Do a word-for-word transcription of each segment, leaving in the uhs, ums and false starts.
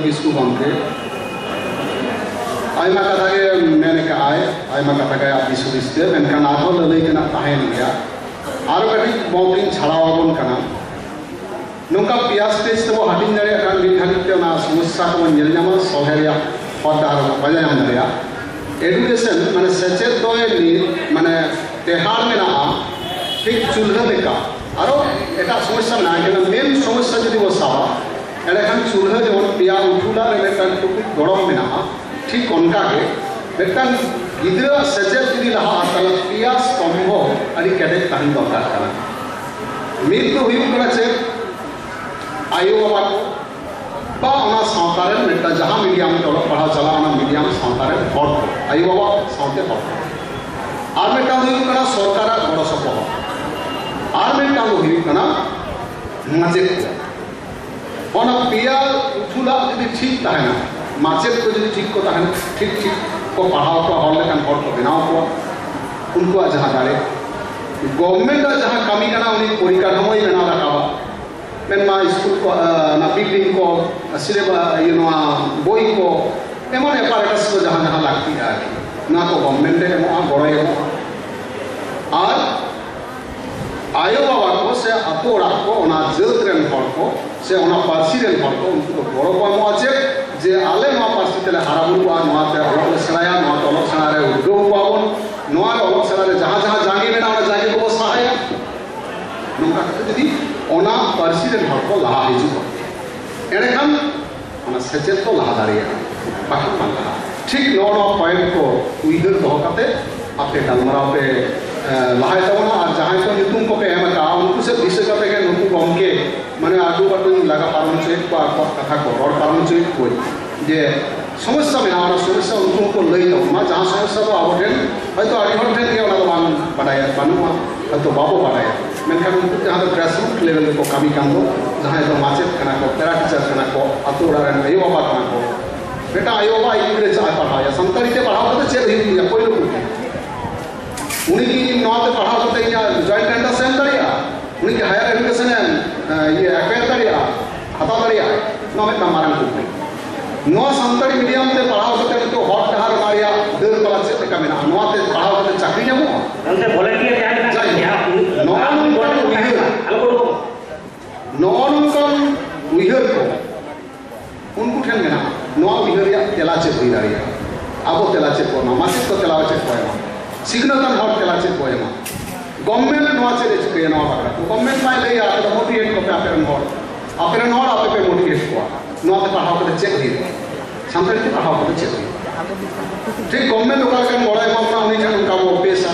ᱠᱤᱥᱠᱩ ᱜᱚᱢᱠᱮ ᱟᱭᱢᱟ ᱠᱟᱛᱷᱟ ᱜᱮ ᱢᱮᱱ ᱟᱠᱟᱫᱼᱟᱭ, ᱟᱭᱢᱟ ᱠᱟᱛᱷᱟ ᱜᱮ ᱟᱡ ᱫᱤᱥ ᱦᱩᱫᱤᱥ ᱛᱮ, ᱢᱮᱱᱠᱷᱟᱱ ᱟᱨᱦᱚᱸ ᱞᱟᱹᱞᱟᱹᱭ ᱛᱮᱱᱟᱜ ᱛᱟᱦᱮᱸᱭᱮᱱ ᱜᱮᱭᱟ᱾ ᱟᱨᱚ ᱠᱟᱹᱴᱤᱡ ᱵᱚᱱ ᱤᱧ ᱪᱷᱟᱲᱟᱣ ᱟᱵᱚᱱ ᱠᱟᱱᱟ᱾ ᱱᱚᱝᱠᱟ ᱯᱮᱭᱟ ᱥᱴᱮᱡᱽ ᱛᱮᱵᱚ ᱦᱟᱹᱴᱤᱧ ᱫᱟᱲᱮᱭᱟᱜ ᱠᱷᱟᱱ ᱢᱤᱫ ᱜᱷᱟᱹᱲᱤᱡ ᱛᱮ ᱚᱱᱟ ᱥᱚᱢᱚᱥᱥᱟ ᱠᱚᱵᱚᱱ ᱧᱮᱞ ᱧᱟᱢᱟ, ᱥᱚᱞᱦᱮ ᱨᱮᱭᱟᱜ ᱦᱚᱨ ᱰᱟᱦᱟᱨ ᱵᱚᱱ ᱯᱟᱸᱡᱟ ᱧᱟᱢ ᱫᱟᱲᱮᱭᱟᱜᱼᱟ᱾ ᱮᱰᱩᱠᱮᱥᱚᱱ ᱢᱟᱱᱮ ᱥᱮᱪᱮᱫ ᱫᱚ ᱢᱤᱫ ᱢᱟᱱᱮ ᱴᱮᱦᱟᱲ ᱢᱮᱱᱟᱜᱼᱟ, ᱴᱷᱤᱠ ᱪᱩᱞᱦᱟᱹ ᱞᱮᱠᱟ᱾ ᱟᱨᱚ ᱮᱴᱟᱜ ᱥᱚᱢᱚᱥᱥᱟ ᱢᱮᱱᱟᱜᱼᱟ, ᱮᱱᱠᱷᱟᱱ ᱢᱮᱱ ᱥᱚᱢᱚᱥᱥᱟ ᱡᱩᱫᱤ ᱵᱚ ᱥᱟᱵᱟ, ᱮᱸᱰᱮᱠᱷᱟᱱ ᱪᱩᱞᱦᱟᱹ ᱡᱮᱢᱚᱱ ᱯᱮᱭᱟ ᱩᱛᱩᱞᱟᱜ ᱨᱮ ᱢᱤᱫᱴᱟᱝ ᱴᱩᱠᱩᱡ ᱜᱚᱲᱚᱢ ᱢᱮᱱᱟᱜᱼᱟ, ᱴᱷᱤᱠ ᱚᱱᱠᱟ ᱜᱮ ᱢᱤᱫᱴᱟᱝ ᱜᱤᱫᱽᱨᱟᱹᱣᱟᱜ ᱥᱮᱪᱮᱫ ᱡᱩᱫᱤ ᱞᱟᱦᱟᱜᱼᱟ, ᱛᱟᱦᱚᱞᱮ ᱯᱮᱭᱟ ᱥᱛᱚᱢᱵᱷᱚ ᱟᱹᱰᱤ ᱠᱮᱴᱮᱡ ᱛᱟᱦᱮᱱ ᱫᱚᱨᱠᱟᱨ ᱠᱟᱱᱟ᱾ ᱢᱤᱫ ᱫᱚ ᱦᱩᱭᱩᱜ ᱠᱟᱱᱟ ᱪᱮᱫ, ᱟᱭᱳ ᱵᱟᱵᱟ ᱠᱚ ᱵᱟ ᱚᱱᱟ ᱥᱟᱶᱛᱟ ᱨᱮᱱ ᱢᱤᱫᱴᱟᱝ ᱡᱟᱦᱟᱸ ᱢᱤᱰᱤᱭᱟᱢ ᱛᱮ ᱚᱞᱚᱜ ᱯᱟᱲᱦᱟᱣ ᱪᱟᱞᱟᱜᱼᱟ, ᱚᱱᱟ ᱢᱤᱰᱤᱭᱟᱢ ᱥᱟᱶᱛᱟ ᱨᱮᱱ ᱦᱚᱲ ᱠᱚ, ᱟᱭᱳ ᱵᱟᱵᱟ ᱥᱟᱶᱛᱮ ᱦᱚᱲ ᱠᱚ᱾ ᱟᱨ ᱢᱤᱫᱴᱟᱝ ᱫᱚ ᱦᱩᱭᱩᱜ ᱠᱟᱱᱟ ᱥᱚᱨᱠᱟᱨᱟᱜ ᱜᱚᱲᱚ ᱥᱚᱯᱚᱦᱚᱫ᱾ ᱟᱨ ᱢᱤᱫᱴᱟᱝ ᱫᱚ ᱦᱩᱭᱩᱜ ᱠᱟᱱᱟ ᱢᱟᱪᱮᱫ ᱠᱚ᱾ ᱚᱱᱟ ᱯᱮᱭᱟ ᱩᱛᱷᱩᱞᱟᱜ ᱡᱩᱫᱤ ᱴᱷᱤᱠ ᱛᱟᱦᱮᱱᱟ, ᱢᱟᱪᱮᱫ ᱠᱚ ᱡᱩᱫᱤ ᱴᱷᱤᱠ ᱠᱚ ᱛᱟᱦᱮᱱᱟ, ᱴᱷᱤᱠ ᱴᱷᱤᱠ ᱠᱚ ᱯᱟᱲᱦᱟᱣ ᱠᱚᱣᱟ, ᱦᱚᱲ ᱞᱮᱠᱟᱱ ᱦᱚᱲ ᱠᱚ ᱵᱮᱱᱟᱣ ᱠᱚᱣᱟ, ᱩᱱᱠᱩᱣᱟᱜ ᱡᱟᱦᱟᱸ ᱫᱟᱲᱮ, ᱜᱚᱵᱷᱢᱮᱱᱴ ᱟᱜ ᱡᱟᱦᱟᱸ ᱠᱟᱹᱢᱤ ᱠᱟᱱᱟ, ᱩᱱᱤ ᱯᱚᱨᱤᱠᱟᱴᱷᱟᱢᱳᱭ ᱵᱮᱱᱟᱣ ᱨᱟᱠᱟᱵᱟ᱾ ᱢᱮᱱᱢᱟ ᱥᱠᱩᱞ ᱠᱚ, ᱚᱱᱟ ᱵᱤᱞᱰᱤᱝ ᱠᱚ, ᱥᱤᱞᱮᱵᱟ-, ᱤᱭᱟᱹ, ᱱᱚᱣᱟ ᱵᱳᱭ ᱠᱚ, ᱮᱢᱚᱱ ᱮᱯᱟᱨᱮᱴᱟᱥ ᱠᱚ ᱡᱟᱦᱟᱸ ᱡᱟᱦᱟᱸ ᱞᱟᱹᱠᱛᱤᱜᱼᱟ ᱟᱨᱠᱤ, ᱱᱚᱣᱟ ᱠᱚ ᱜᱚᱵᱷᱢᱮᱱᱴ ᱮ ᱮᱢᱚᱜᱼᱟ, ᱜᱚᱲᱚᱭ ᱮᱢᱚᱜᱼᱟ᱾ ᱟᱨ ᱟᱭᱳ ᱵᱟᱵᱟ ᱠᱚ ᱥᱮ ᱟᱛᱳ ᱚᱲᱟᱜ ᱠᱚ, ᱚᱱᱟ ᱡᱟᱹᱛ ᱨᱮᱱ ᱦᱚᱲ ᱠᱚ ᱥᱮ ᱚᱱᱟ ᱯᱟᱹᱨᱥᱤ ᱨᱮᱱ ᱦᱚᱲ ᱠᱚ, ᱩᱱᱠᱩ ᱫᱚ ᱜᱚᱲᱚ ᱠᱚ ᱮᱢᱚᱜᱼᱟ᱾ ᱪᱮᱫ? ᱡᱮ ᱟᱞᱮ ᱱᱚᱣᱟ ᱯᱟᱹᱨᱥᱤ ᱛᱮᱞᱮ ᱦᱟᱨᱟ ᱵᱩᱨᱩᱜᱼᱟ, ᱱᱚᱣᱟ ᱛᱮ ᱚᱞᱚᱜ ᱞᱮ ᱥᱮᱬᱟᱭᱟ, ᱱᱚᱣᱟ ᱛᱮ ᱚᱞᱚᱜ ᱥᱮᱬᱟ ᱨᱮ ᱩᱫᱽᱜᱟᱹᱣ ᱠᱚᱣᱟ ᱵᱚᱱ, ᱱᱚᱣᱟ ᱨᱮ ᱚᱞᱚᱜ ᱥᱮᱬᱟ ᱨᱮ ᱡᱟᱦᱟᱸ ᱡᱟᱦᱟᱸ ᱡᱟᱸᱜᱮ ᱢᱮᱱᱟᱜᱼᱟ, ᱚᱱᱟ ᱡᱟᱸᱜᱮ ᱠᱚᱵᱚ ᱥᱟᱦᱟᱭᱟ᱾ ᱱᱚᱝᱠᱟ ᱠᱟᱛᱮ ᱡᱩᱫᱤ ᱚᱱᱟ ᱯᱟᱹᱨᱥᱤ ᱨᱮᱱ ᱦᱚᱲ ᱠᱚ ᱞᱟᱦᱟ ᱦᱤᱡᱩᱜᱼᱟ, ᱮᱸᱰᱮᱠᱷᱟᱱ ᱚᱱᱟ ᱥᱮᱪᱮᱫ ᱠᱚ ᱞᱟᱦᱟ ᱫᱟᱲᱮᱭᱟᱜᱼᱟ, ᱵᱟᱠᱷᱟᱱ ᱵᱟᱝ ᱞᱟᱦᱟᱜᱼᱟ᱾ ᱴᱷᱤᱠ ᱱᱚᱜᱼᱚ ᱱᱚᱣᱟ ᱯᱚᱭᱮᱱᱴ ᱠᱚ ᱩᱭᱦᱟᱹᱨ ᱫᱚᱦᱚ ᱠᱟᱛᱮ ᱟᱯᱮ ᱜᱟᱞᱢᱟᱨᱟᱣ ᱯᱮ, ᱮ, ᱞᱟᱦᱟᱭ ᱛᱟᱵᱚᱱᱟ᱾ ᱟᱨ ᱡᱟᱦᱟᱸᱭ ᱠᱚ ᱧᱩᱛᱩᱢ ᱠᱚᱯᱮ ᱮᱢ ᱟᱠᱟᱫᱼᱟ, ᱩᱱᱠᱩ ᱥᱮᱫ ᱫᱤᱥᱟᱹ ᱠᱟᱛᱮ ᱜᱮ ᱱᱩᱠᱩ ᱜᱚᱢᱠᱮ ᱢᱟᱱᱮ ᱟᱹᱰᱤ ᱵᱟᱹᱴᱤᱧ ᱞᱟᱜᱟ ᱯᱟᱨᱚᱢ ᱦᱚᱪᱚᱭᱮᱫ ᱠᱚᱣᱟ, ᱟᱠᱚᱣᱟᱜ ᱠᱟᱛᱷᱟ ᱠᱚ ᱨᱚᱲ ᱯᱟᱨᱚᱢ ᱦᱚᱪᱚᱭᱮᱫ ᱠᱚᱣᱟᱧ ᱡᱮ ᱥᱚᱢᱚᱥᱥᱟ ᱢᱮᱱᱟᱜᱼᱟ, ᱚᱱᱟ ᱥᱚᱢᱚᱥᱥᱟ ᱩᱱᱠᱩ ᱦᱚᱸᱠᱚ ᱞᱟᱹᱭ ᱛᱟᱵᱚᱱ ᱢᱟ᱾ ᱡᱟᱦᱟᱸ ᱥᱚᱢᱚᱥᱥᱟ ᱫᱚ ᱟᱵᱚ ᱴᱷᱮᱱ ᱦᱚᱭᱛᱳ ᱟᱹᱰᱤ ᱦᱚᱲ ᱴᱷᱮᱱ ᱜᱮ ᱚᱱᱟ ᱫᱚ ᱵᱟᱝ ᱵᱟᱰᱟᱭᱟ, ᱵᱟᱹᱱᱩᱜᱼᱟ, ᱦᱚᱭᱛᱳ ᱵᱟᱵᱚ ᱵᱟᱰᱟᱭᱟ, ᱢᱮᱱᱠᱷᱟᱱ ᱩᱱᱠᱩ ᱡᱟᱦᱟᱸ ᱫᱚ ᱜᱨᱟᱥᱨᱩᱴ ᱞᱮᱵᱮᱞ ᱨᱮᱠᱚ ᱠᱟᱹᱢᱤ ᱠᱟᱱ ᱫᱚ, ᱡᱟᱦᱟᱸᱭ ᱫᱚ ᱢᱟᱪᱮᱫ ᱠᱟᱱᱟ ᱠᱚ, ᱯᱮᱨᱟ ᱴᱤᱪᱟᱨ ᱠᱟᱱᱟ ᱠᱚ, ᱟᱛᱳ ᱚᱲᱟᱜ ᱨᱮᱱ ᱟᱭᱳ ᱵᱟᱵᱟ ᱠᱟᱱᱟ ᱠᱚ, ᱢᱤᱫᱴᱟᱝ ᱟᱭᱳ ᱵᱟᱵᱟ ᱟᱡ ᱜᱤᱫᱽᱨᱟᱹ ᱪᱮᱫ ᱮ ᱯᱟᱲᱦᱟᱣᱮᱭᱟ, ᱥᱟᱱᱛᱟᱲᱤ ᱛᱮ ᱯᱟᱲᱦᱟᱣ ᱠᱟᱛᱮ ᱪᱮᱫ ᱦᱩᱭᱩᱜ ᱛᱤᱧᱟ? ᱯᱳᱭᱞᱳ ᱠᱩᱠᱞᱤ, ᱩᱱᱤ ᱠᱤ ᱤᱧ ᱱᱚᱣᱟ ᱛᱮ ᱯᱟᱲᱦᱟᱣ ᱠᱟᱛᱮ ᱤᱧᱟᱹᱜ ᱡᱚᱭᱮᱱᱴ ᱮᱱᱴᱨᱟᱱᱥ ᱮ ᱮᱢ ᱫᱟᱲᱮᱭᱟᱜᱼᱟ? ᱩᱱᱤ ᱠᱤ ᱦᱟᱭᱟᱨ ᱮᱰᱩᱠᱮᱥᱚᱱ ᱮ, ᱮ, ᱤᱭᱟᱹ, ᱮᱠᱣᱟᱭᱟᱨ ᱫᱟᱲᱮᱭᱟᱜᱼᱟ, ᱦᱟᱛᱟᱣ ᱫᱟᱲᱮᱭᱟᱜᱼᱟ? ᱱᱚᱣᱟ ᱢᱤᱫᱴᱟᱝ ᱢᱟᱨᱟᱝ ᱠᱩᱠᱞᱤ᱾ ᱱᱚᱣᱟ ᱥᱟᱱᱛᱟᱲᱤ ᱢᱤᱰᱤᱭᱟᱢ ᱛᱮ ᱯᱟᱲᱦᱟᱣ ᱠᱟᱛᱮ ᱱᱤᱛᱚᱜ ᱦᱚᱨ ᱰᱟᱦᱟᱨ ᱚᱱᱟ ᱨᱮᱭᱟᱜ ᱰᱟᱹᱨ ᱯᱟᱞᱟ ᱪᱮᱫ ᱞᱮᱠᱟ ᱢᱮᱱᱟᱜᱼᱟ? ᱱᱚᱣᱟ ᱛᱮ ᱯᱟᱲᱦᱟᱣ ᱠᱟᱛᱮ ᱪᱟᱹᱠᱨᱤ ᱧᱟᱢᱚᱜᱼᱟ? ᱚᱱᱛᱮ ᱵᱷᱚᱞᱮᱱᱴᱤᱭᱟᱨ ᱡᱟᱦᱟᱸ ᱢᱮᱱᱟᱜ ᱡᱟᱭᱦᱳᱠ, ᱠᱚᱣᱟ, ᱱᱚᱜᱼᱚ ᱱᱚᱝᱠᱟᱱ ᱩᱭᱦᱟᱹᱨ, ᱟᱞᱚ ᱠᱚ ᱩᱰᱩᱠᱚᱜ᱾ ᱱᱚᱜᱼᱚ ᱱᱚᱝᱠᱟᱱ ᱩᱭᱦᱟᱹᱨ ᱠᱚ ᱩᱱᱠᱩ ᱴᱷᱮᱱ ᱢᱮᱱᱟᱜᱼᱟ᱾ ᱱᱚᱣᱟ ᱩᱭᱦᱟᱹᱨ ᱨᱮᱭᱟᱜ ᱛᱮᱞᱟ ᱪᱮᱫ ᱦᱩᱭ ᱫᱟᱲᱮᱭᱟᱜᱼᱟ? ᱟᱵᱚ ᱛᱮᱞᱟ ᱪᱮᱫ ᱵᱚ ᱮᱢᱟ? ᱢᱟᱪᱮᱫ ᱠᱚ ᱛᱮᱞᱟ ᱪᱮᱫ ᱠᱚ ᱮᱢᱟ? ᱥᱤᱠᱷᱱᱟᱹᱛᱟᱱ ᱦᱚᱲ ᱛᱮᱞᱟ ᱪᱮᱫ ᱠᱚ ᱮᱢᱟ? ᱜᱚᱵᱷᱢᱮᱱᱴ ᱱᱚᱣᱟ ᱪᱮᱫ ᱮ ᱪᱤᱠᱟᱹᱭᱟ ᱱᱚᱣᱟ ᱵᱟᱠᱷᱨᱟ ᱛᱮ? ᱜᱚᱵᱷᱢᱮᱱᱴ ᱢᱟᱭ ᱞᱟᱹᱭᱟ, "ᱟᱯᱮ ᱫᱚ ᱢᱳᱴᱤᱵᱷᱮᱴ ᱠᱚᱯᱮ ᱟᱯᱮ ᱨᱮᱱ ᱦᱚᱲ, ᱟᱯᱮ ᱨᱮᱱ ᱦᱚᱲ ᱟᱯᱮ ᱯᱮ ᱢᱳᱴᱤᱵᱷᱮᱴ ᱠᱚᱣᱟ, ᱱᱚᱣᱟ ᱛᱮ ᱯᱟᱲᱦᱟᱣ ᱠᱟᱛᱮ ᱪᱮᱫ ᱦᱩᱭᱩᱜᱼᱟ? ᱥᱟᱱᱛᱟᱲᱤ ᱛᱮ ᱯᱟᱲᱦᱟᱣ ᱠᱟᱛᱮ ᱪᱮᱫ ᱦᱩᱭᱩᱜᱼᱟ?" ᱴᱷᱤᱠ ᱜᱚᱵᱷᱢᱮᱱᱴ ᱚᱠᱟ ᱞᱮᱠᱟᱱ ᱜᱚᱲᱚᱭ ᱮᱢᱟ ᱵᱚᱱᱟ, ᱩᱱᱤ ᱴᱷᱮᱱ ᱚᱱᱠᱟ ᱵᱚ ᱯᱮᱥᱟ᱾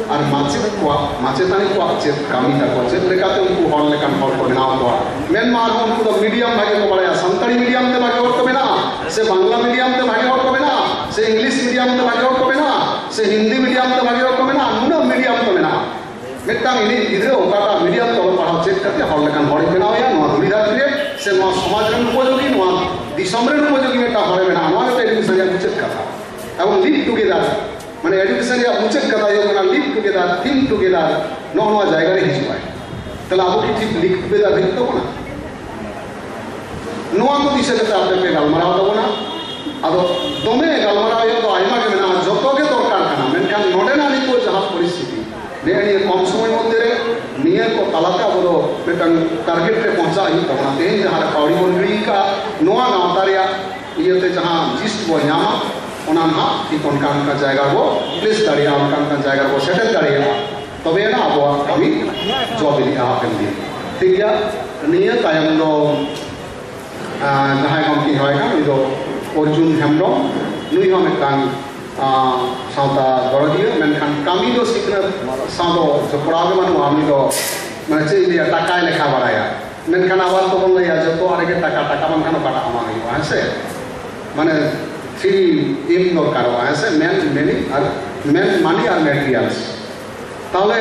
ᱟᱨ ᱢᱟᱪᱮᱫ ᱠᱚᱣᱟᱜ, ᱢᱟᱪᱮᱛᱟᱹᱱᱤ ᱠᱚᱣᱟᱜ ᱪᱮᱫ ᱠᱟᱹᱢᱤ ᱛᱟᱠᱚ? ᱪᱮᱫ ᱞᱮᱠᱟᱛᱮ ᱩᱱᱠᱩ ᱦᱚᱲ ᱞᱮᱠᱟᱱ ᱦᱚᱲ ᱠᱚ ᱵᱮᱱᱟᱣ ᱠᱚᱣᱟ? ᱢᱮᱱᱢᱟ ᱟᱨᱦᱚᱸ ᱩᱱᱠᱩ ᱫᱚ ᱢᱤᱰᱤᱭᱟᱢ ᱵᱷᱟᱜᱮ ᱠᱚ ᱵᱟᱲᱟᱭᱟ, ᱥᱟᱱᱛᱟᱲᱤ ᱢᱤᱰᱤᱭᱟᱢ ᱛᱮ ᱵᱷᱟᱜᱮ ᱦᱚᱲ ᱠᱚ ᱵᱮᱱᱟᱜᱼᱟ, ᱥᱮ ᱵᱟᱝᱞᱟ ᱢᱤᱰᱤᱭᱟᱢ ᱛᱮ ᱵᱷᱟᱜᱮ ᱦᱚᱲ ᱠᱚ ᱵᱮᱱᱟᱜᱼᱟ, ᱥᱮ ᱤᱝᱞᱤᱥ ᱢᱤᱰᱤᱭᱟᱢ ᱛᱮ ᱵᱷᱟᱜᱮ ᱦᱚᱲ ᱠᱚ ᱵᱮᱱᱟᱜᱼᱟ, ᱥᱮ ᱦᱤᱱᱫᱤ ᱢᱤᱰᱤᱭᱟᱢ ᱛᱮ ᱵᱷᱟᱜᱮ ᱦᱚᱲ ᱠᱚ ᱵᱮᱱᱟᱜᱼᱟ? ᱱᱩᱱᱟᱹᱜ ᱢᱤᱰᱤᱭᱟᱢ ᱠᱚ ᱢᱮᱱᱟᱜᱼᱟ᱾ ᱢᱤᱫᱴᱟᱝ ᱤᱧᱤᱡ ᱜᱤᱫᱽᱨᱟᱹ ᱚᱠᱟᱴᱟᱜ ᱢᱤᱰᱤᱭᱟᱢ ᱛᱮ ᱚᱞᱚᱜ ᱯᱟᱲᱦᱟᱣ ᱪᱮᱫ ᱠᱟᱛᱮ ᱦᱚᱲ ᱞᱮᱠᱟᱱ ᱦᱚᱲᱤᱧ ᱵᱮᱱᱟᱣᱮᱭᱟ, ᱱᱚᱣᱟ ᱫᱷᱩᱲᱤ ᱫᱷᱟᱹᱨᱛᱤ ᱨᱮ, ᱥᱮ ᱱᱚᱣᱟ ᱥᱚᱢᱟᱡᱽ ᱨᱮᱱ ᱩᱯᱚᱡᱳᱜᱤ, ᱱᱚᱣᱟ ᱫᱤᱥᱚᱢ ᱨᱮᱱ ᱩᱯᱚᱡᱳᱜᱤ ᱢᱤᱫᱴᱟᱝ ᱦᱚᱲᱮ ᱵᱮᱱᱟᱣᱟ, ᱱᱚᱣᱟ ᱜᱮ ᱮᱰᱩᱠᱮᱥᱚᱱ ᱨᱮᱭᱟᱜ ᱢᱩᱪᱟᱹᱫ ᱠᱟᱛᱷᱟ᱾ ᱮᱵᱚᱝ ᱞᱤᱰ ᱴᱩᱜᱮᱫᱟᱨ, ᱢᱟᱱᱮ ᱮᱰᱩᱠᱮᱥᱚᱱ ᱨᱮᱭᱟᱜ ᱢᱩᱪᱟᱹᱫ ᱠᱟᱛᱷᱟ ᱦᱩᱭᱩᱜ ᱠᱟᱱᱟ ᱞᱤᱰ ᱴᱩᱜᱮᱫᱟᱨ, ᱛᱷᱤᱝᱠ ᱴᱩᱜᱮᱫᱟᱨ, ᱱᱚᱜᱼᱚ ᱱᱚᱣᱟ ᱡᱟᱭᱜᱟ ᱨᱮ ᱦᱤᱡᱩᱜᱼᱟᱭ᱾ ᱛᱟᱦᱞᱮ ᱟᱵᱚ ᱠᱤ ᱴᱷᱤᱠ ᱞᱤᱰ ᱴᱩᱜᱮᱫᱟᱨ ᱦᱩᱭᱩᱜ ᱛᱟᱵᱚᱱᱟ? ᱱᱚᱣᱟ ᱠᱚ ᱫᱤᱥᱟᱹ ᱠᱟᱛᱮ ᱟᱯᱮ ᱯᱮ ᱜᱟᱞᱢᱟᱨᱟᱣ ᱛᱟᱵᱚᱱᱟ᱾ ᱟᱫᱚ ᱫᱚᱢᱮ ᱜᱟᱞᱢᱟᱨᱟᱣ ᱦᱩᱭᱩᱜ ᱫᱚ ᱟᱭᱢᱟ ᱜᱮ ᱢᱮᱱᱟᱜᱼᱟ, ᱡᱚᱛᱚ ᱜᱮ ᱫᱚᱨᱠᱟᱨ ᱠᱟᱱᱟ, ᱢᱮᱱᱠᱷᱟᱱ ᱱᱚᱰᱮᱱᱟᱜ ᱱᱤᱛᱚᱜ ᱡᱟᱦᱟᱸ ᱯᱚᱨᱤᱥᱛᱷᱤᱛᱤ, ᱱᱤᱭᱟᱹ ᱱᱤᱭᱟᱹ ᱠᱚᱢ ᱥᱚᱢᱚᱭ ᱢᱚᱫᱽᱫᱷᱮ ᱨᱮ ᱱᱤᱭᱟᱹ ᱠᱚ ᱛᱟᱞᱟᱛᱮ ᱟᱵᱚ ᱫᱚ ᱢᱤᱫᱴᱟᱝ ᱴᱟᱨᱜᱮᱴ ᱨᱮ ᱯᱚᱦᱪᱟᱜ ᱦᱩᱭᱩᱜ ᱛᱟᱵᱚᱱᱟ᱾ ᱛᱮᱦᱮᱧ ᱡᱟᱦᱟᱸ ᱨᱮ ᱯᱟᱣᱲᱤ ᱵᱚᱱ ᱜᱤᱲᱤ ᱟᱠᱟᱫᱼᱟ, ᱱᱚᱣᱟ ᱜᱟᱶᱛᱟ ᱨᱮᱭᱟᱜ ᱤᱭᱟᱹᱛᱮ ᱡᱟᱦᱟᱸ ᱡᱤᱥᱴ ᱵᱚ ᱧᱟᱢᱟ, ᱚᱱᱟ ᱱᱟᱦᱟᱜ ᱴᱷᱤᱠ ᱚᱱᱠᱟ ᱚᱱᱠᱟ ᱡᱟᱭᱜᱟ ᱨᱮᱵᱚ ᱯᱞᱮᱥ ᱫᱟᱲᱮᱭᱟᱜᱼᱟ, ᱚᱱᱠᱟ ᱚᱱᱠᱟ ᱡᱟᱭᱜᱟ ᱨᱮᱵᱚ ᱥᱮᱴᱮᱨ ᱫᱟᱲᱮᱭᱟᱜᱼᱟ᱾ ᱛᱚᱵᱮ ᱟᱱᱟᱜ ᱟᱵᱚᱣᱟᱜ ᱠᱟᱹᱢᱤ ᱡᱚ ᱵᱤᱞᱤᱜᱼᱟ ᱦᱟᱯᱮᱱ ᱫᱤᱱ᱾ ᱴᱷᱤᱠ ᱜᱮᱭᱟ, ᱱᱤᱭᱟᱹ ᱛᱟᱭᱚᱢ ᱫᱚ, ᱟᱸ, ᱡᱟᱦᱟᱸᱭ ᱜᱚᱢᱠᱮ ᱦᱚᱦᱚᱭ ᱠᱟᱱ, ᱩᱱᱤ ᱫᱚ ᱚᱨᱡᱩᱱ ᱦᱮᱢᱵᱨᱚᱢ᱾ ᱱᱩᱭ ᱦᱚᱸ ᱢᱤᱫᱴᱟᱝ, ᱟᱸ, ᱥᱟᱶᱛᱟ ᱫᱚᱨᱚᱫᱤᱭᱟᱹ, ᱢᱮᱱᱠᱷᱟᱱ ᱠᱟᱹᱢᱤ ᱫᱚ ᱥᱤᱠᱷᱱᱟᱹᱛ ᱥᱟᱶ ᱫᱚ ᱡᱚᱯᱲᱟᱣ ᱜᱮ ᱵᱟᱹᱱᱩᱜᱼᱟ᱾ ᱩᱱᱤ ᱫᱚ, ᱢᱟᱱᱮ, ᱪᱮᱫ ᱤᱧ ᱞᱟᱹᱭᱟ, ᱴᱟᱠᱟᱭ ᱞᱮᱠᱷᱟ ᱵᱟᱲᱟᱭᱟ, ᱢᱮᱱᱠᱷᱟᱱ ᱟᱵᱟᱨ ᱫᱚᱵᱚᱱ ᱞᱟᱹᱭᱟ ᱡᱚᱛᱚᱣᱟᱜ ᱨᱮᱜᱮ ᱴᱟᱠᱟ, ᱴᱟᱠᱟ ᱵᱟᱝᱠᱷᱟᱱ ᱚᱠᱟᱴᱟᱜ ᱦᱚᱸ ᱵᱟᱝ ᱦᱩᱭᱩᱜᱼᱟ, ᱦᱮᱸ ᱥᱮ? ᱢᱟᱱᱮ, ᱯᱷᱨᱤ ᱮᱢ ᱫᱚᱨᱠᱟᱨᱚᱜᱼᱟ, ᱦᱮᱸ ᱥᱮ? ᱢᱮᱱ, ᱢᱮᱱᱤ ᱟᱨ ᱢᱮᱱ, ᱢᱟᱱᱤ ᱟᱨ ᱢᱮᱴᱮᱨᱤᱭᱟᱞᱥ᱾ ᱛᱟᱦᱚᱞᱮ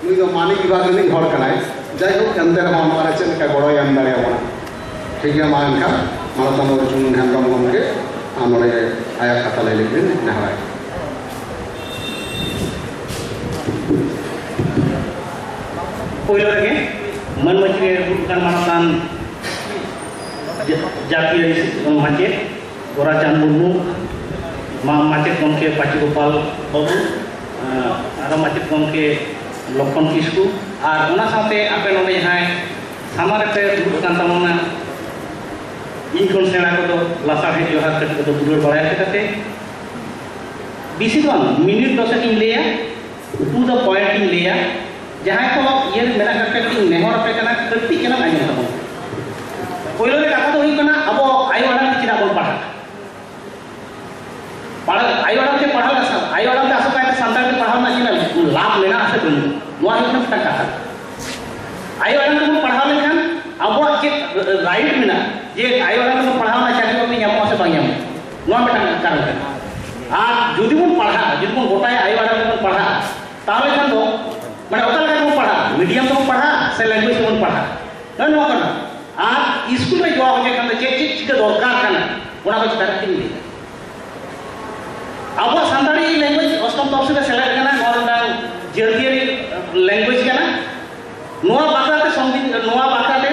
ᱱᱩᱭ ᱫᱚ ᱢᱟᱱᱤ ᱵᱤᱵᱷᱟᱜᱽ ᱨᱤᱱᱤᱡ ᱦᱚᱲ ᱠᱟᱱᱟᱭ᱾ ᱡᱟᱭᱦᱳᱠ, ᱮᱱᱛᱮ ᱨᱮᱦᱚᱸ ᱱᱚᱣᱟ ᱨᱮ ᱪᱮᱫ ᱞᱮᱠᱟ ᱜᱚᱲᱚᱭ ᱮᱢ ᱫᱟᱲᱮᱭᱟᱵᱚᱱᱟ? ᱴᱷᱤᱠ ᱜᱮᱭᱟ, ᱢᱟ ᱮᱱᱠᱷᱟᱱ ᱢᱟᱱᱚᱛᱟᱱ ᱚᱨᱡᱩᱱ ᱦᱮᱢᱵᱨᱚᱢ ᱜᱚᱢᱠᱮ, ᱟᱢ ᱱᱚᱰᱮ ᱟᱭᱟᱜ ᱠᱟᱛᱷᱟ ᱞᱟᱹᱭ ᱞᱟᱹᱜᱤᱫ ᱤᱧ ᱱᱮᱦᱚᱨᱟᱭ ᱠᱟᱱᱟ᱾ ᱯᱳᱭᱞᱳ ᱨᱮᱜᱮ ᱢᱟᱹᱱ ᱢᱟᱹᱪᱤ ᱨᱮ ᱫᱩᱲᱩᱵ ᱟᱠᱟᱱ ᱢᱟᱱᱚᱛᱟᱱ ᱡᱟ-, ᱡᱟᱹᱛᱤᱭᱟᱹᱨᱤ ᱢᱟᱪᱮᱫ ᱜᱳᱨᱟᱪᱟᱸᱫᱽ ᱢᱩᱨᱢᱩ, ᱢᱟ-, ᱢᱟᱪᱮᱫ ᱜᱚᱢᱠᱮ ᱯᱟᱪᱤ ᱜᱳᱯᱟᱞ ᱵᱟᱹᱵᱩ, ᱟᱨᱚ ᱢᱟᱪᱮᱫ ᱜᱚᱢᱠᱮ ᱞᱚᱠᱷᱚᱱ ᱠᱤᱥᱠᱩ, ᱟᱨ ᱚᱱᱟ ᱥᱟᱶᱛᱮ ᱟᱯᱮ ᱱᱚᱰᱮ ᱡᱟᱦᱟᱸᱭ ᱥᱟᱢᱟᱝ ᱨᱮᱯᱮ ᱫᱩᱲᱩᱵ ᱟᱠᱟᱱ ᱛᱟᱵᱚᱱᱟ, ᱤᱧ ᱠᱷᱚᱱ ᱥᱮᱬᱟ ᱠᱚᱫᱚ ᱞᱟᱥᱟᱲᱦᱮᱫ ᱡᱚᱦᱟᱨ, ᱠᱟᱹᱴᱤᱡ ᱠᱚᱫᱚ ᱫᱩᱞᱟᱹᱲ ᱵᱟᱲᱟᱭ ᱯᱮ ᱠᱟᱛᱮ, ᱵᱮᱥᱤ ᱫᱚ ᱵᱟᱝ, ᱢᱤᱱᱤᱴ ᱫᱚᱥᱮᱠ ᱤᱧ ᱞᱟᱹᱭᱟ, to the point ᱤᱧ ᱞᱟᱹᱭᱟ᱾ ᱡᱟᱦᱟᱸᱭ ᱠᱚ ᱤᱭᱟᱹ ᱨᱮ ᱢᱮᱱᱟᱜ ᱠᱟᱜ ᱯᱮ, ᱠᱟᱹᱴᱤᱡ ᱤᱧ ᱱᱮᱦᱚᱨ ᱟᱯᱮ ᱠᱟᱱᱟ, ᱠᱟᱹᱴᱤᱡ ᱪᱟᱞᱟᱝ ᱟᱸᱡᱚᱢ ᱛᱟᱵᱚᱱ᱾ ᱯᱳᱭᱞᱳ ᱨᱮ ᱠᱟᱛᱷᱟ ᱫᱚ ᱦᱩᱭᱩᱜ ᱠᱟᱱᱟ, ᱟᱵᱚ ᱟᱭᱳ ᱟᱲᱟᱝ ᱛᱮ ᱪᱮᱫᱟᱜ ᱵᱚᱱ ᱯᱟᱲᱦᱟᱜᱼᱟ? ᱯᱟᱲᱦᱟᱜ, ᱟᱭᱳ ᱟᱲᱟᱝ ᱛᱮ ᱯᱟᱲᱦᱟᱣ ᱞᱮᱠᱷᱟᱱ, ᱟᱭᱳ ᱟᱲᱟᱝ ᱛᱮ ᱟᱥᱚᱠᱟᱭᱛᱮ ᱥᱟᱱᱛᱟᱲ ᱛᱮ ᱯᱟᱲᱦᱟᱣ ᱨᱮᱱᱟᱜ ᱪᱮᱫ ᱞᱟᱵᱷ ᱢᱮᱱᱟᱜᱼᱟ ᱥᱮ ᱵᱟᱹᱱᱩᱜᱼᱟ? ᱱᱚᱣᱟ ᱦᱩᱭᱩᱜ ᱠᱟᱱᱟ ᱢᱤᱫᱴᱟᱝ ᱠᱟᱛᱷᱟ᱾ ᱟᱭᱳ ᱟᱲᱟᱝ ᱛᱮᱵᱚᱱ ᱯᱟᱲᱦᱟᱣ ᱞᱮᱱᱠᱷᱟᱱ ᱟᱵᱚᱣᱟᱜ ᱪᱮᱫ ᱨᱟᱭᱤᱴ ᱢᱮᱱᱟᱜᱼᱟ ᱡᱮ ᱟᱭᱳ ᱟᱲᱟᱝ ᱛᱮᱵᱚᱱ ᱯᱟᱲᱦᱟᱣ ᱞᱮᱱᱠᱷᱟᱱ ᱪᱟᱹᱠᱨᱤ ᱵᱟᱹᱠᱨᱤ ᱧᱟᱢᱚᱜᱼᱟ ᱥᱮ ᱵᱟᱝ ᱧᱟᱢᱚᱜᱼᱟ? ᱱᱚᱣᱟ ᱢᱤᱫᱴᱟᱝ ᱠᱟᱨᱚᱱ ᱠᱟᱱᱟ᱾ ᱟᱨ ᱡᱩᱫᱤ ᱵᱚᱱ ᱯᱟᱲᱦᱟᱜᱼᱟ, ᱡᱩᱫᱤ ᱵᱚᱱ ᱜᱚᱴᱟᱭᱟ ᱟᱭᱳ ᱟᱲᱟᱝ ᱛᱮᱵᱚᱱ ᱯᱟᱲᱦᱟᱜᱼᱟ, ᱛᱟᱦᱚᱞᱮ ᱠᱷᱟᱱ ᱫᱚ ᱢᱟᱱᱮ ᱚᱠᱟ ᱞᱮᱠᱟ ᱛᱮᱵᱚᱱ ᱯᱟᱲᱦᱟᱜᱼᱟ? ᱢᱤᱰᱤᱭᱟᱢ ᱛᱮᱵᱚᱱ ᱯᱟᱲᱦᱟᱜᱼᱟ ᱥᱮ ᱞᱮᱝᱜᱩᱭᱮᱡᱽ ᱛᱮᱵᱚᱱ ᱯᱟᱲᱦᱟᱜᱼᱟ? ᱱᱚᱜᱼᱚ ᱱᱚᱣᱟ ᱠᱟᱱᱟ᱾ ᱟᱨ ᱥᱠᱩᱞ ᱨᱮ ᱡᱚᱣᱟᱣ ᱦᱚᱪᱚᱭ ᱠᱷᱟᱱ ᱫᱚ ᱪᱮᱫ ᱪᱮᱫ ᱪᱤᱠᱟᱹ ᱫᱚᱨᱠᱟᱨ ᱠᱟᱱᱟ, ᱚᱱᱟ ᱠᱚ ᱪᱮᱛᱟᱱ ᱨᱮ ᱤᱧ ᱞᱟᱹᱭᱟ᱾ ᱟᱵᱚᱣᱟᱜ ᱥᱟᱱᱛᱟᱲᱤ ᱞᱮᱝᱜᱩᱭᱮᱡᱽ ᱚᱥᱴᱚᱢ ᱛᱚᱯᱥᱤᱞ ᱨᱮ ᱥᱮᱞᱮᱫ ᱠᱟᱱᱟ, ᱱᱚᱣᱟ ᱫᱚ ᱢᱤᱫᱴᱟᱝ ᱡᱟᱹᱛᱤᱭᱟᱹᱨᱤ ᱞᱮᱝᱜᱩᱭᱮᱡᱽ ᱠᱟᱱᱟ᱾ ᱱᱚᱣᱟ ᱵᱟᱠᱷᱨᱟ ᱛᱮ ᱥᱚᱝᱵᱤᱫᱷᱟᱱ, ᱱᱚᱣᱟ ᱵᱟᱠᱷᱨᱟ ᱛᱮ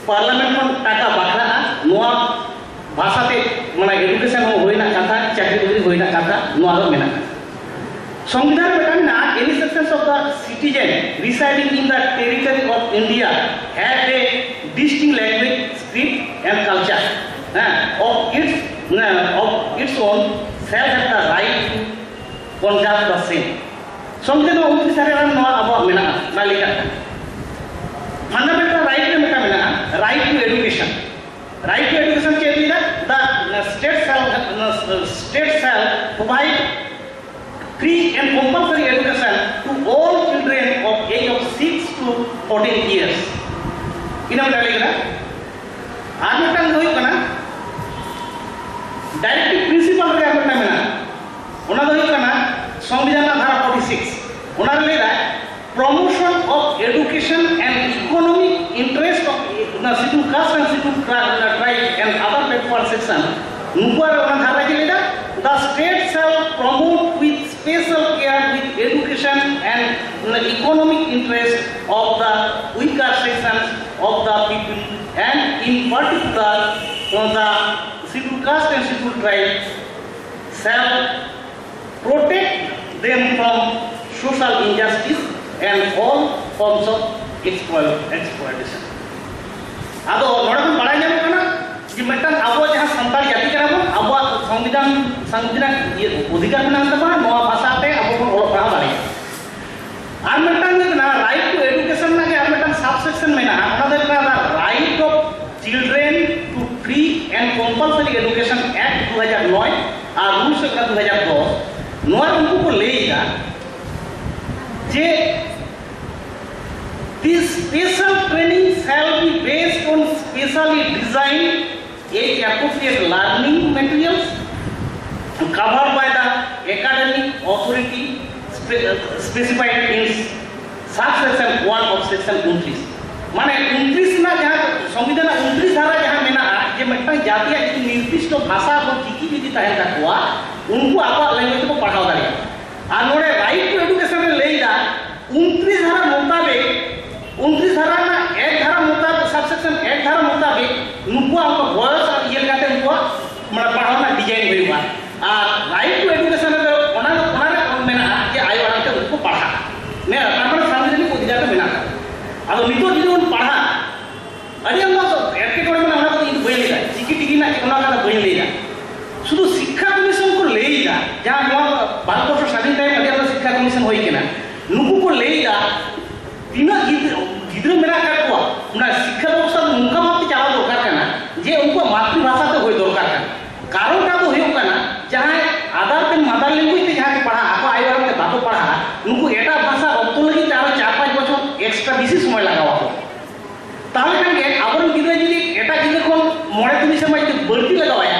ᱯᱟᱨᱞᱟᱢᱮᱱᱴ ᱠᱷᱚᱱ ᱴᱟᱠᱟ ᱵᱟᱠᱷᱨᱟᱜᱼᱟ᱾ ᱱᱚᱣᱟ ᱵᱷᱟᱥᱟ ᱛᱮ ᱢᱟᱱᱮ ᱮᱰᱩᱠᱮᱥᱚᱱ ᱦᱚᱸ ᱦᱩᱭ ᱨᱮᱱᱟᱜ ᱠᱟᱛᱷᱟ, ᱪᱟᱹᱠᱨᱤ ᱵᱟᱹᱠᱨᱤ ᱦᱩᱭ ᱨᱮᱱᱟᱜ ᱠᱟᱛᱷᱟ, ᱱᱚᱣᱟ ᱫᱚ ᱢᱮᱱᱟᱜᱼᱟ᱾ ᱥᱚᱝᱵᱤᱫᱷᱟᱱ ᱨᱮ ᱢᱤᱫᱴᱟᱝ ᱢᱮᱱᱟᱜᱼᱟ, "Any section of the citizen residing in the territory of India have a distinct language, script and culture, ᱦᱮᱸ, of its, ᱦᱮᱸ, of its own shall have the right to conserve the same." ᱥᱚᱝᱵᱤᱫᱷᱟᱱ ᱱᱚᱣᱟ ᱩᱱᱛᱨᱤᱥ ᱟᱨᱮ ᱨᱮ ᱱᱚᱣᱟ ᱟᱵᱚᱣᱟᱜ ᱢᱮᱱᱟᱜᱼᱟ, ᱚᱱᱟ ᱞᱟᱹᱭ ᱠᱟᱜ ᱠᱟᱱᱟ᱾ ᱯᱷᱟᱱᱰᱟᱢᱮᱱᱴᱟᱞ ᱨᱟᱭᱤᱴ ᱨᱮ ᱢᱤᱫᱴᱟᱝ ᱢᱮᱱᱟᱜᱼᱟ, right to education᱾ Right to education ᱪᱮᱫ ᱞᱟᱹᱭ ᱫᱟ? The state shall, state shall provide free and compulsory education to all children of age of six to fourteen years. ᱤᱱᱟᱹ ᱢᱤᱫᱴᱟᱝ ᱞᱟᱹᱭ ᱠᱮᱫᱟ᱾ ᱟᱨ ᱢᱤᱫᱴᱟᱝ ᱫᱚ ᱦᱩᱭᱩᱜ ᱠᱟᱱᱟ, ᱰᱟᱭᱨᱮᱠᱴᱤᱵᱷ ᱯᱨᱤᱱᱥᱤᱯᱟᱞ ᱨᱮ ᱟᱨ ᱢᱤᱫᱴᱟᱝ ᱢᱮᱱᱟᱜᱼᱟ᱾ ᱚᱱᱟ ᱫᱚ ᱦᱩᱭᱩᱜ ᱠᱟᱱᱟ ᱥᱚᱝᱵᱤᱫᱷᱟᱱ ᱨᱮᱱᱟᱜ ᱫᱷᱟᱨᱟ ᱯᱷᱳᱨᱴᱤ ᱥᱤᱠᱥ᱾ ᱚᱱᱟ ᱨᱮ ᱞᱟᱹᱭ ᱫᱟᱭ, "Promotion of education and economic interest of the Scheduled Caste and Scheduled Tri-, Tribe and other backward section." ᱱᱩᱠᱩᱣᱟᱜ ᱨᱮ ᱚᱱᱟ ᱫᱷᱟᱨᱟ ᱪᱮᱫ ᱞᱟᱹᱭ ᱫᱟ? "The state shall promote with special care with education and economic interest of the weaker sections of the people and in particular, the Scheduled Caste and Scheduled Tribe shall protect them from social injustice and all forms of exploit- exploitation. ᱟᱫᱚ ᱱᱚᱰᱮ ᱠᱷᱚᱱ ᱵᱟᱲᱟᱭ ᱧᱟᱢᱚᱜ ᱠᱟᱱᱟ ᱡᱮ ᱢᱤᱫᱴᱟᱝ ᱟᱵᱚ ᱡᱟᱦᱟᱸ ᱥᱟᱱᱛᱟᱲ ᱡᱟᱹᱛᱤ ᱠᱟᱱᱟ ᱵᱚᱱ, ᱟᱵᱚᱣᱟᱜ ᱥᱚᱝᱵᱤᱫᱷᱟᱱ, ᱥᱚᱝᱵᱤᱫᱷᱟᱱ ᱤᱭᱟᱹ ᱚᱫᱷᱤᱠᱟᱨ ᱢᱮᱱᱟᱜ ᱛᱟᱵᱚᱱᱟ ᱱᱚᱣᱟ ᱵᱷᱟᱥᱟ ᱛᱮ ᱟᱵᱚ ᱵᱚᱱ ᱚᱞᱚᱜ ᱯᱟᱲᱦᱟᱣ ᱫᱟᱲᱮᱭᱟᱜᱼᱟ᱾ ᱟᱨ ᱢᱤᱫᱴᱟᱝ ᱦᱩᱭᱩᱜ ᱠᱟᱱᱟ right to education ᱨᱮᱱᱟᱜ ᱜᱮ ᱟᱨ ᱢᱤᱫᱴᱟᱝ subsection ᱢᱮᱱᱟᱜᱼᱟ, ᱚᱱᱟ ᱫᱚ ᱦᱩᱭᱩᱜ ᱠᱟᱱᱟ right of children to free and compulsory education act দু হাজার নয় আর rules ᱦᱩᱭᱩᱜ ᱠᱟᱱᱟ ᱫᱩ ᱦᱟᱡᱟᱨ ᱫᱚᱥ᱾ ᱱᱚᱣᱟ ᱨᱮ ᱩᱱᱠᱩ ᱠᱚ ᱞᱟᱹᱭ ᱮᱫᱟ ᱡᱮ this special training shall be based on specially designed age appropriate learning materials covered by the academic authority spe- specified in subsection one of section ঊনত্রিশ। মানে ঊনত্রিশ ᱨᱮᱱᱟᱜ ᱡᱟᱦᱟᱸ ᱥᱚᱝᱵᱤᱫᱷᱟᱱ ᱨᱮᱱᱟᱜ ᱩᱱᱛᱨᱤᱥ ᱫᱷᱟᱨᱟ ᱡᱟᱦᱟᱸ ᱢᱮᱱᱟᱜᱼᱟ ᱡᱮ ᱢᱤᱫᱴᱟᱝ ᱡᱟᱹᱛᱤᱭᱟᱜ ᱡᱩᱫᱤ ᱱᱤᱨᱫᱤᱥᱴᱚ ᱵᱷᱟᱥᱟ ᱠᱚ ᱪᱤᱠᱤ ᱡᱩᱫᱤ ᱛᱟᱦᱮᱱ ᱛᱟᱠᱚᱣᱟ, ᱩᱱᱠᱩ ᱟᱠᱚᱣᱟᱜ language ᱛᱮᱠᱚ ᱯᱟᱲᱦᱟᱣ ᱫᱟᱲᱮᱭᱟᱜᱼᱟ᱾ ᱟᱨ ᱱᱚᱰᱮ right to education ᱨᱮ ᱞᱟᱹᱭ ᱮᱫᱟ ᱩᱱᱛᱨᱤᱥ ᱫᱷᱟᱨᱟ ᱢᱚᱛᱟᱵᱮᱠ, ᱩᱱᱛᱨᱤᱥ ᱫᱷᱟᱨᱟ ᱨᱮᱱᱟᱜ ᱮᱠ ᱫᱷᱟᱨᱟ ᱢᱚᱛᱟᱵᱮᱠ, subsection ᱮᱠ ᱫᱷᱟᱨᱟ ᱢᱚᱛᱟᱵᱮᱠ ᱱᱩᱠᱩᱣᱟᱜ ᱚᱱᱠᱟ ᱵᱚᱭᱚᱥ ᱟᱨ ᱤᱭᱟᱹ ᱞᱮᱠᱟᱛᱮ ᱩᱱᱠᱩᱣᱟᱜ ᱢᱟᱱᱮ ᱯᱟᱲᱦᱟᱣ ᱨᱮᱱᱟᱜ design ᱦᱩᱭᱩᱜᱼᱟ᱾ ᱟᱨ right to education ᱨᱮᱫᱚ ᱚᱱᱟ ᱚᱱᱟ ᱨᱮ ᱢᱮᱱᱟᱜᱼᱟ ᱡᱮ ᱟᱭᱳ ᱟᱲᱟᱝ ᱛᱮ ᱩᱱᱠᱩ ᱠᱚ ᱯᱟᱲᱦᱟᱜᱼᱟ᱾ ᱢᱮᱱ ᱛᱟᱨ ᱢᱟᱱᱮ ᱥᱟᱝᱵᱤᱫᱷᱟᱱᱤᱠ ᱚᱫᱷᱤᱠᱟᱨ ᱫᱚ ᱢᱮᱱᱟᱜ ᱛᱟᱠᱚᱣᱟ᱾ ᱟᱫᱚ ᱱᱤᱛᱚᱜ ᱡᱩᱫᱤ ᱵᱚᱱ ᱯᱟᱲᱦᱟᱜ, ᱟᱹᱰᱤ ᱟᱢᱫᱟ ᱮᱴᱠᱮᱴᱚᱬᱮ ᱢᱮᱱᱟᱜᱼᱟ, ᱚᱱᱟ ᱠᱚᱫᱚ ᱤᱧ ᱫᱚ ᱵᱟᱹᱧ ᱞᱟᱹᱭᱫᱟ, ᱪᱤᱠᱤ ᱴᱤᱠᱤ ᱨᱮᱱᱟᱜ ᱚᱱᱟ ᱠᱟᱛᱷᱟ ᱵᱟᱹᱧ ᱞᱟᱹᱭᱫᱟ᱾ ᱥᱩᱫᱷᱩ ᱥᱤᱠᱠᱷᱟ ᱠᱚᱢᱤᱥᱚᱱ ᱠᱚ ᱞᱟᱹᱭᱫᱟ, ᱡᱟᱦᱟᱸ ᱱᱚᱣᱟ ᱵᱷᱟᱨᱚᱛ ᱵᱚᱨᱥᱚ ᱥᱟᱹᱫᱷᱤᱱ ᱛᱟᱭᱚᱢ ᱟᱹᱰᱤ ᱟᱢᱫᱟ ᱥᱤᱠᱠᱷᱟ ᱠᱚᱢᱤᱥᱚᱱ ᱦᱩᱭ ᱠᱟᱱᱟ, ᱱᱩᱠᱩ ᱠᱚ ᱞᱟᱹᱭᱫᱟ ᱛᱤᱱᱟᱹᱜ ᱜᱤᱫᱽᱨᱟᱹ ᱜᱤᱫᱽᱨᱟᱹ ᱢᱮᱱᱟᱜ ᱟᱠᱟᱫ ᱠᱚᱣᱟ, ᱚᱱᱟ ᱥᱤᱠᱠᱷᱟ ᱵᱮᱵᱚᱥᱛᱷᱟ ᱫᱚ ᱱᱚᱝᱠᱟ ᱵᱷᱟᱵᱛᱮ ᱪᱟᱞᱟᱣ ᱫᱚᱨᱠᱟᱨ ᱠᱟᱱᱟ ᱡᱮ ᱩᱱᱠᱩᱣᱟᱜ ᱢᱟᱛᱨᱤ ᱵᱷᱟᱥᱟ ᱛᱮ ᱦᱩᱭ ᱫᱚᱨᱠᱟᱨ ᱠᱟᱱᱟ᱾ ᱠᱟᱨᱚᱱᱴᱟ ᱫᱚ ᱦᱩᱭᱩᱜ ᱠᱟᱱᱟ, ᱡᱟᱦᱟᱸᱭ other than mother language ᱛᱮ ᱡᱟᱦᱟᱸᱭ ᱠᱚ ᱯᱟᱲᱦᱟᱜᱼᱟ, ᱟᱠᱚ ᱟᱭᱳ ᱟᱲᱟᱝ ᱛᱮ ᱵᱟᱠᱚ ᱯᱟᱲᱦᱟᱜᱼᱟ, ᱱᱩᱠᱩ ᱮᱴᱟᱜ ᱵᱷᱟᱥᱟ ᱨᱚᱯᱛᱚ ᱞᱟᱹᱜᱤᱫ ᱛᱮ ᱟᱨᱚ ᱪᱟᱨ ᱯᱟᱸᱪ ᱵᱚᱪᱷᱚᱨ extra ᱵᱮᱥᱤ ᱥᱚᱢᱚᱭ ᱞᱟᱜᱟᱣ ᱟᱠᱚᱣᱟ᱾ ᱛᱟᱦᱚᱞᱮ ᱠᱷᱟᱱ ᱜᱮ ᱟᱵᱚᱨᱮᱱ ᱜᱤᱫᱽᱨᱟᱹ ᱡᱩᱫᱤ ᱮᱴᱟᱜ ᱜᱤᱫᱽᱨᱟᱹ ᱠᱷᱚᱱ ᱢᱚᱬᱮ ᱛᱩᱨᱩᱭ ᱥᱮᱨᱢᱟ ᱡᱩᱫᱤ ᱵᱟᱹᱲᱛᱤ ᱞᱟᱜᱟᱣᱟᱭᱟ,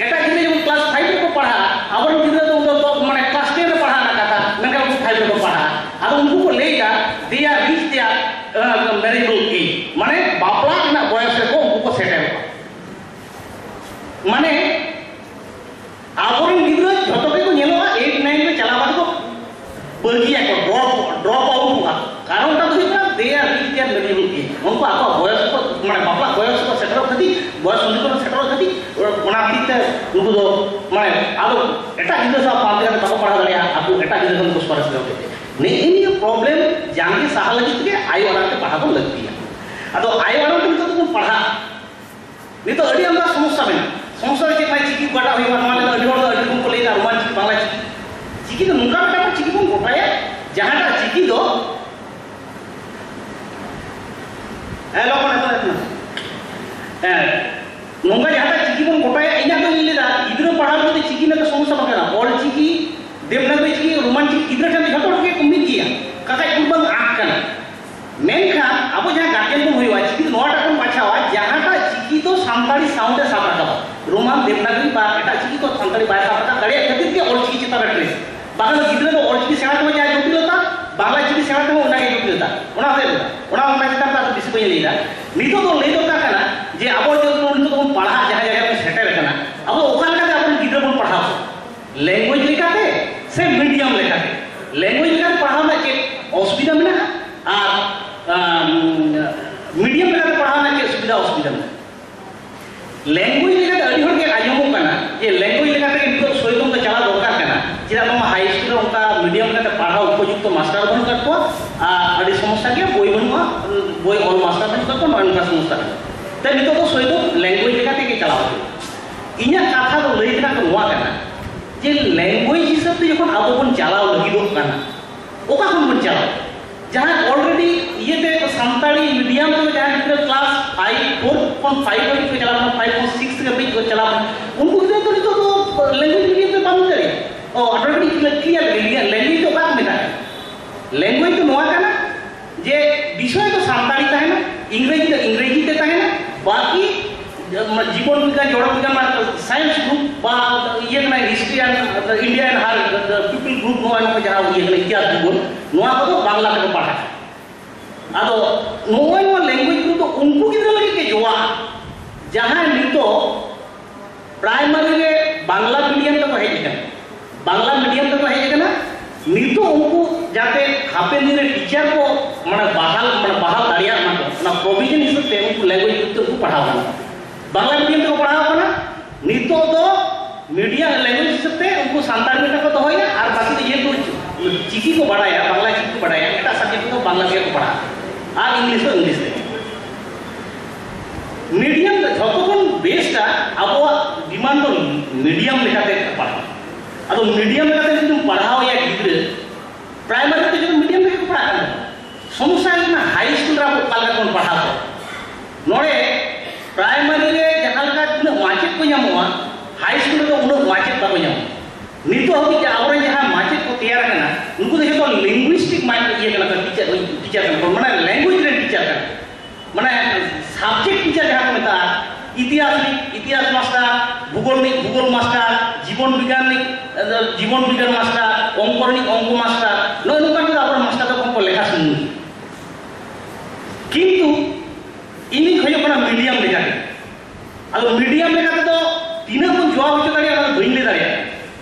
ᱮᱴᱟᱜ ᱜᱤᱫᱽᱨᱟᱹ ᱡᱮᱢᱚᱱ class five ᱨᱮᱠᱚ ᱯᱟᱲᱦᱟᱜᱼᱟ, ᱟᱵᱚᱨᱮᱱ ᱜᱤᱫᱽᱨᱟᱹ ᱫᱚ ᱩᱱᱫᱚ ᱫᱚ ᱢᱟᱱᱮ class ten ᱨᱮ ᱯᱟᱲᱦᱟᱜ ᱨᱮᱱᱟᱜ ᱠᱟᱛᱷᱟ, ᱢᱮᱱᱠᱷᱟᱱ ᱩᱱᱠᱩ five ᱨᱮᱠᱚ ᱯᱟᱲᱦᱟᱜᱼᱟ᱾ ᱟᱫᱚ ᱩᱱᱠᱩ ᱠᱚ ᱞᱟᱹᱭᱫᱟ they are reach their, uh, marriageable age, ᱢᱟᱱᱮ ᱵᱟᱯᱞᱟ ᱨᱮᱱᱟᱜ ᱵᱚᱭᱚᱥ ᱨᱮᱠᱚ ᱩᱱᱠᱩ ᱠᱚ ᱥᱮᱴᱮᱨᱚᱜᱼᱟ᱾ ᱱᱩᱠᱩ ᱫᱚ ᱢᱟᱱᱮ ᱟᱫᱚ ᱮᱴᱟᱜ ᱜᱤᱫᱽᱨᱟᱹ ᱥᱟᱶ ᱯᱟᱱᱛᱮ ᱠᱟᱛᱮ ᱵᱟᱠᱚ ᱯᱟᱲᱦᱟᱣ ᱫᱟᱲᱮᱭᱟᱜᱼᱟ, ᱟᱠᱚ ᱮᱴᱟᱜ ᱜᱤᱫᱽᱨᱟᱹ ᱠᱷᱚᱱ ᱠᱚ ᱥᱚᱨᱮᱥ ᱜᱮᱭᱟ᱾ ᱱᱮᱜᱼᱮ ᱱᱤᱭᱟᱹ ᱯᱨᱚᱵᱞᱮᱢ ᱡᱟᱸᱜᱮ ᱥᱟᱦᱟ ᱞᱟᱹᱜᱤᱫ ᱛᱮᱜᱮ ᱟᱭᱳ ᱟᱲᱟᱝ ᱛᱮ ᱯᱟᱲᱦᱟᱣ ᱫᱚ ᱞᱟᱹᱠᱛᱤᱭᱟ᱾ ᱟᱫᱚ ᱟᱭᱳ ᱟᱲᱟᱝ ᱛᱮ ᱱᱤᱛᱚᱜ ᱫᱚᱵᱚᱱ ᱯᱟᱲᱦᱟᱜ, ᱱᱤᱛᱚᱜ ᱟᱹᱰᱤ ᱟᱢᱫᱟ ᱥᱚᱢᱚᱥᱥᱟ ᱢᱮᱱᱟᱜᱼᱟ᱾ ᱥᱚᱢᱚᱥᱥᱟ ᱫᱚ ᱪᱮᱫ? ᱢᱟᱱᱮ ᱪᱤᱠᱤ ᱚᱠᱟᱴᱟᱜ ᱦᱩᱭᱩᱜᱼᱟ, ᱱᱚᱣᱟ ᱞᱟᱹᱜᱤᱫ ᱟᱹᱰᱤ ᱦᱚᱲ ᱫᱚ ᱟᱹᱰᱤ ᱨᱚᱠᱚᱢ ᱠᱚ ᱞᱟᱹᱭᱫᱟ, ᱨᱳᱢᱟᱱ ᱪᱤᱠᱤ, ᱵᱟᱝᱞᱟ ᱪᱤᱠᱤ᱾ ᱪᱤᱠᱤ ᱫᱚ ᱱᱚᱝᱠᱟ ᱢᱤᱫᱴᱟᱝ ᱪᱤᱠᱤ ᱵᱚᱱ ᱜᱚᱴᱟᱭᱟ, ᱡᱟᱦᱟᱸᱴᱟᱜ ᱪᱤᱠᱤ ᱫᱚ, ᱦᱮᱸ, ᱞᱚᱠᱷᱚᱱ, ᱮᱛᱚᱢ, ᱮᱛᱚᱢ᱾ ᱦᱮᱸ, ᱱᱚᱝᱠᱟ ᱡᱟᱦᱟᱸᱴᱟᱜ ᱪᱤᱠᱤ ᱵᱚᱱ ᱜᱚᱴᱟᱭᱟ, ᱤᱧᱟᱹᱜ ᱫᱚ ᱤᱧ ᱞᱟᱹᱭᱫᱟ, ᱜᱤᱫᱽᱨᱟᱹ ᱯᱟᱲᱦᱟᱣ ᱨᱮᱫᱚ ᱪᱤᱠᱤ ᱨᱮᱱᱟᱜ ᱫᱚ ᱥᱚᱢᱚᱥᱥᱟ ᱵᱟᱝ ᱠᱟᱱᱟ᱾ ᱚᱞ ᱪᱤᱠᱤ, ᱫᱮᱵᱽᱱᱟᱜᱚᱨᱤ ᱪᱤᱠᱤ, ᱨᱳᱢᱟᱱ ᱪᱤᱠᱤ, ᱜᱤᱫᱽᱨᱟᱹ ᱴᱷᱮᱱ ᱫᱚ ᱡᱷᱚᱛᱚ ᱦᱚᱲ ᱜᱮ ᱢᱤᱫ ᱜᱮᱭᱟ, ᱠᱟᱠᱟᱡ ᱠᱩᱲᱵᱟᱝ ᱟᱸᱠ ᱠᱟᱱᱟ᱾ ᱢᱮᱱᱠᱷᱟᱱ ᱟᱵᱚ ᱡᱟᱦᱟᱸ ᱜᱟᱨᱡᱮᱱ ᱵᱚᱱ ᱦᱩᱭᱩᱜᱼᱟ, ᱪᱤᱠᱤ ᱫᱚ ᱱᱚᱣᱟᱴᱟᱜ ᱵᱚᱱ ᱵᱟᱪᱷᱟᱣᱟ, ᱡᱟᱦᱟᱸᱴᱟᱜ ᱪᱤᱠᱤ ᱫᱚ ᱥᱟᱱᱛᱟᱲᱤ ᱥᱟᱶᱩᱱᱰ ᱮ ᱥᱟᱵ ᱨᱟᱠᱟᱵᱟ᱾ ᱨᱳᱢᱟᱱ, ᱫᱮᱵᱽᱱᱟᱜᱚᱨᱤ ᱵᱟ ᱮᱴᱟᱜ ᱪᱤᱠᱤ ᱠᱚ ᱥᱟᱱᱛᱟᱲᱤ ᱵᱟᱭ ᱥᱟᱵ ᱨᱟᱠᱟᱵ ᱫᱟᱲᱮᱭᱟᱜ ᱠᱷᱟᱹᱛᱤᱨ ᱜᱮ ᱚᱞ ᱪᱤᱠᱤ ᱪᱮᱛᱟᱱ ᱨᱮ ᱴᱨᱮᱥ᱾ ᱵᱟᱠᱷᱟᱱ ᱫᱚ ᱜᱤᱫᱽᱨᱟᱹ ᱫᱚ ᱚᱞ ᱪᱤᱠᱤ ᱥᱮᱬᱟ ᱛᱮᱦᱚᱸ ᱡᱟᱦᱟᱸᱭ ᱡᱚᱴᱤᱞᱚᱛᱟ, ᱵᱟᱝᱞᱟ ᱪᱤᱠᱤ ᱥᱮᱬᱟ ᱛᱮᱦᱚᱸ ᱚᱱᱟᱜᱮ ᱡᱚᱴᱤᱞᱚᱛᱟ᱾ ᱚᱱᱟ ᱦᱚᱛᱮᱡ ᱛᱮ ᱚᱱᱟ, ᱚᱱᱟ ᱪᱮᱛᱟᱱ ᱨᱮ ᱟᱫᱚ ᱵᱮᱥᱤ ᱵᱟᱹᱧ ᱞᱟᱹᱭᱫᱟ᱾ ᱱᱤᱛᱚᱜ ᱫᱚ ᱞᱟᱹᱭ ᱫᱚᱨᱠᱟᱨ ᱠᱟᱱᱟ ᱡᱮ ᱟᱵᱚ ᱡᱮ ᱱᱤᱛᱚᱜ ᱫᱚᱵᱚᱱ ᱯᱟᱲᱦᱟᱜ ᱡᱟᱦᱟᱸ ᱡᱟᱭᱜᱟ ᱨᱮᱵᱚᱱ ᱥᱮᱴᱮᱨ ᱟᱠᱟᱱᱟ, ᱟᱵᱚ ᱚᱠᱟ ᱞᱮᱠᱟᱛᱮ ᱟᱵᱚᱨᱮᱱ ᱜᱤᱫᱽᱨᱟᱹ ᱵᱚᱱ ᱯᱟᱲᱦᱟᱣ ᱠᱚᱣᱟ? ᱞᱮᱝᱜᱩᱭᱮᱡᱽ ᱞᱮᱠᱟᱛᱮ ᱥᱮ ᱢᱤᱰᱤᱭᱟᱢ ᱞᱮᱠᱟᱛᱮ? ᱞᱮᱝᱜᱩᱭᱮᱡᱽ ᱞᱮᱠᱟᱛᱮ ᱯᱟᱲᱦᱟᱣ ᱨᱮᱱᱟᱜ ᱪᱮᱫ ᱚᱥᱩᱵᱤᱫᱷᱟ ᱢᱮᱱᱟᱜᱼᱟ? ᱟᱨ, ᱟᱢ, ᱢᱤᱰᱤᱭᱟᱢ ᱞᱮᱠᱟᱛᱮ ᱯᱟᱲᱦᱟᱣ ᱨᱮᱱᱟᱜ ᱪᱮᱫ ᱥᱩᱵᱤᱫᱷᱟ ᱚᱥᱩᱵᱤᱫᱷᱟ ᱢᱮᱱᱟᱜᱼᱟ? ᱞᱮᱝᱜᱩᱭᱮᱡᱽ ᱞᱮᱠᱟᱛᱮ ᱟᱹᱰᱤ ᱦᱚᱲ ᱜᱮ ᱟᱸᱡᱚᱢᱚᱜ ᱠᱟᱱᱟ ᱡᱮ ᱞᱮᱝᱜᱩᱭᱮᱡᱽ ᱞᱮᱠᱟᱛᱮ ᱱᱤᱛᱚᱜ ᱥᱚᱭᱫᱚᱢ ᱫᱚ ᱪᱟᱞᱟᱣ ᱫᱚᱨᱠᱟᱨ ᱠᱟᱱᱟ᱾ ᱪᱮᱫᱟᱜ ᱵᱟᱝᱢᱟ ᱦᱟᱭ ᱥᱠᱩᱞ ᱨᱮ ᱚᱱᱠᱟ ᱢᱤᱰᱤᱭᱟᱢ ᱞᱮᱠᱟᱛᱮ ᱯᱟᱲᱦᱟᱣ ᱩᱯᱚᱡᱩᱠᱛᱚ ᱢᱟᱥᱴᱟᱨ ᱵᱟᱹᱱᱩᱜ ᱠᱟᱫ ᱠᱚᱣᱟ, ᱟᱨ ᱟᱹᱰᱤ ᱥᱚᱢᱚᱥᱥᱟ ᱜᱮᱭᱟ, ᱵᱳᱭ ᱵᱟᱹᱱᱩᱜᱼᱟ, ᱵᱳᱭ ᱚᱞ ᱢᱟᱥᱴᱟᱨ ᱵᱟᱹᱱᱩᱜ ᱠᱟᱫ ᱠᱚᱣᱟ, ᱱᱚᱜᱼᱚ ᱱᱚᱝᱠᱟ ᱥᱚᱢᱚᱥᱥᱟ ᱠᱟᱱᱟ᱾ ᱛᱟᱭ ᱱᱤᱛᱚᱜ ᱫᱚ ᱥᱚᱭᱫᱚᱢ ᱞᱮᱝᱜᱩᱭᱮᱡᱽ ᱞᱮᱠᱟ ᱛᱮᱜᱮ ᱪᱟᱞᱟᱣ ᱦᱩᱭᱩᱜᱼᱟ᱾ ᱤᱧᱟᱹᱜ ᱠᱟᱛᱷᱟ ᱫᱚ ᱞᱟᱹᱭ ᱨᱮᱱᱟᱜ ᱫᱚ ᱱᱚᱣᱟ ᱠᱟᱱᱟ ᱡᱮ ᱞᱮᱝᱜᱩᱭᱮᱡᱽ ᱦᱤᱥᱟᱹᱵ ᱛᱮ ᱡᱚᱠᱷᱚᱱ ᱟᱵᱚ ᱵᱚᱱ ᱪᱟᱞᱟᱣ ᱞᱟᱹᱜᱤᱫᱚᱜ ᱠᱟᱱᱟ, ᱚᱠᱟ ᱠᱷᱚᱱ ᱵᱚᱱ ᱪᱟᱞᱟᱣᱟ? ᱡᱟᱦᱟᱸᱭ ᱚᱞᱨᱮᱰᱤ ᱤᱭᱟᱹᱛᱮ ᱥᱟᱱᱛᱟᱲᱤ ᱢᱤᱰᱤᱭᱟᱢ ᱛᱮ ᱡᱟᱦᱟᱸᱭ ᱜᱤᱫᱽᱨᱟᱹ ᱠᱞᱟᱥ ᱯᱷᱟᱭᱤᱵᱷ, ᱯᱷᱳᱨ ᱠᱷᱚᱱ ᱯᱷᱟᱭᱤᱵᱷ ᱦᱟᱹᱵᱤᱡ ᱠᱚ ᱪᱟᱞᱟᱜ ᱠᱟᱱᱟ, ᱯᱷᱟᱭᱤᱵᱷ ᱠᱷᱚᱱ ᱥᱤᱠᱥ ᱦᱟᱹᱵᱤᱡ ᱠᱚ ᱪᱟᱞᱟᱜ ᱠᱟᱱᱟ, ᱩᱱᱠᱩ ᱜᱤᱫᱽᱨᱟᱹ ᱫᱚ ᱱᱤᱛᱚᱜ ᱫᱚ ᱞᱮᱝᱜᱩᱭᱮᱡᱽ ᱢᱤᱰᱤᱭᱟᱢ ᱛᱮ ᱵᱟᱝ ᱦᱩᱭ ᱫᱟᱲᱮᱭᱟᱜᱼᱟ᱾ ᱚ, ᱚᱴᱳᱢᱮᱴᱤᱠ ᱠᱞᱤᱭᱟᱨ ᱞᱮᱝᱜᱩᱭᱮᱡᱽ ᱫᱚ ᱚᱠᱟ ᱠᱚ ᱢᱮᱛᱟᱜ ᱠᱟᱱᱟ? ᱞᱮᱝᱜᱩᱭᱮᱡᱽ ᱫᱚ ᱱᱚᱣᱟ ᱠᱟᱱᱟ ᱡᱮ ᱵᱤᱥᱚᱭ ᱫᱚ ᱥᱟᱱᱛᱟᱲᱤ ᱛᱟᱦᱮᱱᱟ, ᱤᱝᱨᱮᱡᱤ ᱫᱚ ᱤᱝᱨᱮᱡᱤ ᱛᱮ ᱛᱟᱦᱮᱱᱟ, ᱵᱟᱹᱠᱤ ᱡᱤᱵᱚᱱ ᱵᱤᱜᱽᱜᱟᱱ, ᱡᱚᱲ ᱵᱤᱜᱽᱜᱟᱱ, ᱥᱟᱭᱮᱱᱥ ᱜᱨᱩᱯ ᱵᱟ ᱤᱭᱟᱹ ᱠᱟᱱᱟ, ᱦᱤᱥᱴᱨᱤ ᱮᱱᱰ ᱤᱱᱰᱤᱭᱟᱱ ᱦᱟᱨ ᱯᱤᱯᱤᱞ ᱜᱨᱩᱯ, ᱱᱚᱣᱟ ᱱᱚᱣᱟ ᱡᱟᱦᱟᱸ ᱤᱭᱟᱹ ᱠᱟᱱᱟ, ᱤᱛᱤᱦᱟᱥ ᱵᱷᱩᱜᱳᱞ, ᱱᱚᱣᱟ ᱠᱚᱫᱚ ᱵᱟᱝᱞᱟ ᱛᱮᱠᱚ ᱯᱟᱲᱦᱟᱜᱼᱟ᱾ ᱟᱫᱚ ᱱᱚᱜᱼᱚᱭ ᱱᱚᱣᱟ ᱞᱮᱝᱜᱩᱭᱮᱡᱽ ᱜᱨᱩᱯ ᱫᱚ ᱩᱱᱠᱩ ᱜᱤᱫᱽᱨᱟᱹ ᱞᱟᱹᱜᱤᱫ ᱜᱮ ᱡᱚᱣᱟᱜᱼᱟ, ᱡᱟᱦᱟᱸᱭ ᱱᱤᱛᱚᱜ ᱯᱨᱟᱭᱢᱟᱨᱤ ᱨᱮ ᱵᱟᱝᱞᱟ ᱢᱤᱰᱤᱭᱟᱢ ᱛᱮᱠᱚ ᱦᱮᱡ ᱟᱠᱟᱱᱟ, ᱵᱟᱝᱞᱟ ᱢᱤᱰᱤᱭᱟᱢ ᱛᱮᱠᱚ ᱦᱮᱡ ᱟᱠᱟᱱᱟ᱾ ᱱᱤᱛᱚᱜ ᱩᱱᱠᱩ ᱡᱟᱛᱮ ᱦᱟᱯᱮᱱ ᱫᱤᱱ ᱨᱮ ᱴᱤᱪᱟᱨ ᱠᱚ ᱢᱟᱱᱮ ᱵᱟᱦᱟᱞ, ᱢᱟᱱᱮ ᱵᱟᱦᱟᱞ ᱫᱟᱲᱮᱭᱟᱜ ᱢᱟ ᱠᱚ, ᱚᱱᱟ ᱯᱨᱚᱵᱷᱤᱡᱚᱱ ᱦᱤᱥᱟᱹᱵ ᱛᱮ ᱩᱱᱠᱩ ᱞᱮᱝᱜᱩᱭᱮᱡᱽ ᱜᱨᱩᱯ ᱛᱮ ᱩᱱᱠᱩ ᱯᱟᱲᱦᱟᱣ ᱜᱟᱱᱚᱜᱼᱟ᱾ ᱵᱟᱝᱞᱟ ᱢᱤᱰᱤᱭᱟᱢ ᱛᱮᱠᱚ ᱯᱟᱲᱦᱟᱣ ᱠᱟᱱᱟ, ᱱᱤᱛᱚᱜ ᱫᱚ ᱪᱤᱠᱤ ᱠᱚ ᱵᱟᱰᱟᱭᱟ, ᱵᱟᱝᱞᱟ ᱪᱤᱠᱤ ᱠᱚ ᱵᱟᱰᱟᱭᱟ, ᱮᱴᱟᱜ ᱥᱟᱵᱡᱮᱠᱴ ᱫᱚ ᱵᱟᱝᱞᱟ ᱛᱮᱜᱮ ᱠᱚ ᱯᱟᱲᱦᱟᱜᱼᱟ, ᱟᱨ ᱤᱝᱞᱤᱥ ᱫᱚ ᱤᱝᱞᱤᱥ ᱛᱮ᱾ ᱢᱤᱰᱤᱭᱟᱢ ᱫᱚ ᱡᱷᱚᱛᱚ ᱠᱷᱚᱱ ᱵᱮᱥᱴᱟ, ᱟᱵᱚᱣᱟᱜ ᱰᱤᱢᱟᱱᱰ ᱫᱚ ᱢᱤᱰᱤᱭᱟᱢ ᱞᱮᱠᱟᱛᱮ ᱯᱟᱲᱦᱟᱣ᱾ ᱟᱫᱚ ᱢᱤᱰᱤᱭᱟᱢ ᱞᱮᱠᱟᱛᱮ ᱡᱩᱫᱤᱢ ᱯᱟᱲᱦᱟᱣ ᱮᱭᱟ ᱜᱤᱫᱽᱨᱟᱹ, ᱯᱨᱟᱭᱢᱟᱨᱤ ᱨᱮ ᱡᱩᱫᱤ ᱢᱤᱰᱤᱭᱟᱢ ᱞᱮᱠᱟ ᱠᱚ ᱯᱟᱲᱦᱟᱜ ᱠᱟᱱᱟ, ᱥᱚᱢᱚᱥᱥᱟ ᱦᱩᱭᱩᱜ ᱠᱟᱱᱟ ᱦᱟᱭ ᱥᱠᱩᱞ ᱨᱮ ᱟᱵᱚ ᱚᱠᱟ ᱞᱮᱠᱟ ᱵᱚᱱ ᱯᱟᱲᱦᱟᱣ ᱠᱚᱣᱟ᱾ ᱱᱚᱰᱮ ᱯᱨᱟᱭᱢᱟᱨᱤ ᱨᱮ ᱡᱟᱦᱟᱸ ᱞᱮᱠᱟ ᱛᱤᱱᱟᱹᱜ ᱢᱟᱪᱮᱫ ᱠᱚ ᱧᱟᱢᱚᱜᱼᱟ, ᱦᱟᱭ ᱥᱠᱩᱞ ᱨᱮᱫᱚ ᱩᱱᱟᱹᱜ ᱢᱟᱪᱮᱫ ᱵᱟᱠᱚ ᱧᱟᱢᱚᱜᱼᱟ᱾ ᱱᱤᱛᱚᱜ ᱦᱟᱹᱵᱤᱡ ᱡᱮ ᱟᱵᱚᱨᱮᱱ ᱡᱟᱦᱟᱸ ᱢᱟᱪᱮᱫ ᱠᱚ ᱛᱮᱭᱟᱨ ᱟᱠᱟᱱᱟ, ᱩᱱᱠᱩ ᱫᱚ ᱡᱚᱛᱚ ᱞᱤᱝᱜᱩᱭᱤᱥᱴᱤᱠ ᱢᱟᱪᱮᱫ ᱤᱭᱟᱹ ᱠᱟᱱᱟ ᱠᱚ, ᱴᱤᱪᱟᱨ, ᱴᱤᱪᱟᱨ ᱠᱟᱱᱟ ᱠᱚ, ᱢᱟᱱᱮ ᱞᱮᱝᱜᱩᱭᱮᱡᱽ ᱨᱮᱱ ᱴᱤᱪᱟᱨ ᱠᱟᱱᱟ ᱠᱚ᱾ ᱢᱟᱱᱮ ᱥᱟᱵᱡᱮᱠᱴ ᱴᱤᱪᱟᱨ ᱡᱟᱦᱟᱸ ᱠᱚ ᱢᱮᱛᱟᱜᱼᱟ, ᱤᱛᱤᱦᱟᱥ ᱨᱤᱱᱤᱡ ᱤᱛᱤᱦᱟᱥ ᱢᱟᱥᱴᱟᱨ, ᱵᱷᱩᱜᱳᱞ ᱨᱤᱱᱤᱡ ᱵᱷᱩᱜᱳᱞ ᱢᱟᱥᱴᱟᱨ, ᱡᱤᱵᱚᱱ ᱵᱤᱜᱽᱜᱟᱱ ᱨᱤᱱᱤᱡ ᱡᱤᱵᱚᱱ ᱵᱤᱜᱽᱜᱟᱱ ᱢᱟᱥᱴᱟᱨ, ᱚᱝᱠᱚ ᱨᱤᱱᱤᱡ ᱚᱝᱠᱚ ᱢᱟᱥᱴᱟᱨ, ᱱᱚᱜᱼᱚ ᱱᱚᱝᱠᱟ ᱠᱚᱫᱚ ᱟᱵᱚᱨᱮᱱ ᱢᱟᱥᱴᱟᱨ ᱫᱚ ᱠᱚ ᱞᱮᱠᱷᱟ ᱥᱩᱢᱩᱝ ᱜᱮ᱾ ᱠᱤᱱᱛᱩ ᱤᱧᱤᱧ ᱠᱷᱚᱡᱚᱜ ᱠᱟᱱᱟ ᱢᱤᱰᱤᱭᱟᱢ ᱞᱮᱠᱟᱛᱮ᱾ ᱟᱫᱚ ᱢᱤᱰᱤᱭᱟᱢ ᱞᱮᱠᱟ ᱛᱮᱫᱚ ᱛᱤᱱᱟᱹᱜ ᱵᱚᱱ ᱡᱚᱵᱟᱵ ᱦᱚᱪᱚ ᱫᱟᱲᱮᱭᱟᱜᱼᱟ, ᱚᱱᱟ ᱫᱚ ᱵᱟᱹᱧ ᱞᱟᱹᱭ ᱫᱟᱲᱮᱭᱟᱜᱼᱟ᱾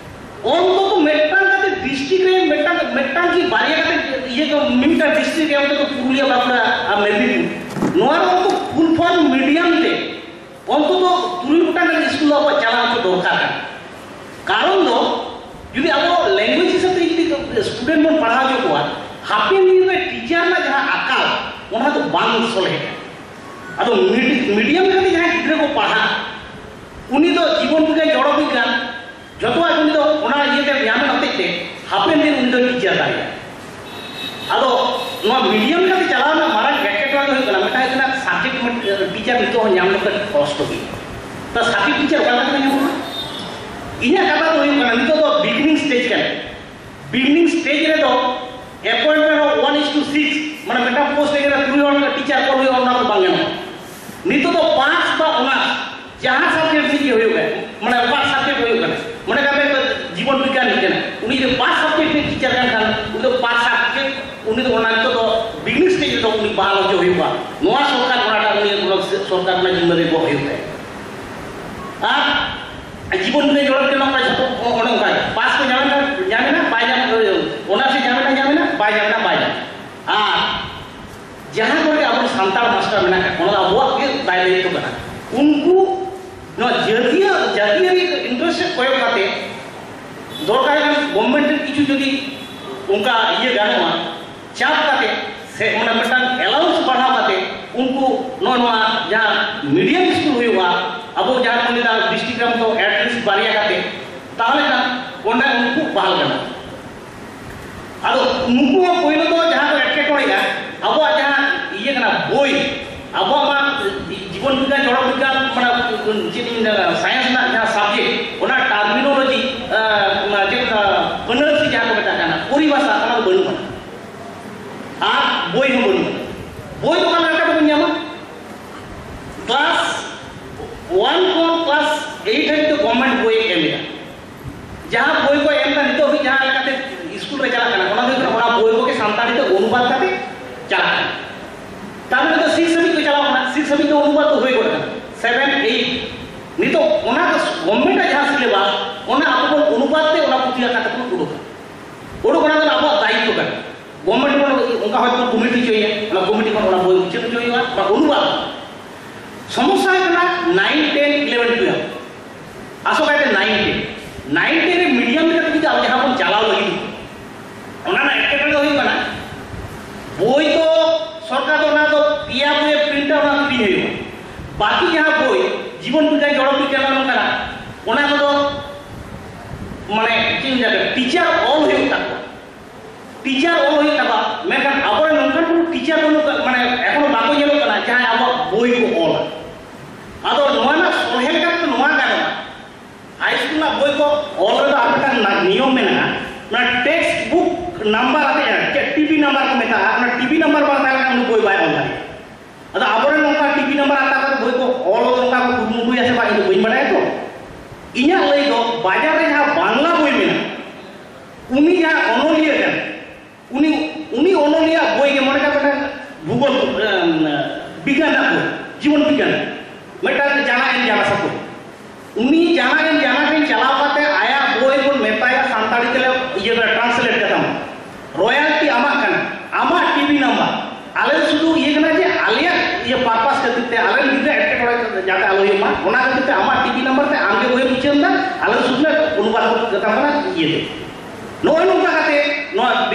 ᱚᱱᱛᱚᱛᱚ ᱢᱤᱫᱴᱟᱝ ᱠᱟᱛᱮ ᱰᱤᱥᱴᱨᱤᱠᱴ ᱨᱮ ᱢᱤᱫᱴᱟᱝ, ᱢᱤᱫᱴᱟᱝ ᱠᱤ ᱵᱟᱨᱭᱟ ᱠᱟᱛᱮ ᱤᱭᱟᱹ ᱠᱚ, ᱢᱤᱫᱴᱟᱝ ᱰᱤᱥᱴᱨᱤᱠᱴ ᱨᱮ ᱚᱱᱛᱚᱛᱚ ᱯᱩᱨᱩᱞᱤᱭᱟᱹ, ᱵᱟᱸᱠᱩᱲᱟ ᱟᱨ ᱢᱮᱫᱤᱱᱤᱯᱩᱨ, ᱱᱚᱣᱟ ᱨᱮ ᱚᱱᱛᱚ ᱯᱷᱩᱞ ᱯᱷᱚᱨᱢ ᱢᱤᱰᱤᱭᱟᱢ ᱛᱮ ᱚᱱᱛᱚᱛᱚ ᱛᱩᱨᱩᱭ ᱜᱚᱴᱟᱝ ᱜᱟᱱ ᱥᱠᱩᱞ ᱫᱚ ᱟᱵᱚᱣᱟᱜ ᱪᱟᱞᱟᱣ ᱦᱚᱪᱚ ᱫᱚᱨᱠᱟᱨ ᱠᱟᱱᱟ᱾ ᱠᱟᱨᱚᱱ ᱫᱚ, ᱡᱩᱫᱤ ᱟᱵᱚ ᱞᱮᱝᱜᱩᱭᱮᱡᱽ ᱦᱤᱥᱟᱹᱵ ᱛᱮ ᱡᱩᱫᱤ ᱥᱴᱩᱰᱮᱱᱴ ᱵᱚᱱ ᱯᱟᱲᱦᱟᱣ ᱦᱚᱪᱚ ᱠᱚᱣᱟ, ᱦᱟᱯᱮᱱ ᱫᱤᱱ ᱨᱮ ᱴᱤᱪᱟᱨ ᱨᱮᱱᱟᱜ ᱡᱟᱦᱟᱸ ᱟᱠᱟᱞ, ᱚᱱᱟ ᱫᱚ ᱵᱟᱝ ᱥᱚᱞᱦᱮᱜᱼᱟ᱾ ᱟᱫᱚ ᱢᱤᱰ-, ᱢᱤᱰᱤᱭᱟᱢ ᱞᱮᱠᱟᱛᱮ ᱡᱟᱦᱟᱸᱭ ᱜᱤᱫᱽᱨᱟᱹ ᱠᱚ ᱯᱟᱲᱦᱟᱜ, ᱩᱱᱤ ᱫᱚ ᱡᱤᱵᱚᱱ ᱵᱤᱜᱽᱜᱟᱱ, ᱡᱚᱲᱚ ᱵᱤᱜᱽᱜᱟᱱ, ᱡᱚᱛᱚᱣᱟᱜ ᱩᱱᱤ ᱫᱚ ᱚᱱᱟ ᱤᱭᱟᱹᱛᱮ ᱧᱟᱢᱮᱫ ᱦᱚᱛᱮᱡ ᱛᱮ ᱦᱟᱯᱮᱱ ᱫᱤᱱ ᱩᱱᱤ ᱫᱚ ᱴᱤᱪᱟᱨ ᱫᱟᱲᱮᱭᱟᱜᱼᱟ᱾ ᱟᱫᱚ ᱱᱚᱣᱟ ᱢᱤᱰᱤᱭᱟᱢ ᱞᱮᱠᱟᱛᱮ ᱪᱟᱞᱟᱣ ᱨᱮᱱᱟᱜ ᱢᱟᱨᱟᱝ ᱮᱴᱠᱮᱴᱚᱬᱮ ᱫᱚ ᱦᱩᱭᱩᱜ ᱠᱟᱱᱟ, ᱢᱤᱫᱴᱟᱝ ᱦᱩᱭᱩᱜ ᱠᱟᱱᱟ ᱥᱟᱵᱡᱮᱠᱴ ᱴᱤᱪᱟᱨ ᱱᱤᱛᱚᱜ ᱦᱚᱸ ᱧᱟᱢ ᱫᱚ ᱠᱟᱹᱴᱤᱡ ᱠᱚᱥᱴᱚ ᱜᱮᱭᱟ᱾ ᱛᱚ ᱥᱟᱵᱡᱮᱠᱴ ᱴᱤᱪᱟᱨ ᱚᱠᱟ ᱞᱮᱠᱟ ᱛᱮᱠᱚ ᱧᱟᱢᱚᱜᱼᱟ? ᱤᱧᱟᱹᱜ ᱠᱟᱛᱷᱟ ᱫᱚ ᱦᱩᱭᱩᱜ ᱠᱟᱱᱟ, ᱱᱤᱛᱚᱜ ᱫᱚ ᱵᱤᱜᱤᱱᱤᱝ ᱥᱴᱮᱡᱽ ᱠᱟᱱᱟ᱾ ᱵᱤᱜᱤᱱᱤᱝ ᱥᱴᱮᱡᱽ ᱨᱮᱫᱚ ᱮᱯᱚᱭᱮᱱᱴᱢᱮᱱᱴ ᱦᱚᱸ ᱚᱣᱟᱱ ᱤᱥ ᱴᱩ ᱥᱤᱠᱥ, ᱢᱟᱱᱮ ᱢᱤᱫᱴᱟᱝ ᱯᱳᱥᱴ ᱞᱟᱹᱜᱤᱫ ᱨᱮ ᱛᱩᱨᱩᱭ ᱦᱚᱲ ᱴᱤᱪᱟᱨ ᱠᱚ ᱦᱩᱭᱩᱜᱼᱟ, ᱚᱱᱟ ᱠᱚ ᱵᱟᱝ ᱜᱟᱱᱚᱜᱼᱟ᱾ ᱱᱤᱛᱚᱜ ᱫᱚ ᱯᱟᱥ ᱵᱟ ᱚᱱᱟᱨᱥ ᱡᱟᱦᱟᱸ ᱥᱟᱵᱡᱮᱠᱴ ᱨᱮᱱᱤᱡ ᱜᱮ ᱦᱩᱭᱩᱜ ᱠᱟᱱᱟ, ᱢᱟᱱᱮ ᱚᱠᱟ ᱥᱟᱵᱡᱮᱠᱴ ᱦᱩᱭᱩᱜ ᱠᱟᱱᱟ, ᱢᱚᱱᱮ ᱠᱟᱜ ᱢᱮ ᱡᱤᱵᱚᱱ ᱵᱤᱜᱽᱜᱟᱱ ᱨᱤᱱᱤᱡ ᱠᱟᱱᱟ, ᱩᱱᱤ ᱡᱩᱫᱤ ᱯᱟᱥ ᱥᱟᱵᱡᱮᱠᱴ ᱨᱤᱱᱤᱡ ᱴᱤᱪᱟᱨ ᱠᱟᱱ ᱠᱷᱟᱱ, ᱩᱱᱤ ᱫᱚ ᱯᱟᱥ ᱥᱟᱵᱡᱮᱠᱴ, ᱩᱱᱤ ᱫᱚ ᱚᱱᱟ ᱱᱤᱛᱚᱜ ᱫᱚ ᱵᱤᱜᱤᱱᱤᱝ ᱥᱴᱮᱡ ᱨᱮᱫᱚ ᱩᱱᱤ ᱵᱟᱦᱟᱞ ᱦᱚᱪᱚ ᱦᱩᱭᱩᱜᱼᱟ᱾ ᱱᱚᱣᱟ ᱥᱚᱨᱠᱟᱨ ᱚᱱᱟᱴᱟᱜ ᱩᱱᱤ ᱥᱚᱨᱠᱟᱨ ᱨᱮᱱᱟᱜ ᱡᱤᱢᱢᱟᱹᱫᱟᱨᱤ ᱜᱚᱜ ᱦᱩᱭᱩᱜ ᱛᱟᱭᱟ᱾ ᱟᱨ ᱡᱤᱵᱚᱱ ᱨᱮ ᱡᱚᱲᱚ ᱠᱮᱫ ᱱᱚᱝᱠᱟ ᱡᱷᱚᱛᱚ ᱚᱱᱮ ᱚᱱᱠᱟ ᱯᱟᱥ ᱠᱚ ᱧᱟᱢᱮᱱᱟ, ᱧᱟᱢᱮᱱᱟ, ᱵᱟᱭ ᱧᱟᱢ, ᱚᱱᱟᱨᱥ ᱮ ᱧᱟᱢᱮᱱᱟ, ᱧᱟᱢᱮᱱᱟ, ᱵᱟᱭ ᱧᱟᱢᱮᱱᱟ, ᱵᱟᱭ ᱧᱟᱢ᱾ ᱟᱨ ᱡᱟᱦᱟᱸ ᱠᱚᱨᱮ ᱟᱵᱚ ᱥᱟᱱᱛᱟᱲ ᱢᱟᱥᱴᱟᱨ ᱢᱮᱱᱟᱜ ᱠᱟᱜ ᱠᱚᱣᱟ, ᱚᱱᱟ ᱫᱚ ᱟᱵᱚᱣᱟᱜ ᱜᱮ ᱫᱟᱭ ᱫᱟᱭᱤᱛᱛᱚ ᱠᱟᱱᱟ᱾ ᱩᱱᱠᱩ ᱱᱚᱣᱟ ᱡᱟᱹᱛᱤᱭᱟᱹ, ᱡᱟᱹᱛᱤᱭᱟᱹᱨᱤ ᱤᱱᱴᱟᱨᱮᱥᱴ ᱠᱚᱭᱚᱜ ᱠᱟᱛᱮ ᱫᱚᱨᱠᱟᱨ ᱠᱷᱟᱱ ᱜᱚᱵᱷᱢᱮᱱᱴ ᱨᱮ ᱠᱤᱪᱷᱩ ᱡᱩᱫᱤ ᱚᱱᱠᱟ ᱤᱭᱟᱹ ᱜᱟᱱᱚᱜᱼᱟ, ᱪᱟᱯ ᱠᱟᱛᱮ ᱥᱮ ᱢᱟᱱᱮ ᱢᱤᱫᱴᱟᱝ allowance ᱵᱟᱲᱦᱟᱣ ᱠᱟᱛᱮ ᱩᱱᱠᱩ ᱱᱚᱜᱼᱚ ᱱᱚᱣᱟ ᱡᱟᱦᱟᱸ medium school ᱦᱩᱭᱩᱜᱼᱟ, ᱟᱵᱚ ᱡᱟᱦᱟᱸ ᱵᱚᱱ ᱞᱟᱹᱭᱫᱟ district ᱨᱮ ᱢᱚᱛᱚ at least ᱵᱟᱨᱭᱟ ᱠᱟᱛᱮ, ᱛᱟᱦᱚᱞᱮ ᱠᱷᱟᱱ ᱚᱸᱰᱮ ᱩᱱᱠᱩ ᱵᱟᱦᱟᱞ ᱜᱟᱱᱚᱜᱼᱟ᱾ ᱟᱫᱚ ᱱᱩᱠᱩ ᱦᱚᱸ ᱯᱳᱭᱞᱳ ᱫᱚ ᱡᱟᱦᱟᱸ ᱠᱚ ᱮᱴᱠᱮᱴᱚᱬᱮᱜᱼᱟ, ᱟᱵᱚᱣᱟᱜ ᱡᱟᱦᱟᱸ ᱤᱭᱟᱹ ᱠᱟᱱᱟ ᱵᱳᱭ, ᱟᱵᱚᱣᱟᱜ ᱢᱟ ᱡᱤᱵᱚᱱ ᱵᱤᱜᱽᱜᱟᱱ, ᱡᱚᱲᱚ ᱵᱤᱜᱽᱜᱟᱱ, ᱢᱟᱱᱮ ᱪᱮᱫ ᱤᱧ ᱞᱟᱹᱭᱟ, science ᱨᱮᱱᱟᱜ ᱡᱟᱦᱟᱸ subject, ᱚᱱᱟ terminology, ᱟᱸ, ᱚᱱᱟ ᱪᱮᱫ ᱠᱚ ᱢᱮᱛᱟᱜᱼᱟ, ᱯᱟᱹᱱᱟᱹᱨᱥᱤ ᱡᱟᱦᱟᱸ ᱠᱚ ᱢᱮᱛᱟᱜ ᱠᱟᱱᱟ, ᱯᱚᱨᱤᱵᱷᱟᱥᱟ, ᱚᱱᱟ ᱫᱚ ᱵᱟᱹᱱᱩᱜ ᱟᱱᱟ᱾ ᱟᱨ ᱵᱳᱭ ᱦᱚᱸ ᱵᱟᱹᱱᱩᱜ ᱟᱱᱟ᱾ ᱵᱳᱭ ᱫᱚ ᱚᱠᱟ ᱞᱮᱠᱟ ᱛᱮᱵᱚᱱ ᱧᱟᱢᱟ? Class one ᱠᱷᱚᱱ class eight ᱦᱟᱹᱵᱤᱡ ᱫᱚ government ᱵᱳᱭ ᱮ ᱮᱢ ᱮᱫᱟ᱾ ᱡᱟᱦᱟᱸ ᱵᱳᱭ ᱠᱚ ᱮᱢ ᱮᱫᱟ, ᱱᱤᱛᱚᱜ ᱦᱟᱹᱵᱤᱡ ᱡᱟᱦᱟᱸ ᱞᱮᱠᱟᱛᱮ ᱥᱠᱩᱞ ᱨᱮ ᱪᱟᱞᱟᱜ ᱠᱟᱱᱟ, ᱚᱱᱟ ᱫᱚ ᱦᱩᱭᱩᱜ ᱠᱟᱱᱟ, ᱚᱱᱟ ᱵᱳᱭ ᱠᱚᱜᱮ ᱥᱟᱱᱛᱟᱲᱤ ᱛᱮ ᱚᱱᱩᱵᱟᱫ ᱠᱟᱛᱮ ᱪᱟᱞᱟᱜ ᱠᱟᱱᱟ᱾ ᱛᱟᱨ ᱢᱟᱱᱮ ᱫᱚ six ᱦᱟᱹᱵᱤᱡ ᱠᱚ ᱪᱟᱞᱟᱣ ᱠᱟᱱᱟ, six ᱦᱟᱹᱵᱤᱡ ᱫᱚ ᱚᱱᱩᱵᱟᱫ ᱫᱚ ᱦᱩᱭ ᱜᱚᱫ ᱠᱟᱱᱟ, seven, eight᱾ ᱱᱤᱛᱚᱜ ᱚᱱᱟ ᱫᱚ government ᱟᱜ ᱡᱟᱦᱟᱸ syllabus, ᱚᱱᱟ ᱟᱵᱚ ᱵᱚᱱ ᱚᱱᱩᱵᱟᱫ ᱛᱮ ᱚᱱᱟ ᱯᱩᱛᱷᱤ ᱟᱠᱟᱨ ᱛᱮᱵᱚᱱ ᱩᱰᱩᱠᱟ᱾ ᱩᱰᱩᱠ, ᱚᱱᱟ ᱫᱚ ᱟᱵᱚᱣᱟᱜ ᱫᱟᱭᱤᱛᱛᱚ ᱠᱟᱱᱟ᱾ Government ᱵᱚᱱ ᱚᱱᱠᱟ ᱦᱚᱭᱛᱳ committee ᱦᱚᱪᱚᱭᱟ, ᱚᱱᱟ committee ᱠᱷᱚᱱ ᱚᱱᱟ ᱵᱳᱭ ᱩᱪᱷᱟᱹᱱ ᱦᱚᱪᱚ ᱦᱩᱭᱩᱜᱼᱟ, ᱚᱱᱟ ᱚᱱᱩᱵᱟᱫ᱾ ᱥᱚᱢᱚᱥᱥᱟ ᱦᱩᱭᱩᱜ ᱠᱟᱱᱟ nine, ten, eleven, twelve᱾ ᱟᱥᱚᱠᱟᱭᱛᱮ nine, ten᱾ Nine, ten ᱨᱮ medium ᱞᱮᱠᱟᱛᱮ ᱡᱩᱫᱤ ᱟᱵᱚ ᱡᱟᱦᱟᱸ ᱵᱚᱱ ᱪᱟᱞᱟᱣ ᱞᱟᱹᱜᱤᱫ, ᱚᱱᱟ ᱨᱮᱱᱟᱜ ᱮᱴᱠᱮᱴᱚᱬᱮ ᱫᱚ ᱦᱩᱭᱩᱜ ᱠᱟᱱᱟ, ᱵᱳᱭ ᱫᱚ ᱥᱚᱨᱠᱟᱨ ᱫᱚ ᱚᱱᱟ ᱫᱚ ᱯᱮᱭᱟ ᱵᱳᱭᱮ ᱯᱨᱤᱱᱴᱟ, ᱚᱱᱟ ᱠᱤᱨᱤᱧ ᱦᱩᱭᱩᱜᱼᱟ᱾ ᱵᱟᱹᱠᱤ ᱡᱟᱦᱟᱸ ᱵᱳᱭ, ᱡᱤᱵᱚᱱ ᱵᱤᱜᱽᱜᱟᱱ, ᱡᱚᱲᱚ ᱵᱤᱜᱽᱜᱟᱱ, ᱱᱚᱝᱠᱟᱱᱟᱜ, ᱚᱱᱟ ᱠᱚᱫᱚ ᱢᱟᱱᱮ ᱪᱮᱫ ᱤᱧ ᱞᱟᱹᱭᱟ, ᱴᱤᱪᱟᱨ ᱚᱞ ᱦᱩᱭᱩᱜ ᱛᱟᱠᱚᱣᱟ᱾ ᱴᱤᱪᱟᱨ ᱚᱞ ᱦᱩᱭᱩᱜ ᱛᱟᱠᱚᱣᱟ, ᱢᱮᱱᱠᱷᱟᱱ ᱟᱵᱚᱨᱮᱱ ᱱᱚᱝᱠᱟᱱ ᱠᱚ ᱴᱤᱪᱟᱨ ᱵᱟᱹᱱᱩᱜ ᱠᱚᱣᱟ, ᱢᱟᱱᱮ ᱮᱠᱷᱚᱱᱳ ᱵᱟᱠᱚ ᱧᱮᱞᱚᱜ ᱠᱟᱱᱟ ᱡᱟᱦᱟᱸᱭ ᱟᱵᱚᱣᱟᱜ ᱵᱳᱭ ᱠᱚ ᱚᱞᱟ᱾ ᱟᱫᱚ ᱱᱚᱣᱟ ᱨᱮᱱᱟᱜ ᱥᱚᱞᱦᱮ ᱞᱮᱠᱟ ᱛᱮᱫᱚ ᱱᱚᱣᱟ ᱜᱟᱱᱚᱜᱼᱟ, ᱦᱟᱭ ᱥᱠᱩᱞ ᱨᱮᱱᱟᱜ ᱵᱳᱭ ᱠᱚ ᱚᱞ ᱨᱮᱫᱚ ᱟᱨ ᱢᱤᱫᱴᱟᱝ ᱱᱟ-, ᱱᱤᱭᱚᱢ ᱢᱮᱱᱟᱜᱼᱟ, ᱚᱱᱟ ᱴᱮᱠᱥᱴ ᱵᱩᱠ ᱱᱟᱢᱵᱟᱨ ᱟᱛᱮ ᱡᱟᱦᱟᱸ ᱪᱮᱫ ᱴᱤ ᱵᱤ ᱱᱟᱢᱵᱟᱨ ᱠᱚ ᱢᱮᱛᱟᱜᱼᱟ, ᱚᱱᱟ ᱴᱤ ᱵᱤ ᱱᱟᱢᱵᱟᱨ ᱵᱟᱝ ᱛᱟᱦᱮᱸ ᱞᱮᱱᱠᱷᱟᱱ ᱩᱱᱤ ᱵᱳᱭ ᱵᱟᱭ ᱚᱞ ᱫᱟᱲᱮᱭᱟᱜᱼᱟ᱾ ᱟᱫᱚ ᱟᱵᱚᱨᱮᱱ ᱚᱱᱠᱟ ᱴᱤ ᱵᱤ ᱱᱟᱢᱵᱟᱨ ᱦᱟᱛᱟᱣ ᱠᱟᱛᱮ ᱵᱳᱭ ᱠᱚ ᱚᱞ ᱚᱱᱠᱟ ᱠᱚ ᱠᱩᱨᱩᱢᱩᱴᱩᱭᱟ ᱥᱮ ᱵᱟᱝ, ᱤᱧ ᱫᱚ ᱵᱟᱹᱧ ᱵᱟᱲᱟᱭᱟ ᱛᱚ᱾ ᱤᱧᱟᱹᱜ ᱞᱟᱹᱭ ᱫᱚ ᱵᱟᱡᱟᱨ ᱨᱮ ᱡᱟᱦᱟᱸ ᱵᱟᱝᱞᱟ ᱵᱳᱭ ᱢᱮᱱᱟᱜᱼᱟ, ᱩᱱᱤ ᱡᱟᱦᱟᱸ ᱚᱱᱚᱞᱤᱭᱟᱹ ᱠᱟᱱᱟᱭ, ᱩᱱᱤ, ᱩᱱᱤ ᱚᱱᱚᱞᱤᱭᱟᱹ ᱵᱳᱭ ᱜᱮ, ᱢᱚᱱᱮ ᱠᱟᱜ ᱢᱤᱫᱴᱟᱝ ᱵᱷᱩᱜᱳᱞ, ᱮᱸ, ᱵᱤᱜᱽᱜᱟᱱ ᱨᱮᱱᱟᱜ ᱵᱳᱭ, ᱡᱤᱵᱚᱱ ᱵᱤᱜᱽᱜᱟᱱ, ᱢᱤᱫᱴᱟᱝ ᱡᱟᱱᱟ ᱮᱱ ᱡᱟᱱᱟ ᱥᱟᱛᱚ, ᱩᱱᱤ ᱡᱟᱱᱟ ᱮᱱ ᱡᱟᱱᱟ ᱴᱷᱮᱱ ᱪᱟᱞᱟᱣ ᱠᱟᱛᱮ ᱟᱭᱟᱜ ᱵᱳᱭ ᱵᱚᱱ ᱢᱮᱛᱟᱭᱟ ᱥᱟᱱᱛᱟᱲᱤ ᱛᱮᱞᱮ ᱤᱭᱟᱹ ᱠᱟᱱᱟ, translate ᱠᱟᱛᱟᱢ, royalty ᱟᱢᱟᱜ ᱠᱟᱱᱟ, ᱟᱢᱟᱜ ᱴᱤ ᱵᱤ ᱱᱟᱢᱵᱟᱨ᱾ ᱟᱞᱮ ᱫᱚ ᱥᱩᱫᱷᱩ ᱤᱭᱟᱹ ᱠᱟᱱᱟ ᱡᱮ ᱟᱞᱮᱭᱟᱜ ᱤᱭᱟᱹ purpose ᱠᱷᱟᱹᱛᱤᱨ ᱛᱮ, ᱟᱞᱮ ᱜᱤᱫᱽᱨᱟᱹ ᱮᱴᱠᱮᱴᱚᱬᱮ ᱡᱟᱛᱮ ᱟᱞᱚ ᱦᱩᱭᱩᱜ ᱢᱟ, ᱚᱱᱟ ᱠᱷᱟᱹᱛᱤᱨ ᱛᱮ ᱟᱢᱟᱜ ᱴᱤ ᱵᱤ ᱱᱟᱢᱵᱟᱨ ᱛᱮ ᱟᱢ ᱜᱮ ᱵᱳᱭᱮᱢ ᱩᱪᱷᱟᱹᱱ ᱮᱫᱟ, ᱟᱞᱮ ᱫᱚ ᱥᱩᱫᱷᱩ ᱞᱮ ᱚᱱᱩᱵᱟᱫ ᱠᱟᱛᱟᱢ ᱠᱟᱱᱟ ᱤᱭᱟᱹ ᱛᱮ᱾ ᱱᱚᱜᱼᱚᱭ ᱱᱚᱝᱠᱟ ᱠᱟᱛᱮ ᱱᱚᱣᱟ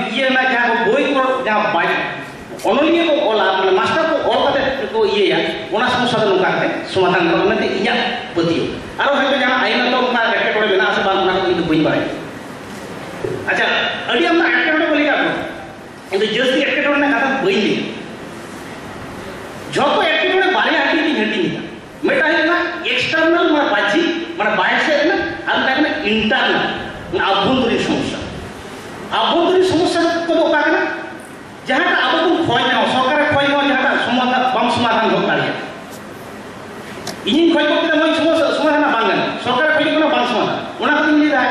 ᱚᱱᱚᱞᱤᱭᱟᱹ ᱠᱚ ᱚᱞᱟ, ᱢᱟᱱᱮ ᱢᱟᱥᱴᱟᱨ ᱠᱚ ᱚᱞ ᱠᱟᱛᱮ ᱠᱚ ᱤᱭᱟᱹᱭᱟ, ᱚᱱᱟ ᱥᱚᱢᱚᱥᱥᱟ ᱫᱚ ᱱᱚᱝᱠᱟ ᱠᱟᱛᱮ ᱥᱚᱢᱟᱫᱷᱟᱱ ᱜᱟᱱᱚᱜᱼᱟ ᱢᱮᱱᱛᱮ ᱤᱧᱟᱹᱜ ᱯᱟᱹᱛᱭᱟᱹᱣ᱾ ᱟᱨᱚ ᱦᱚᱭᱛᱳ ᱡᱟᱦᱟᱸ ᱟᱭᱤᱱ ᱟᱛᱚ ᱚᱱᱠᱟ ᱮᱴᱠᱮᱴᱚᱬᱮ ᱢᱮᱱᱟᱜᱼᱟ ᱥᱮ ᱵᱟᱝ, ᱚᱱᱟ ᱠᱚ ᱤᱧ ᱫᱚ ᱵᱟᱹᱧ ᱵᱟᱲᱟᱭᱟ᱾ ᱟᱪᱪᱷᱟ, ᱟᱹᱰᱤ ᱟᱢᱫᱟ ᱮᱴᱠᱮᱴᱚᱬᱮ ᱠᱚ ᱞᱟᱹᱭ ᱠᱟᱜ ᱠᱚᱣᱟ, ᱤᱧ ᱫᱚ ᱡᱟᱹᱥᱛᱤ ᱮᱴᱠᱮᱴᱚᱬᱮ ᱨᱮᱱᱟᱜ ᱠᱟᱛᱷᱟ ᱵᱟᱹᱧ ᱞᱟᱹᱭᱟ᱾ ᱡᱷᱚᱛᱚ ᱮᱴᱠᱮᱴᱚᱬᱮ ᱵᱟᱨᱭᱟ ᱦᱟᱹᱴᱤᱧ ᱛᱤᱧ ᱦᱟᱹᱴᱤᱧ ᱮᱫᱟ᱾ ᱢᱤᱫᱴᱟᱝ ᱦᱩᱭᱩᱜ ᱠᱟᱱᱟ ᱮᱠᱥᱴᱟᱨᱱᱟᱞ, ᱢᱟᱱᱮ ᱵᱟᱦᱨᱮ, ᱢᱟᱱᱮ ᱵᱟᱦᱨᱮ ᱥᱮᱫ ᱨᱮᱱᱟᱜ, ᱟᱨ ᱢᱤᱫᱴᱟᱝ ᱠᱟᱱᱟ ᱤᱱᱴᱟᱨᱱᱟᱞ, ᱢᱟᱱᱮ ᱟᱵᱷᱚᱱᱛᱚᱨᱤᱱ ᱥᱚᱢᱚᱥᱥᱟ᱾ ᱟᱵᱷᱚᱱᱛᱚᱨᱤᱱ ᱥᱚᱢᱚᱥᱥᱟ ᱠᱚᱫᱚ ᱚᱠᱟ ᱠᱟᱱᱟ? ᱡᱟᱦᱟᱸᱴᱟᱜ ᱟᱵᱚ ᱵᱚᱱ ᱠᱷᱚᱡᱽ ᱧᱟᱢᱟ, ᱥᱚᱨᱠᱟᱨᱮ ᱠᱷᱚᱡᱽ ᱧᱟᱢᱟ, ᱡᱟᱦᱟᱸᱴᱟᱜ ᱥᱚᱢᱟᱫᱷᱟᱱ ᱵᱟᱝ ᱥᱚᱢᱟᱫᱷᱟᱱ ᱜᱚᱫ ᱫᱟᱲᱮᱭᱟᱜᱼᱟ᱾ ᱤᱧᱤᱧ ᱠᱷᱚᱡᱽ ᱜᱚᱫ ᱠᱮᱫᱟ, ᱱᱚᱣᱟ ᱥᱚᱢᱚᱥᱥᱟ ᱥᱚᱢᱟᱫᱷᱟᱱ ᱵᱟᱝ ᱜᱟᱱᱚᱜᱼᱟ, ᱥᱚᱨᱠᱟᱨᱮ ᱠᱷᱚᱡᱽ ᱠᱟᱱᱟ ᱵᱟᱝ ᱥᱚᱢᱟᱫᱷᱟᱱ, ᱚᱱᱟ ᱠᱷᱟᱹᱛᱤᱨ ᱤᱧ ᱞᱟᱹᱭ ᱫᱟ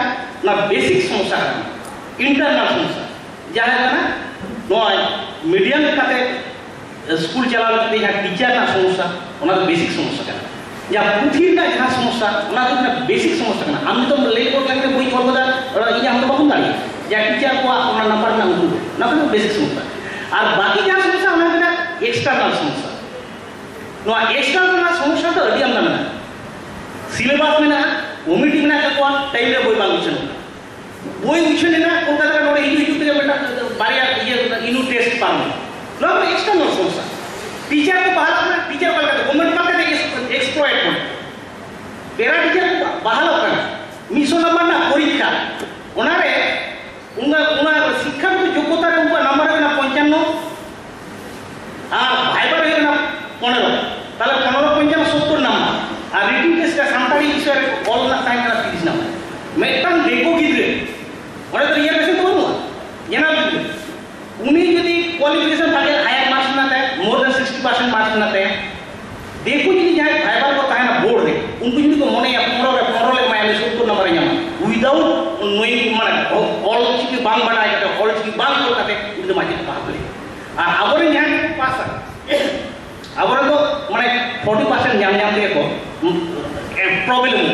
ᱚᱱᱟ ᱵᱮᱥᱤᱠ ᱥᱚᱢᱚᱥᱥᱟ ᱠᱟᱱᱟ, ᱤᱱᱴᱟᱨᱱᱟᱞ ᱥᱚᱢᱚᱥᱥᱟ᱾ ᱡᱟᱦᱟᱸ ᱠᱟᱱᱟ ᱱᱚᱣᱟ ᱢᱤᱰᱤᱭᱟᱢ ᱠᱟᱛᱮ ᱥᱠᱩᱞ ᱪᱟᱞᱟᱣ ᱞᱟᱹᱜᱤᱫ ᱛᱮ ᱡᱟᱦᱟᱸ ᱴᱤᱪᱟᱨ ᱨᱮᱱᱟᱜ ᱥᱚᱢᱚᱥᱥᱟ, ᱚᱱᱟ ᱫᱚ ᱵᱮᱥᱤᱠ ᱥᱚᱢᱚᱥᱥᱟ ᱠᱟᱱᱟ᱾ ᱡᱟᱦᱟᱸ ᱯᱩᱛᱷᱤ ᱨᱮᱱᱟᱜ ᱡᱟᱦᱟᱸ ᱥᱚᱢᱚᱥᱥᱟ, ᱚᱱᱟ ᱫᱚ ᱦᱩᱭᱩᱜ ᱠᱟᱱᱟ ᱵᱮᱥᱤᱠ ᱥᱚᱢᱚᱥᱥᱟ ᱠᱟᱱᱟ᱾ ᱟᱢ ᱡᱩᱫᱤ ᱞᱟᱹᱭ ᱜᱚᱫ ᱞᱟᱹᱜᱤᱫ ᱵᱳᱭ ᱚᱞ ᱠᱟᱫᱟ, ᱚᱱᱟ ᱤᱧ ᱟᱢ ᱫᱚ ᱵᱟᱵᱚᱱ ᱫᱟᱲᱮᱭᱟᱜᱼᱟ᱾ ᱡᱟᱦᱟᱸ ᱴᱤᱪᱟᱨ ᱠᱚᱣᱟᱜ ᱚᱱᱟ ᱱᱟᱢᱵᱟᱨ ᱨᱮᱱᱟᱜ ᱩᱱᱠᱩ, ᱚᱱᱟ ᱠᱚᱫᱚ ᱵᱮᱥᱤᱠ ᱥᱚᱢᱚᱥᱥᱟ᱾ ᱟᱨ ᱵᱟᱠᱤ ᱡᱟᱦᱟᱸ ᱥᱚᱢᱚᱥᱥᱟ, ᱚᱱᱟ ᱦᱩᱭᱩᱜ ᱠᱟᱱᱟ ᱮᱠᱥᱴᱟᱨᱱᱟᱞ ᱥᱚᱢᱚᱥᱥᱟ᱾ ᱱᱚᱣᱟ ᱮᱠᱥᱴᱟᱨᱱᱟᱞ ᱨᱮᱱᱟᱜ ᱥᱚᱢᱚᱥᱥᱟ ᱫᱚ ᱟᱹᱰᱤ ᱟᱢᱫᱟ ᱢᱮᱱᱟᱜᱼᱟ᱾ ᱥᱤᱞᱮᱵᱟᱥ ᱢᱮᱱᱟᱜᱼᱟ, ᱠᱚᱢᱤᱴᱤ ᱢᱮᱱᱟᱜ ᱛᱟᱠᱚᱣᱟ, ᱴᱟᱭᱤᱢ ᱨᱮ ᱵᱳᱭ ᱵᱟᱝ ᱩᱪᱷᱟᱹᱱᱚᱜ ᱠᱟᱱᱟ᱾ ᱵᱳᱭ ᱩᱪᱷᱟᱹᱱ ᱮᱱᱟ, ᱠᱳᱞᱠᱟᱛᱟ ᱨᱮ ᱱᱚᱰᱮ ᱦᱤᱡᱩᱜ ᱦᱤᱡᱩᱜ ᱛᱮᱜᱮ ᱢᱤᱫᱴᱟᱝ ᱵᱟᱨᱭᱟ ᱤᱭᱟᱹ ᱤᱱᱩ ᱴᱮᱥᱴ ᱯᱟᱨᱚᱢ ᱮᱱᱟ᱾ ᱱᱚᱣᱟ ᱫᱚ ᱮᱠᱥᱴᱟᱨᱱᱟᱞ ᱥᱚᱢᱚᱥᱥᱟ᱾ ᱴᱤᱪᱟᱨ ᱠᱚ ᱵᱟᱦᱟᱞᱚᱜ ᱠᱟᱱᱟ, ᱴᱤᱪᱟᱨ ᱚᱠᱟ ᱞᱮᱠᱟᱛᱮ ᱜᱚᱵᱷᱚᱨᱱᱢᱮᱱᱴ ᱚᱠᱟ ᱞᱮᱠᱟᱛᱮ ᱮᱠᱥᱯᱞᱚᱭᱮᱴ ᱠᱚ, ᱯᱮᱨᱟ ᱴᱤᱪᱟᱨ ᱠᱚ ᱵᱟᱦᱟᱞᱚᱜ ᱠᱟᱱᱟ, ᱢᱤᱫᱥᱚ ᱱᱟᱢᱵᱟᱨ ᱨᱮᱱᱟᱜ ᱯᱚᱨᱤᱠᱠᱷᱟ, ᱚᱱᱟᱨᱮ ᱚᱱᱟ ᱚᱱᱟ ᱥᱤᱠᱠᱷᱟᱜᱚᱛ ᱡᱳᱜᱽᱜᱚᱛᱟ ᱨᱮ ᱩᱱᱠᱩᱣᱟᱜ ᱱᱟᱢᱵᱟᱨ ᱦᱩᱭᱩᱜ ᱠᱟᱱᱟ ᱯᱚᱧᱪᱟᱱᱱᱚ, ᱟᱨ ᱵᱷᱟᱭᱵᱟ ᱨᱮ ᱦᱩᱭᱩᱜ ᱠᱟᱱᱟ ᱯᱚᱱᱮᱨᱚ, ᱛᱟᱦᱞᱮ ᱯᱚᱱᱮᱨᱚ ᱯᱚᱧᱪᱟᱱᱱᱚ ᱥᱚᱛᱛᱚᱨ ᱱᱟᱢᱵᱟᱨ, ᱟᱨ ᱨᱤᱴᱤᱱ ᱴᱮᱥᱴ ᱨᱮ ᱥᱟᱱᱛᱟᱲᱤ ᱵᱤᱥᱚᱭ ᱨᱮ ᱚᱞ ᱨᱮᱱᱟᱜ ᱛᱟᱦᱮᱸ ᱠᱟᱱᱟ ᱛᱤᱨᱤᱥ ᱱᱟᱢᱵᱟᱨ᱾ ᱢᱤᱫᱴᱟᱝ ᱫᱤᱠᱩ ᱜᱤᱫᱽᱨᱟᱹ, ᱚᱸᱰᱮ ᱫᱚ ᱨᱤᱡᱟᱨᱵᱷᱮᱥᱚᱱ ᱫᱚ ᱵᱟᱹᱱᱩᱜᱼᱟ, ᱡᱮᱱᱟᱨᱮᱞ ᱜᱤᱫᱽᱨᱟᱹ, ᱩᱱᱤ ᱡᱩᱫᱤ ᱠᱳᱣᱟᱞᱤᱯᱷᱤᱠᱮᱥᱚᱱ ᱵᱷᱟᱜᱮ, ᱦᱟᱭᱟᱨ ᱢᱟᱨᱠᱥ ᱢᱮᱱᱟᱜ ᱛᱟᱭᱟ, ᱢᱳᱨ ᱫᱮᱱ ᱥᱤᱠᱥᱴᱤ ᱯᱟᱨᱥᱮᱱᱴ ᱢᱟᱨᱠᱥ ᱢᱮᱱᱟᱜ ᱛᱟᱭᱟ, ᱫᱤᱠᱩ ᱡᱩᱫᱤ ᱡᱟᱦᱟᱸᱭ ᱵᱷᱟᱭᱵᱟ ᱨᱮᱠᱚ ᱛᱟᱦᱮᱱᱟ ᱵᱳᱨᱰ ᱨᱮ, ᱩᱱᱠᱩ ᱡᱩᱫᱤ ᱠᱚ ᱢᱚᱱᱮᱭᱟ ᱯᱚᱱᱨᱚ ᱨᱮ ᱯᱚᱱᱨᱚ ᱞᱮ ᱮᱢᱟᱭᱟ, ᱩᱱᱤ ᱥᱚᱛᱛᱚᱨ ᱱᱟᱢᱵᱟᱨ ᱮ ᱧᱟᱢᱟ, ᱩᱭᱫᱟᱣᱩᱴ ᱱᱳᱭᱤᱝ, ᱢᱟᱱᱮ ᱚᱞ ᱪᱤᱠᱤ ᱵᱟᱝ ᱵᱟᱲᱟᱭ ᱠᱟᱛᱮ, ᱚᱞ ᱪᱤᱠᱤ ᱵᱟᱝ ᱚᱞ ᱠᱟᱛᱮ ᱩᱱᱤ ᱫᱚ ᱢᱟᱪᱮᱫ ᱵᱟᱝ ᱦᱩᱭᱩᱜᱼᱟ᱾ ᱟᱨ ᱟᱵᱚᱨᱮᱱ ᱡᱟᱦᱟᱸᱭ ᱠᱚ ᱯᱟᱥᱟ, ᱟᱵᱚᱨᱮᱱ ᱫᱚ ᱢᱟᱱᱮ ᱯᱷᱳᱨᱴᱤ ᱯᱟᱨᱥᱮᱱᱴ ᱧᱟᱢ ᱧᱟᱢ ᱛᱮᱜᱮ ᱠᱚ ᱯᱨᱚᱵᱞᱮᱢ᱾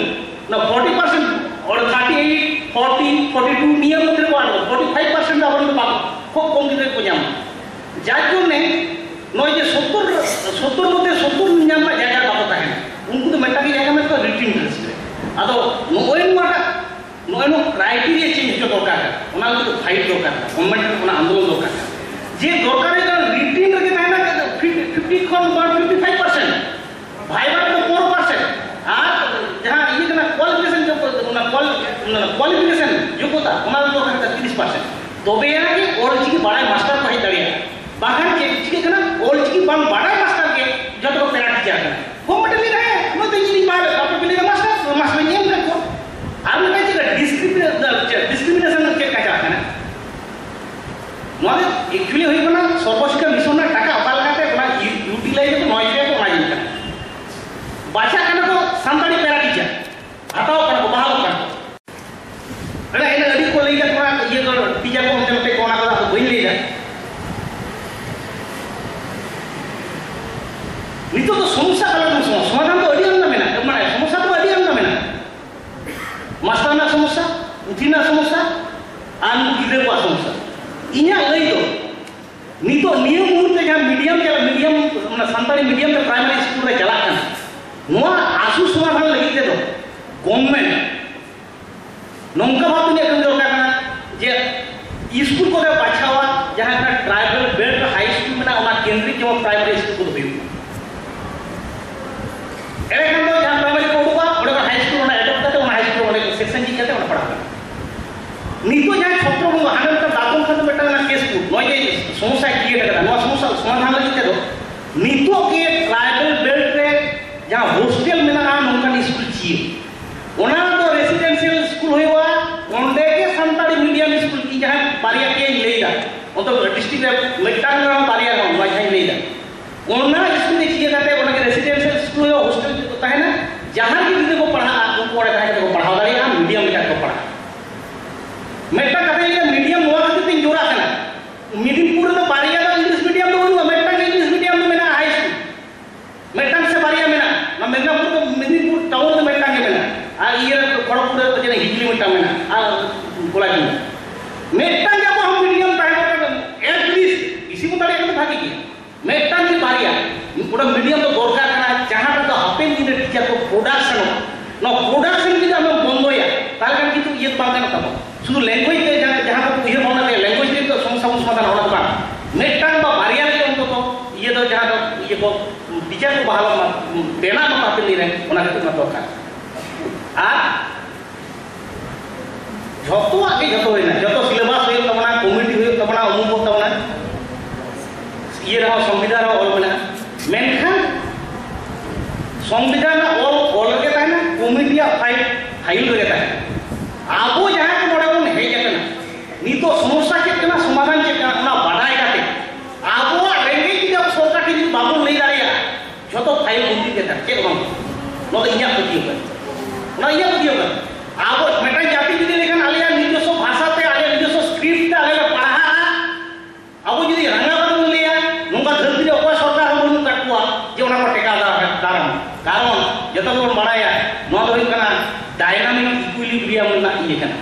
ᱚᱱᱟ ᱯᱷᱳᱨᱴᱤ ᱯᱟᱨᱥᱮᱱᱴ, ᱚᱨ thirty eight, forty, forty two, ᱱᱤᱭᱟᱹ ᱢᱚᱫᱽᱫᱷᱮ ᱨᱮᱠᱚ ᱟᱴᱚᱠ᱾ ᱯᱷᱳᱨᱴᱤ ᱯᱷᱟᱭᱤᱵᱷ ᱯᱟᱨᱥᱮᱱᱴ ᱫᱚ ᱟᱵᱚᱨᱮᱱ ᱫᱚ ᱵᱟᱠᱚ, ᱠᱷᱩᱵ ᱠᱚᱢ ᱜᱤᱫᱽᱨᱟᱹ ᱜᱮᱠᱚ ᱧᱟᱢᱟ᱾ ᱡᱟᱨ ᱡᱚᱱᱱᱮ ᱱᱚᱜᱼᱚᱭ ᱡᱮ ᱥᱚᱛᱛᱚᱨ, ᱥᱚᱛᱛᱚᱨ ᱢᱚᱫᱽᱫᱷᱮ ᱥᱚᱛᱛᱚᱨ ᱧᱟᱢ ᱨᱮᱱᱟᱜ ᱡᱟᱭᱜᱟ ᱨᱮ ᱵᱟᱠᱚ ᱛᱟᱦᱮᱱᱟ, ᱩᱱᱠᱩ ᱫᱚ ᱢᱤᱫᱴᱟᱝ ᱜᱮ ᱡᱟᱭᱜᱟ ᱢᱮᱱᱟᱜ ᱛᱟᱠᱚᱣᱟ, ᱨᱤᱴᱤᱱ ᱴᱮᱥᱴ ᱨᱮ᱾ ᱟᱫᱚ ᱱᱚᱜᱼᱚᱭ ᱱᱚᱣᱟᱴᱟᱜ, ᱱᱚᱜᱼᱚᱭ ᱱᱚᱣᱟ ᱠᱨᱟᱭᱴᱮᱨᱤᱭᱟ ᱪᱮᱧᱡᱽ ᱦᱚᱪᱚ ᱫᱚᱨᱠᱟᱨ ᱠᱟᱱᱟ, ᱚᱱᱟ ᱞᱟᱹᱜᱤᱫ ᱯᱷᱟᱭᱤᱴ ᱫᱚᱨᱠᱟᱨ ᱠᱟᱱᱟ, ᱜᱚᱵᱷᱚᱨᱱᱢᱮᱱᱴ ᱴᱷᱮᱱ ᱚᱱᱟ ᱟᱱᱫᱳᱞᱚᱱ ᱫᱚᱨᱠᱟᱨ ᱠᱟᱱᱟ᱾ ᱡᱮ ᱫᱚᱨᱠᱟᱨ ᱦᱩᱭᱩᱜ ᱠᱟᱱᱟ ᱨᱤᱴᱤᱱ ᱠᱳᱣᱟᱞᱤᱯᱷᱤᱠᱮᱥᱚᱱ, ᱡᱳᱜᱽᱜᱚᱛᱟ, ᱚᱱᱟ ᱫᱚ ᱫᱚᱨᱠᱟᱨ ᱠᱟᱱᱟ ᱛᱤᱨᱤᱥ ᱯᱟᱨᱥᱮᱱᱴ᱾ ᱛᱚᱵᱮ ᱟᱱᱟᱜ ᱜᱮ ᱚᱞ ᱪᱤᱠᱤ ᱵᱟᱲᱟᱭ ᱢᱟᱥᱴᱟᱨ ᱠᱚ ᱦᱮᱡ ᱫᱟᱲᱮᱭᱟᱜᱼᱟ᱾ ᱵᱟᱠᱷᱟᱱ ᱪᱮᱫ ᱪᱤᱠᱟᱹᱜ ᱠᱟᱱᱟ, ᱚᱞ ᱪᱤᱠᱤ ᱵᱟᱝ ᱵᱟᱲᱟᱭ ᱢᱟᱥᱴᱟᱨ ᱜᱮ ᱡᱚᱛᱚ ᱠᱚ ᱯᱮᱨᱟ ᱴᱤᱪᱟᱨ ᱠᱟᱱᱟ᱾ ᱜᱚᱵᱷᱚᱨᱱᱢᱮᱱᱴ ᱞᱟᱹᱭ ᱫᱟᱲᱮᱭᱟᱜᱼᱟ, ᱱᱚᱣᱟ ᱫᱚ ᱤᱧ ᱵᱟᱭ ᱞᱟᱹᱭ, ᱟᱯᱮ ᱯᱮ ᱞᱟᱹᱭ ᱫᱟ ᱢᱟᱥᱴᱟᱨ, ᱢᱟᱥᱴᱟᱨ ᱤᱧ ᱮᱢ ᱠᱟᱫ ᱠᱚᱣᱟ᱾ ᱟᱨ ᱢᱤᱫᱴᱟᱝ ᱪᱮᱫ ᱰᱤᱥᱠᱨᱤᱢᱤᱱᱮᱥᱚᱱ, ᱪᱮᱫ ᱰᱤᱥᱠᱨᱤᱢᱤᱱᱮᱥᱚᱱ ᱪᱮᱫ ᱞᱮᱠᱟ ᱪᱟᱞᱟᱜ ᱠᱟᱱᱟ? ᱱᱚᱣᱟ ᱫᱚ ᱮᱠᱪᱩᱭᱮᱞᱤ ᱦᱩᱭᱩᱜ ᱠᱟᱱᱟ ᱥᱚᱨᱵᱚ ᱥᱤᱠᱠᱷᱟ ᱢᱤᱥᱚᱱ ᱨᱮᱱᱟᱜ ᱴᱟᱠᱟ ᱚᱠᱟ ᱞᱮᱠᱟᱛᱮ ᱚᱱᱟ ᱤᱭᱩ-, ᱤᱭᱩᱴᱤᱞᱟᱭᱤᱡᱽ ᱟᱠᱚ, ᱱᱚᱣᱟ ᱤᱭᱟᱹ ᱠᱚ, ᱚᱱᱟ ᱤᱭᱟᱹ ᱠᱟᱱᱟ᱾ ᱵᱟᱪᱷᱟᱜ ᱠᱟᱱᱟ ᱠᱚ ᱥᱟᱱᱛᱟᱲᱤ ᱯᱮᱨᱟ ᱴᱤᱪᱟᱨ, ᱦᱟᱛᱟᱣ ᱠᱟᱱᱟ ᱠᱚ, ᱵᱟᱦᱟᱞᱚᱜ ᱠᱟᱱᱟ ᱠᱚ᱾ ᱮᱱᱟ, ᱮᱱᱟ ᱟᱹᱰᱤ ᱠᱚ ᱞᱟᱹᱭ ᱠᱟᱫ ᱠᱚᱣᱟ, ᱤᱭᱟᱹ ᱠᱚ, ᱴᱤᱪᱟᱨ ᱠᱚ ᱚᱱᱛᱮ ᱱᱚᱛᱮ ᱠᱚ, ᱚᱱᱟ ᱠᱚᱫᱚ ᱟᱫᱚ ᱵᱟᱹᱧ ᱞᱟᱹᱭ ᱫᱟ᱾ ᱱᱤᱛᱚᱜ ᱫᱚ ᱥᱚᱢᱚᱥᱥᱟ ᱟᱞᱟᱫᱟ ᱥᱚᱢᱚᱥᱥᱟ, ᱥᱚᱢᱟᱫᱷᱟᱱ ᱫᱚ ᱟᱹᱰᱤ ᱟᱢᱫᱟ ᱢᱮᱱᱟᱜᱼᱟ, ᱢᱟᱱᱮ ᱥᱚᱢᱚᱥᱥᱟ ᱫᱚ ᱟᱹᱰᱤ ᱟᱢᱫᱟ ᱢᱮᱱᱟᱜᱼᱟ᱾ ᱢᱟᱥᱴᱟᱨ ᱨᱮᱱᱟᱜ ᱥᱚᱢᱚᱥᱥᱟ, ᱯᱩᱛᱷᱤ ᱨᱮᱱᱟᱜ ᱥᱚᱢᱚᱥᱥᱟ, ᱟᱨ ᱩᱱᱠᱩ ᱜᱤᱫᱽᱨᱟᱹ ᱠᱚᱣᱟᱜ ᱥᱚᱢᱚᱥᱥᱟ᱾ ᱤᱧᱟᱹᱜ ᱞᱟᱹᱭ ᱫᱚ, ᱱᱤᱛᱚᱜ ᱱᱤᱭᱟᱹ ᱢᱩᱦᱩᱨᱛᱮ ᱡᱟᱦᱟᱸ ᱢᱤᱰᱤᱭᱟᱢ ᱪᱟᱞᱟᱜ, ᱢᱤᱰᱤᱭᱟᱢ, ᱚᱱᱟ ᱥᱟᱱᱛᱟᱲᱤ ᱢᱤᱰᱤᱭᱟᱢ ᱛᱮ ᱯᱨᱟᱭᱢᱟᱨᱤ ᱥᱠᱩᱞ ᱨᱮ ᱪᱟᱞᱟᱜ ᱠᱟᱱᱟ, ᱱᱚᱣᱟ ᱟᱥᱩ ᱥᱚᱢᱟᱫᱷᱟᱱ ᱞᱟᱹᱜᱤᱫ ᱛᱮᱫᱚ ᱜᱚᱵᱷᱚᱨᱱᱢᱮᱱᱴ ᱱᱚᱝᱠᱟ ᱵᱷᱟᱵᱽ ᱛᱮ ᱠᱟᱹᱢᱤ ᱫᱚᱨᱠᱟᱨ ᱠᱟᱱᱟ ᱡᱮ ᱥᱠᱩᱞ ᱠᱚᱨᱮ ᱵᱟᱪᱷᱟᱣᱟ, ᱡᱟᱦᱟᱸ ᱠᱟᱱᱟ ᱴᱨᱟᱭᱵᱟᱞ ᱵᱮᱞᱴ ᱨᱮ ᱦᱟᱭ ᱥᱠᱩᱞ ᱢᱮᱱᱟᱜᱼᱟ, ᱚᱱᱟ ᱠᱮᱱᱫᱨᱤᱠ ᱡᱮᱢᱚᱱ ᱯᱨᱟᱭᱢᱟᱨᱤ ᱥᱠᱩᱞ ᱠᱚᱫᱚ ᱦᱩᱭᱩᱜ ᱢᱟ᱾ ᱮᱸᱰᱮᱠᱷᱟᱱ ᱫᱚ ᱡᱟᱦᱟᱸ ᱯᱨᱟᱭᱢᱟᱨᱤ ᱠᱚ ᱩᱰᱩᱠᱚᱜᱼᱟ, ᱚᱸᱰᱮ ᱠᱷᱚᱱ ᱦᱟᱭ ᱥᱠᱩᱞ ᱚᱸᱰᱮ ᱮᱰᱚᱯᱴ ᱠᱟᱛᱮ, ᱚᱱᱟ ᱦᱟᱭ ᱥᱠᱩᱞ ᱚᱸᱰᱮ ᱥᱮᱠᱥᱚᱱ ᱡᱷᱤᱡ ᱠᱟᱛᱮ ᱚᱸᱰᱮ ᱯᱟᱲᱦᱟᱜ ᱠᱟᱱᱟ᱾ ᱱᱤᱛᱚᱜ ᱡᱟᱦᱟᱸ ᱪᱷᱚᱛᱨᱚ ᱵᱚᱸᱜᱟ ᱦᱟᱸᱰᱮ ᱢᱤᱫᱴᱟᱝ ᱫᱟᱯᱚᱱ ᱠᱷᱟᱱ ᱫᱚ ᱢᱤᱫᱴᱟᱝ ᱚᱱᱟ ᱠᱮᱥ ᱠᱚ, ᱱᱚᱜᱼᱚᱭ ᱡᱮ ᱥᱚᱢᱚᱥᱥᱟ ᱠᱨᱤᱭᱮᱴ ᱟᱠᱟᱫᱟ, ᱱᱚᱣᱟ ᱥᱚᱢᱚᱥᱥᱟ ᱥᱚᱢᱟᱫᱷᱟᱱ ᱞᱟᱹᱜᱤᱫ ᱛᱮᱫᱚ ᱱᱤᱛᱚᱜ ᱜᱮ ᱴᱨᱟᱭᱵᱟᱞ ᱵᱮᱞᱴ ᱨᱮ ᱡᱟᱦᱟᱸ ᱦᱳᱥᱴᱮᱞ ᱢᱮᱱᱟᱜᱼᱟ, ᱱᱚᱝᱠᱟᱱ ᱥᱠᱩᱞ ᱪᱤᱭᱟᱹ, ᱚᱱᱟ ᱫᱚ ᱨᱮᱥᱤᱰᱮᱱᱥᱤᱭᱟᱞ ᱥᱠᱩᱞ ᱦᱩᱭᱩᱜᱼᱟ, ᱚᱸᱰᱮ ᱜᱮ ᱥᱟᱱᱛᱟᱲᱤ ᱢᱤᱰᱤᱭᱟᱢ ᱥᱠᱩᱞ᱾ ᱤᱧ ᱡᱟᱦᱟᱸ ᱵᱟᱨᱭᱟ ᱯᱮᱭᱟᱧ ᱞᱟᱹᱭᱫᱟ, ᱚᱱᱛᱚ ᱰᱤᱥᱴᱨᱤᱠᱴ ᱨᱮ ᱢᱤᱫᱴᱟᱝ ᱨᱮᱦᱚᱸ ᱵᱟᱨᱭᱟ ᱨᱮᱦᱚᱸ, ᱱᱚᱣᱟ ᱡᱟᱦᱟᱸᱧ ᱞᱟᱹᱭᱫᱟ, ᱚᱱᱟ ᱥᱠᱩᱞ ᱨᱮ ᱪᱤᱭᱟᱹ ᱠᱟᱛᱮ ᱚᱱᱟ ᱜᱮ ᱨᱮᱥᱤᱰᱮᱱᱥᱤᱭᱟᱞ ᱥᱠᱩᱞ ᱦᱩᱭᱩᱜᱼᱟ, ᱦᱳᱥᱴᱮᱞ ᱛᱟᱦᱮᱱᱟ᱾ ᱡᱟᱦᱟᱸᱭ ᱜᱮ ᱜᱤᱫᱽᱨᱟᱹ ᱠᱚ ᱯᱟᱲᱦᱟᱜᱼᱟ, ᱩᱱᱠᱩ ᱚᱸᱰᱮ ᱛᱟᱦᱮᱸ ᱠᱟᱛᱮ ᱠᱚ ᱯᱟᱲᱦᱟᱣ ᱫᱟᱲᱮᱭᱟᱜᱼᱟ, ᱢᱤᱰᱤᱭᱟᱢ ᱞᱮᱠᱟ ᱠᱚ ᱯᱟᱲᱦᱟᱜᱼᱟ᱾ ᱢᱤᱫᱴᱟᱝ ᱠᱟᱛᱷᱟᱧ ᱞᱟᱹᱭᱟ, ᱢᱤᱰᱤᱭᱟᱢ ᱱᱚᱣᱟ ᱠᱷᱟᱹᱛᱤᱨ ᱛᱤᱧ ᱡᱳᱨᱟᱜ ᱠᱟᱱᱟ, ᱢᱤᱫ ᱫᱤᱱ ᱯᱩᱨ ᱨᱮᱫᱚ ᱵᱟᱨᱭᱟ ᱫᱚ ᱤᱝᱞᱤᱥ ᱢᱤᱰᱤᱭᱟᱢ ᱫᱚ ᱵᱟᱹᱱᱩᱜᱼᱟ, ᱢᱤᱫᱴᱟᱝ ᱜᱮ ᱤᱝᱞᱤᱥ ᱢᱤᱰᱤᱭᱟᱢ ᱫᱚ ᱢᱮᱱᱟᱜᱼᱟ, ᱦᱟᱭ ᱥᱠᱩᱞ᱾ ᱢᱤᱫᱴᱟᱝ ᱥᱮ ᱵᱟᱨᱭᱟ ᱢᱮᱱᱟᱜᱼᱟ᱾ ᱱᱚᱣᱟ ᱢᱮᱫᱽᱱᱟᱯᱩᱨ ᱫᱚ, ᱢᱮᱫᱽᱱᱤᱯᱩᱨ ᱴᱟᱣᱩᱱ ᱨᱮ ᱢᱤᱫᱴᱟᱝ ᱜᱮ ᱢᱮᱱᱟᱜᱼᱟ᱾ ᱟᱨ ᱤᱭᱟᱹ ᱨᱮ, ᱠᱷᱚᱲᱚᱜᱽᱯᱩᱨ ᱨᱮ ᱡᱟᱹᱱᱤᱡ ᱦᱤᱡᱽᱞᱤ ᱢᱤᱫᱴᱟᱝ ᱢᱮᱱᱟᱜᱼᱟ, ᱟᱨ ᱠᱚᱞᱟᱪᱩᱲᱟ᱾ ᱢᱤᱫᱴᱟᱝ ᱜᱮ ᱟᱵᱚᱣᱟᱜ ᱢᱤᱰᱤᱭᱟᱢ ᱛᱟᱦᱮᱸ ᱫᱚᱨᱠᱟᱨ, at least ᱵᱮᱥᱤ ᱵᱚ ᱫᱟᱲᱮᱭᱟᱜ ᱠᱷᱟᱱ ᱵᱷᱟᱜᱮ ᱜᱮᱭᱟ᱾ ᱢᱤᱫᱴᱟᱝ ᱜᱮ ᱵᱟᱨᱭᱟ, ᱚᱱᱟ ᱢᱤᱰᱤᱭᱟᱢ ᱫᱚ ᱫᱚᱨᱠᱟᱨ ᱠᱟᱱᱟ, ᱡᱟᱦᱟᱸ ᱴᱟᱜ ᱫᱚ ᱦᱟᱯᱮᱱ ᱫᱤᱱ ᱨᱮ ᱴᱤᱪᱟᱨ ᱠᱚ ᱯᱨᱚᱰᱟᱠᱥᱚᱱᱚᱜᱼᱟ᱾ ᱱᱚᱣᱟ ᱯᱨᱚᱰᱟᱠᱥᱚᱱ ᱡᱩᱫᱤ ᱟᱢᱮᱢ ᱵᱚᱱᱫᱚᱭᱟ, ᱛᱟᱦᱚᱞᱮ ᱠᱷᱟᱱ ᱠᱤᱱᱛᱩ ᱤᱭᱟᱹ ᱫᱚ ᱵᱟᱝ ᱜᱟᱱᱚᱜ ᱛᱟᱵᱚᱱᱟ᱾ ᱥᱩᱫᱷᱩ ᱞᱮᱝᱜᱩᱭᱮᱡᱽ ᱛᱮ ᱡᱟᱦᱟᱸ, ᱡᱟᱦᱟᱸ ᱠᱚ ᱩᱭᱦᱟᱹᱨ ᱵᱷᱟᱵᱽᱱᱟ ᱛᱮ ᱞᱮᱝᱜᱩᱭᱮᱡᱽ ᱛᱮ ᱥᱚᱢᱚᱥᱥᱟ ᱵᱚᱱ ᱥᱚᱢᱟᱫᱷᱟᱱᱟ, ᱚᱱᱟ ᱫᱚ ᱵᱟᱝ᱾ ᱢᱤᱫᱴᱟᱝ ᱵᱟ ᱵᱟᱨᱭᱟ ᱜᱮ ᱚᱱᱛᱚᱛᱚ ᱤᱭᱟᱹ ᱫᱚ, ᱡᱟᱦᱟᱸ ᱫᱚ ᱤᱭᱟᱹ ᱠᱚ ᱴᱤᱪᱟᱨ ᱠᱚ ᱵᱟᱦᱟᱞᱚᱜ ᱢᱟ, ᱵᱮᱱᱟᱜ ᱢᱟ ᱦᱟᱯᱮᱱ ᱫᱤᱱ ᱨᱮ, ᱚᱱᱟ ᱠᱷᱟᱹᱛᱤᱨ ᱢᱟ ᱫᱚᱨᱠᱟᱨ᱾ ᱟᱨ ᱡᱷᱚᱛᱚᱣᱟᱜ ᱜᱮ ᱡᱷᱚᱛᱚ ᱦᱩᱭᱱᱟ, ᱡᱷᱚᱛᱚ ᱥᱤᱞᱮᱵᱟᱥ ᱦᱩᱭᱩᱜ ᱛᱟᱵᱚᱱᱟ, ᱠᱚᱢᱤᱴᱤ ᱦᱩᱭᱩᱜ ᱛᱟᱵᱚᱱᱟ, ᱩᱢᱩᱠᱚᱜ ᱛᱟᱵᱚᱱᱟ, ᱤᱭᱟᱹ ᱨᱮᱦᱚᱸ ᱥᱚᱝᱵᱤᱫᱷᱟᱱ ᱨᱮᱦᱚᱸ ᱚᱞ ᱢᱮᱱᱟᱜᱼᱟ᱾ ᱢᱮᱱᱠᱷᱟᱱ ᱥᱚᱝᱵᱤᱫᱷᱟᱱ ᱨᱮᱱᱟᱜ ᱚᱞ ᱚᱞ ᱨᱮᱜᱮ ᱛᱟᱦᱮᱱᱟ, ᱠᱚᱢᱤᱴᱤᱭᱟᱜ ᱯᱷᱟᱭᱤᱞ ᱯᱷᱟᱭᱤᱞ ᱨᱮᱜᱮ ᱛᱟᱦᱮᱱᱟ᱾ ᱟᱵᱚ ᱡᱟᱦᱟᱸᱭ ᱠᱚ ᱱᱚᱰᱮ ᱵᱚᱱ ᱦᱮᱡ ᱟᱠᱟᱱᱟ, ᱱᱤᱛᱚᱜ ᱥᱚᱢᱚᱥᱥᱟ ᱪᱮᱫ ᱠᱟᱱᱟ, ᱥᱚᱢᱟᱫᱷᱟᱱ ᱪᱮᱫ ᱠᱟᱱᱟ, ᱚᱱᱟ ᱵᱟᱰᱟᱭ ᱠᱟᱛᱮ ᱟᱵᱚᱣᱟᱜ ᱨᱮᱸᱜᱮᱡ ᱡᱩᱫᱤ ᱟᱵᱚ ᱥᱚᱨᱠᱟᱨ ᱴᱷᱮᱱ ᱡᱩᱫᱤ ᱵᱟᱵᱚᱱ ᱞᱟᱹᱭ ᱫᱟᱲᱮᱭᱟᱜᱼᱟ, ᱡᱷᱚᱛᱚ ᱯᱷᱟᱭᱤᱞ ᱵᱚᱱ ᱪᱮᱫ ᱠᱟᱱᱟ, ᱪᱮᱫ ᱦᱚᱸ ᱵᱟᱝ᱾ ᱱᱚᱣᱟ ᱫᱚ ᱤᱧᱟᱹᱜ ᱯᱟᱹᱛᱭᱟᱹᱣ ᱠᱟᱱᱟ, ᱚᱱᱟ ᱤᱧᱟᱹᱜ ᱯᱟᱹᱛᱭᱟᱹᱣ ᱠᱟᱱᱟ᱾ ᱟᱵᱚ ᱢᱤᱫᱴᱟᱝ ᱡᱟᱹᱛᱤ ᱡᱩᱫᱤ ᱞᱮᱠᱷᱟᱱ ᱟᱞᱮᱭᱟᱜ ᱱᱤᱡᱚᱥᱥᱚ ᱵᱷᱟᱥᱟ ᱛᱮ, ᱟᱞᱮᱭᱟᱜ ᱱᱤᱡᱚᱥᱥᱚ ᱥᱠᱨᱤᱯᱴ ᱛᱮ ᱟᱞᱮ ᱞᱮ ᱯᱟᱲᱦᱟᱜᱼᱟ, ᱟᱵᱚ ᱡᱩᱫᱤ ᱨᱟᱸᱜᱟᱣ ᱠᱟᱛᱮ ᱵᱚᱱ ᱞᱟᱹᱭᱟ, ᱱᱚᱝᱠᱟ ᱫᱷᱟᱹᱨᱛᱤ ᱨᱮ ᱚᱠᱚᱭ ᱥᱚᱨᱠᱟᱨ ᱦᱚᱸ ᱵᱟᱹᱱᱩᱜ ᱟᱠᱟᱫ ᱠᱚᱣᱟ ᱡᱮ ᱚᱱᱟ ᱠᱚ ᱴᱮᱠᱟᱣ ᱫᱟᱨᱟᱢ, ᱫᱟᱨᱟᱢᱟ᱾ ᱠᱟᱨᱚᱱ ᱡᱚᱛᱚ ᱜᱮᱵᱚᱱ ᱵᱟᱲᱟᱭᱟ, ᱱᱚᱣᱟ ᱫᱚ ᱦᱩᱭᱩᱜ ᱠᱟᱱᱟ ᱰᱟᱭᱱᱟᱢᱤᱠ ᱤᱠᱩᱭᱤᱞᱤᱵᱨᱤᱭᱟᱢ ᱨᱮᱱᱟᱜ ᱤᱭᱟᱹ ᱠᱟᱱᱟ᱾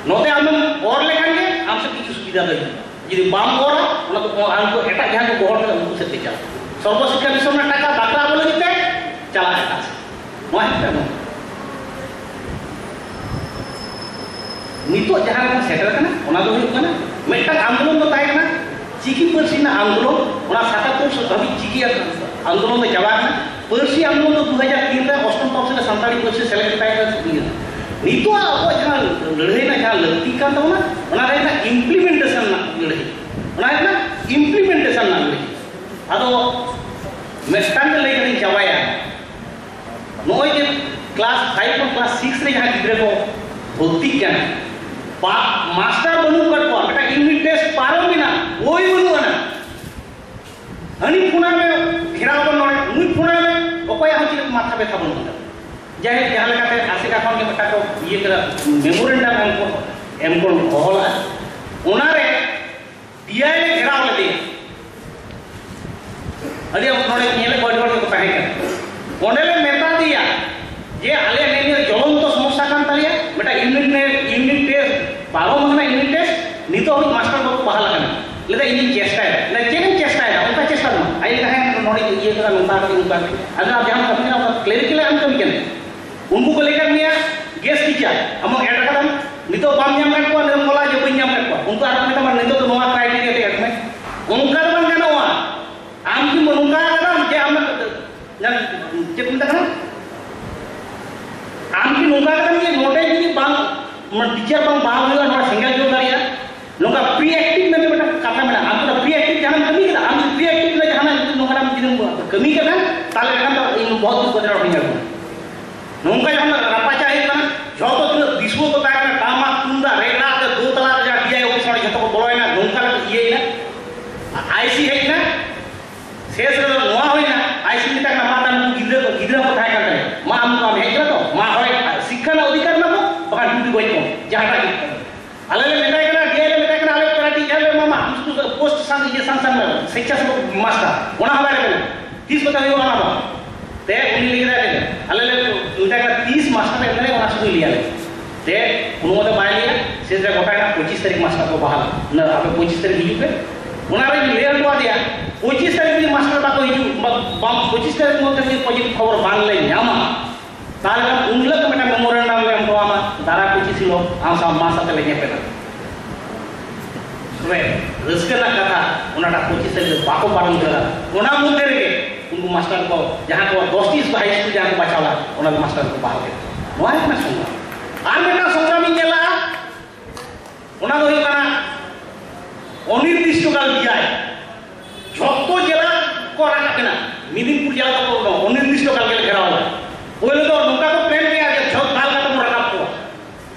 ᱱᱚᱛᱮ ᱟᱢᱮᱢ ᱚᱨ ᱞᱮᱠᱷᱟᱱ ᱜᱮ ᱟᱢ ᱥᱮᱫ ᱠᱤᱪᱷᱩ ᱥᱩᱵᱤᱫᱷᱟ ᱫᱚ ᱦᱤᱡᱩᱜᱼᱟ᱾ ᱡᱩᱫᱤ ᱵᱟᱢ ᱚᱨᱟ, ᱚᱱᱟ ᱫᱚ ᱟᱢ ᱫᱚ ᱮᱴᱟᱜ ᱡᱟᱦᱟᱸ ᱠᱚ ᱜᱚᱦᱚᱲ ᱠᱟᱛᱮ ᱩᱱᱠᱩ ᱥᱮᱫ ᱜᱮ ᱪᱟᱞᱟᱜᱼᱟ᱾ ᱥᱚᱨᱵᱚ ᱥᱤᱠᱠᱷᱟ ᱢᱤᱥᱚᱱ ᱨᱮᱱᱟᱜ ᱴᱟᱠᱟ ᱵᱟᱠᱷᱨᱟ ᱟᱵᱚ ᱞᱟᱹᱜᱤᱫ ᱛᱮ ᱪᱟᱞᱟᱜ ᱮᱴᱟᱜ ᱥᱮᱫ᱾ ᱱᱚᱣᱟ ᱦᱩᱭᱩᱜ ᱠᱟᱱᱟ᱾ ᱱᱤᱛᱚᱜ ᱡᱟᱦᱟᱸ ᱨᱮᱵᱚᱱ ᱥᱮᱴᱮᱨ ᱟᱠᱟᱱᱟ, ᱚᱱᱟ ᱫᱚ ᱦᱩᱭᱩᱜ ᱠᱟᱱᱟ, ᱢᱤᱫᱴᱟᱝ ᱟᱱᱫᱳᱞᱚᱱ ᱫᱚ ᱛᱟᱦᱮᱸ ᱠᱟᱱᱟ, ᱪᱤᱠᱤ ᱯᱟᱹᱨᱥᱤ ᱨᱮᱱᱟᱜ ᱟᱱᱫᱳᱞᱚᱱ, ᱚᱱᱟ ᱥᱟᱛᱟᱛᱛᱳᱨ ᱫᱷᱟᱹᱵᱤᱡ ᱪᱤᱠᱤ ᱟᱱᱫᱳᱞᱚᱱ ᱫᱚ ᱪᱟᱵᱟ ᱟᱠᱟᱱᱟ᱾ ᱯᱟᱹᱨᱥᱤ ᱟᱱᱫᱳᱞᱚᱱ ᱫᱚ ᱫᱩ ᱦᱟᱡᱟᱨ ᱛᱤᱱ ᱨᱮ ᱚᱥᱴᱚᱢ ᱛᱚᱯᱥᱤᱞ ᱨᱮ ᱥᱟᱱᱛᱟᱲᱤ ᱯᱟᱹᱨᱥᱤ ᱥᱮᱞᱮᱫ ᱞᱮᱠᱟ ᱜᱮ ᱤᱭᱟᱹ᱾ ᱱᱤᱛᱚᱜ ᱟᱵᱚᱣᱟᱜ ᱡᱟᱦᱟᱸ ᱞᱟᱹᱲᱦᱟᱹᱭ ᱨᱮᱱᱟᱜ ᱡᱟᱦᱟᱸ ᱞᱟᱹᱠᱛᱤ ᱠᱟᱱ ᱛᱟᱵᱚᱱᱟ, ᱚᱱᱟ ᱨᱮᱱᱟᱜ ᱤᱢᱯᱞᱤᱢᱮᱱᱴᱮᱥᱚᱱ ᱨᱮᱱᱟᱜ ᱞᱟᱹᱲᱦᱟᱹᱭ, ᱚᱱᱟ ᱨᱮᱱᱟᱜ ᱤᱢᱯᱞᱤᱢᱮᱱᱴᱮᱥᱚᱱ ᱨᱮᱱᱟᱜ ᱞᱟᱹᱲᱦᱟᱹᱭ᱾ ᱟᱫᱚ ᱢᱤᱫᱴᱟᱝ ᱜᱮ ᱞᱟᱹᱭ ᱠᱟᱛᱮᱧ ᱪᱟᱵᱟᱭᱟ, ᱱᱚᱜᱼᱚᱭ ᱡᱮ ᱠᱞᱟᱥ ᱯᱷᱟᱭᱤᱵᱷ ᱠᱷᱚᱱ ᱠᱞᱟᱥ ᱥᱤᱠᱥ ᱨᱮ ᱡᱟᱦᱟᱸ ᱜᱤᱫᱽᱨᱟᱹ ᱠᱚ ᱵᱷᱚᱨᱛᱤᱜ ᱠᱟᱱᱟ, ᱵᱟ-, ᱢᱟᱥᱴᱟᱨ ᱵᱟᱹᱱᱩᱜ ᱟᱠᱟᱫ ᱠᱚᱣᱟ, ᱢᱤᱫᱴᱟᱝ ᱤᱭᱩᱱᱤᱴ ᱴᱮᱥᱴ ᱯᱟᱨᱚᱢ ᱮᱱᱟ, ᱵᱳᱭ ᱵᱟᱹᱱᱩᱜ ᱟᱱᱟ, ᱦᱟᱹᱱᱤ ᱯᱷᱳᱱᱟᱭ ᱢᱮ, ᱜᱷᱮᱨᱟᱣ ᱵᱚᱱ ᱱᱚᱰᱮ, ᱱᱩᱭ ᱯᱷᱳᱱᱟᱭ ᱢᱮ, ᱚᱠᱚᱭᱟᱜ ᱦᱚᱸ ᱪᱮᱫ ᱢᱟᱛᱷᱟ ᱵᱮᱛᱷᱟ ᱵᱟᱹᱱᱩᱜ ᱟᱠᱟᱫᱟ᱾ ᱡᱟᱭᱦᱳᱠ, ᱡᱟᱦᱟᱸ ᱞᱮᱠᱟᱛᱮ ᱟᱥᱮᱠᱟ ᱠᱷᱚᱱ ᱜᱮ ᱢᱤᱫᱴᱟᱝ ᱠᱚ ᱤᱭᱟᱹ ᱠᱮᱫᱟ, ᱢᱮᱢᱳᱨᱮᱱᱰᱟᱢ ᱮᱢ ᱠᱚ, ᱮᱢ ᱠᱚ ᱦᱚᱦᱚ ᱞᱮᱫᱟ᱾ ᱚᱱᱟᱨᱮ ᱰᱤᱟᱭ ᱞᱮ ᱜᱷᱮᱨᱟᱣ ᱞᱮᱫᱮᱭᱟ᱾ ᱟᱹᱰᱤ ᱟᱵᱚ ᱱᱚᱰᱮ ᱧᱮᱞᱮᱫ ᱠᱚᱣᱟ, ᱟᱹᱰᱤ ᱦᱚᱲ ᱜᱮᱠᱚ ᱛᱟᱦᱮᱸ ᱠᱟᱱᱟ᱾ ᱚᱸᱰᱮ ᱞᱮ ᱢᱮᱛᱟ ᱫᱮᱭᱟ ᱡᱮ ᱟᱞᱮᱭᱟᱜ ᱱᱤᱭᱟᱹ ᱡᱚᱞᱚᱱᱛᱚ ᱥᱚᱢᱚᱥᱥᱟ ᱠᱟᱱ ᱛᱟᱞᱮᱭᱟ, ᱢᱤᱫᱴᱟᱝ ᱤᱭᱩᱱᱤᱴ ᱨᱮ, ᱤᱭᱩᱱᱤᱴ ᱴᱮᱥᱴ ᱯᱟᱨᱚᱢ ᱟᱠᱟᱱᱟ, ᱤᱭᱩᱱᱤᱴ ᱴᱮᱥᱴ ᱱᱤᱛᱚᱜ ᱦᱟᱹᱵᱤᱡ ᱢᱟᱥᱴᱟᱨ ᱵᱟᱠᱚ ᱵᱟᱦᱟᱞ ᱟᱠᱟᱱᱟ᱾ ᱞᱟᱹᱭᱫᱟ, "ᱤᱧᱤᱧ ᱪᱮᱥᱴᱟᱭᱟ᱾" ᱞᱟᱹᱭᱫᱟ, "ᱪᱮᱫ ᱮᱢ ᱪᱮᱥᱴᱟᱭᱮᱫᱟ? ᱚᱱᱠᱟ ᱪᱮᱥᱴᱟ ᱫᱚ ᱵᱟᱝ᱾ ᱟᱡ ᱞᱟᱹᱭᱫᱟ, ᱦᱮᱸ, ᱱᱚᱰᱮ ᱤᱭᱟᱹ ᱠᱟᱱᱟ, ᱱᱚᱝᱠᱟ ᱠᱟᱛᱮ, ᱱᱚᱝᱠᱟ ᱠᱟᱛᱮ᱾ ᱟᱫᱚ ᱟᱢ ᱡᱟᱦᱟᱸᱢ ᱠᱟᱹᱢᱤ ᱠᱟᱱᱟ, ᱚᱱᱟ ᱠᱞᱮᱨᱤᱠᱮᱞ ᱮᱢ ᱠᱟᱹᱢᱤ ᱠᱟᱱᱟ?" ᱩᱱᱠᱩ ᱠᱚ ᱞᱟᱹᱭ ᱠᱟᱫ ᱢᱮᱭᱟ, "ᱜᱮᱥᱴ ᱴᱤᱪᱟᱨ, ᱟᱢ ᱮᱰ ᱠᱟᱫᱟᱢ, ᱱᱤᱛᱚᱜ ᱵᱟᱢ ᱧᱟᱢ ᱠᱟᱫ ᱠᱚᱣᱟ, ᱱᱤᱛᱚᱜ ᱵᱚᱞᱟ ᱡᱮ ᱵᱟᱹᱧ ᱧᱟᱢ ᱠᱟᱫ ᱠᱚᱣᱟ᱾" ᱩᱱᱠᱩ ᱟᱨ ᱢᱮᱛᱟᱢᱟ, "ᱱᱤᱛᱚᱜ ᱫᱚ ᱱᱚᱣᱟ ᱠᱨᱟᱭᱴᱮᱨᱤᱭᱟ ᱛᱮ ᱮᱰ ᱢᱮ᱾" ᱚᱱᱠᱟ ᱫᱚ ᱵᱟᱝ ᱜᱟᱱᱚᱜᱼᱟ᱾ ᱟᱢ ᱠᱤ ᱱᱚᱝᱠᱟ ᱠᱟᱫᱟᱢ ᱡᱮ ᱟᱢ, ᱪᱮᱫ ᱠᱚ ᱢᱮᱛᱟᱜ ᱠᱟᱱᱟ? ᱟᱢ ᱠᱤ ᱱᱚᱝᱠᱟ ᱠᱟᱫᱟᱢ ᱡᱮ ᱱᱚᱰᱮ ᱡᱩᱫᱤ ᱵᱟᱝ ᱚᱱᱟ ᱴᱤᱪᱟᱨ ᱵᱟᱝ ᱵᱟᱝ ᱦᱩᱭᱩᱜᱼᱟ, ᱱᱚᱣᱟ ᱥᱮᱸᱜᱮᱞ ᱡᱳᱨ ᱫᱟᱲᱮᱭᱟᱜᱼᱟ᱾ ᱱᱚᱝᱠᱟ ᱯᱨᱤ ᱮᱠᱴᱤᱝ ᱢᱮᱱᱛᱮ ᱢᱤᱫᱴᱟᱝ ᱠᱟᱛᱷᱟ ᱢᱮᱱᱟᱜᱼᱟ, ᱟᱢ ᱫᱚ ᱯᱨᱤ ᱮᱠᱴᱤᱝ ᱡᱟᱦᱟᱱᱟᱜ ᱠᱟᱹᱢᱤ ᱠᱮᱫᱟ, ᱟᱢ ᱡᱩᱫᱤ ᱯᱨᱤ ᱮᱠᱴᱤᱝ ᱨᱮ ᱡᱟᱦᱟᱱᱟᱜ ᱡᱩᱫᱤ ᱱᱚᱝᱠᱟᱱᱟᱜ ᱡᱩᱫᱤᱢ ᱠᱟᱹᱢᱤ ᱠᱟᱫᱟ, ᱛᱟᱦᱚᱞᱮ ᱠᱷᱟᱱ ᱫᱚ ᱤᱧ ᱵᱚᱦᱚᱛ ᱫᱩᱠ ᱠᱟᱛᱮ ᱨᱚᱲ ᱤᱧ ᱟᱹᱜᱩ᱾ ᱱᱚᱝᱠᱟ ᱡᱚᱠᱷᱚᱱ ᱨᱟᱯᱟᱪᱟᱜ ᱦᱩᱭᱩᱜ ᱠᱟᱱᱟ, ᱡᱷᱚᱛᱚ ᱛᱤᱱᱟᱹᱜ ᱫᱤᱥᱩᱣᱟᱹ ᱠᱚ ᱛᱟᱦᱮᱸ ᱠᱟᱱᱟ, ᱴᱟᱢᱟᱠ ᱛᱩᱢᱫᱟᱜ ᱨᱮᱜᱽᱲᱟ ᱟᱛᱮ ᱫᱳ ᱛᱟᱞᱟ ᱨᱮ ᱡᱟᱦᱟᱸ ᱰᱤ ᱟᱭ ᱚᱯᱷᱤᱥ ᱚᱸᱰᱮ ᱡᱷᱚᱛᱚ ᱠᱚ ᱵᱚᱞᱚᱭᱮᱱᱟ, ᱱᱚᱝᱠᱟ ᱞᱮᱠᱟ ᱤᱭᱟᱹᱭᱮᱱᱟ᱾ ᱟᱭ ᱥᱤ ᱦᱮᱡ ᱮᱱᱟ, ᱥᱮᱥ ᱨᱮᱫᱚ ᱱᱚᱣᱟ ᱦᱩᱭᱱᱟ, ᱟᱭ ᱥᱤ ᱢᱮᱛᱟᱜ ᱠᱟᱱᱟ, "ᱢᱟ ᱛᱟᱦᱞᱮ ᱱᱩᱠᱩ ᱜᱤᱫᱽᱨᱟᱹ ᱠᱚ, ᱜᱤᱫᱽᱨᱟᱹ ᱠᱚ ᱛᱟᱦᱮᱸ ᱠᱟᱱ ᱛᱟᱞᱮᱭᱟ, ᱢᱟ ᱟᱢ ᱫᱚ ᱟᱢ ᱦᱮᱡ ᱠᱟᱱᱟ ᱛᱚ, ᱢᱟ ᱦᱚᱭ ᱥᱤᱠᱠᱷᱟ ᱨᱮᱱᱟᱜ ᱚᱫᱷᱤᱠᱟᱨ ᱮᱢᱟ ᱠᱚ, ᱵᱟᱠᱷᱟᱱ ᱰᱤᱭᱩᱴᱤ ᱜᱚᱡ ᱠᱚᱢ, ᱡᱟᱦᱟᱸᱴᱟᱜ ᱜᱮ ᱠᱟᱱᱟ." ᱟᱞᱮ ᱞᱮ ᱢᱮᱛᱟᱭ ᱠᱟᱱᱟ, ᱰᱤ ᱟᱭ ᱞᱮ ᱢᱮᱛᱟᱭ ᱠᱟᱱᱟ, "ᱟᱞᱮ ᱯᱮᱨᱟ ᱴᱤᱪᱟᱨ ᱞᱮ ᱮᱢᱟᱢᱟ, ᱩᱱᱠᱩ ᱫᱚ ᱯᱳᱥᱴ ᱥᱟᱝ ᱤᱭᱟᱹ ᱥᱟᱝᱥᱟᱱ ᱢᱮ, ᱥᱮᱪᱪᱷᱟ ᱥᱮᱵᱚᱠ ᱢᱟᱥᱴᱟᱨ, ᱚᱱᱟ ᱦᱚᱸ ᱵᱟᱭ ᱨᱮᱵᱮᱱᱟ, ᱛᱤᱥ ᱠᱚᱛᱮ ᱦᱩᱭᱩᱜᱼᱟ ᱚᱱᱟ ᱫᱚ?" ᱛᱮ ᱩᱱᱤ ᱞᱟᱹᱭ ᱠᱮᱫᱟ, ᱟᱞᱮ ᱞᱮ ᱢᱮᱛᱟᱭ ᱠᱟᱱᱟ, "ᱛᱤᱥ ᱢᱟᱥᱴᱟᱨ ᱮᱢ ᱠᱟᱱᱟ, ᱚᱱᱟ ᱥᱩᱫᱷᱩ ᱞᱟᱹᱭ ᱟᱞᱮ ᱢᱮ?" ᱛᱮ ᱩᱱᱤ ᱫᱚ ᱵᱟᱭ ᱞᱟᱹᱭᱟ, ᱥᱮᱥ ᱨᱮ ᱜᱚᱴᱟᱭᱮᱱᱟ, "ᱯᱚᱸᱪᱤᱥ ᱛᱟᱹᱨᱤᱠᱷ ᱢᱟᱥᱴᱟᱨ ᱠᱚ ᱵᱟᱦᱟᱞᱟ, ᱟᱯᱮ ᱯᱚᱸᱪᱤᱥ ᱛᱟᱹᱨᱤᱠᱷ ᱦᱤᱡᱩᱜ ᱯᱮ, ᱚᱱᱟ ᱨᱮᱧ ᱞᱟᱹᱭ ᱦᱚᱴᱚ ᱟᱫᱮᱭᱟ, ᱯᱚᱸᱪᱤᱥ ᱛᱟᱹᱨᱤᱠᱷ ᱡᱩᱫᱤ ᱢᱟᱥᱴᱟᱨ ᱵᱟᱠᱚ ᱦᱤᱡᱩᱜ, ᱵᱟ-, ᱵᱟᱝ, ᱯᱚᱸᱪᱤᱥ ᱛᱟᱹᱨᱤᱠᱷ ᱢᱚᱫᱽᱫᱷᱮ ᱡᱩᱫᱤ ᱯᱚᱡᱤᱴᱤᱵᱷ ᱠᱷᱚᱵᱚᱨ ᱵᱟᱝ ᱞᱮ ᱧᱟᱢᱟ, ᱛᱟᱦᱚᱞᱮ ᱠᱷᱟᱱ ᱩᱱ ᱦᱤᱞᱳᱜ ᱜᱮ ᱢᱤᱫᱴᱟᱝ ᱢᱮᱢᱳᱨᱮᱱᱰᱟᱢ ᱞᱮ ᱮᱢ ᱦᱚᱴᱚ ᱟᱢᱟ, ᱫᱟᱨᱟᱭ ᱯᱚᱸᱪᱤᱥ ᱦᱤᱞᱳᱜ ᱟᱢ ᱥᱟᱶ ᱢᱟ ᱥᱟᱛᱮ ᱞᱮ ᱧᱮᱯᱮᱞᱟ᱾ ᱛᱚᱵᱮ ᱨᱟᱹᱥᱠᱟᱹ ᱨᱮᱱᱟᱜ ᱠᱟᱛᱷᱟ, ᱚᱱᱟᱴᱟᱜ ᱯᱚᱸᱪᱤᱥ ᱛᱟᱹᱨᱤᱠᱷ ᱨᱮ ᱵᱟᱠᱚ ᱯᱟᱞᱚᱱ ᱠᱮᱫᱟ᱾ ᱚᱱᱟ ᱢᱚᱫᱽᱫᱷᱮ ᱨᱮᱜᱮ ᱩᱱᱠᱩ ᱢᱟᱥᱴᱟᱨ ᱠᱚ, ᱡᱟᱦᱟᱸ ᱠᱚ ᱫᱚᱥᱴᱤ ᱦᱟᱭ ᱥᱠᱩᱞ ᱡᱟᱦᱟᱸ ᱠᱚ ᱵᱟᱪᱷᱟᱣ ᱞᱮᱫ, ᱚᱱᱟ ᱫᱚ ᱢᱟᱥᱴᱟᱨ ᱠᱚ ᱵᱟᱦᱟᱞ ᱠᱮᱫ᱾ ᱱᱚᱣᱟ ᱦᱩᱭᱩᱜ ᱠᱟᱱᱟ ᱥᱚᱝᱜᱨᱟᱢ᱾ ᱟᱨ ᱢᱤᱫᱴᱟᱝ ᱥᱚᱝᱜᱨᱟᱢ ᱤᱧ ᱧᱮᱞ ᱞᱟᱜᱼᱟ, ᱚᱱᱟ ᱫᱚ ᱦᱩᱭᱩᱜ ᱠᱟᱱᱟ ᱚᱱᱤᱨᱫᱤᱥᱴᱚ ᱠᱟᱞ ᱵᱤᱭᱟᱭ᱾ ᱡᱷᱚᱛᱚ ᱡᱮᱞᱟ ᱠᱚ ᱨᱟᱠᱟᱵ ᱮᱱᱟ, ᱢᱮᱫᱤᱱᱯᱩᱨ ᱡᱮᱞᱟ ᱫᱚ ᱚᱱᱤᱨᱫᱤᱥᱴᱚ ᱠᱟᱞ ᱜᱮᱞᱮ ᱜᱷᱮᱨᱟᱣ ᱮᱱᱟ᱾ ᱯᱳᱭᱞᱳ ᱫᱚ ᱱᱚᱝᱠᱟ ᱠᱚ ᱯᱞᱮᱱ ᱠᱮᱫᱟ ᱡᱮ ᱡᱷᱚᱛᱚ ᱫᱟᱞ ᱠᱟᱛᱮ ᱵᱚᱱ ᱨᱟᱠᱟᱵ ᱠᱚᱣᱟ᱾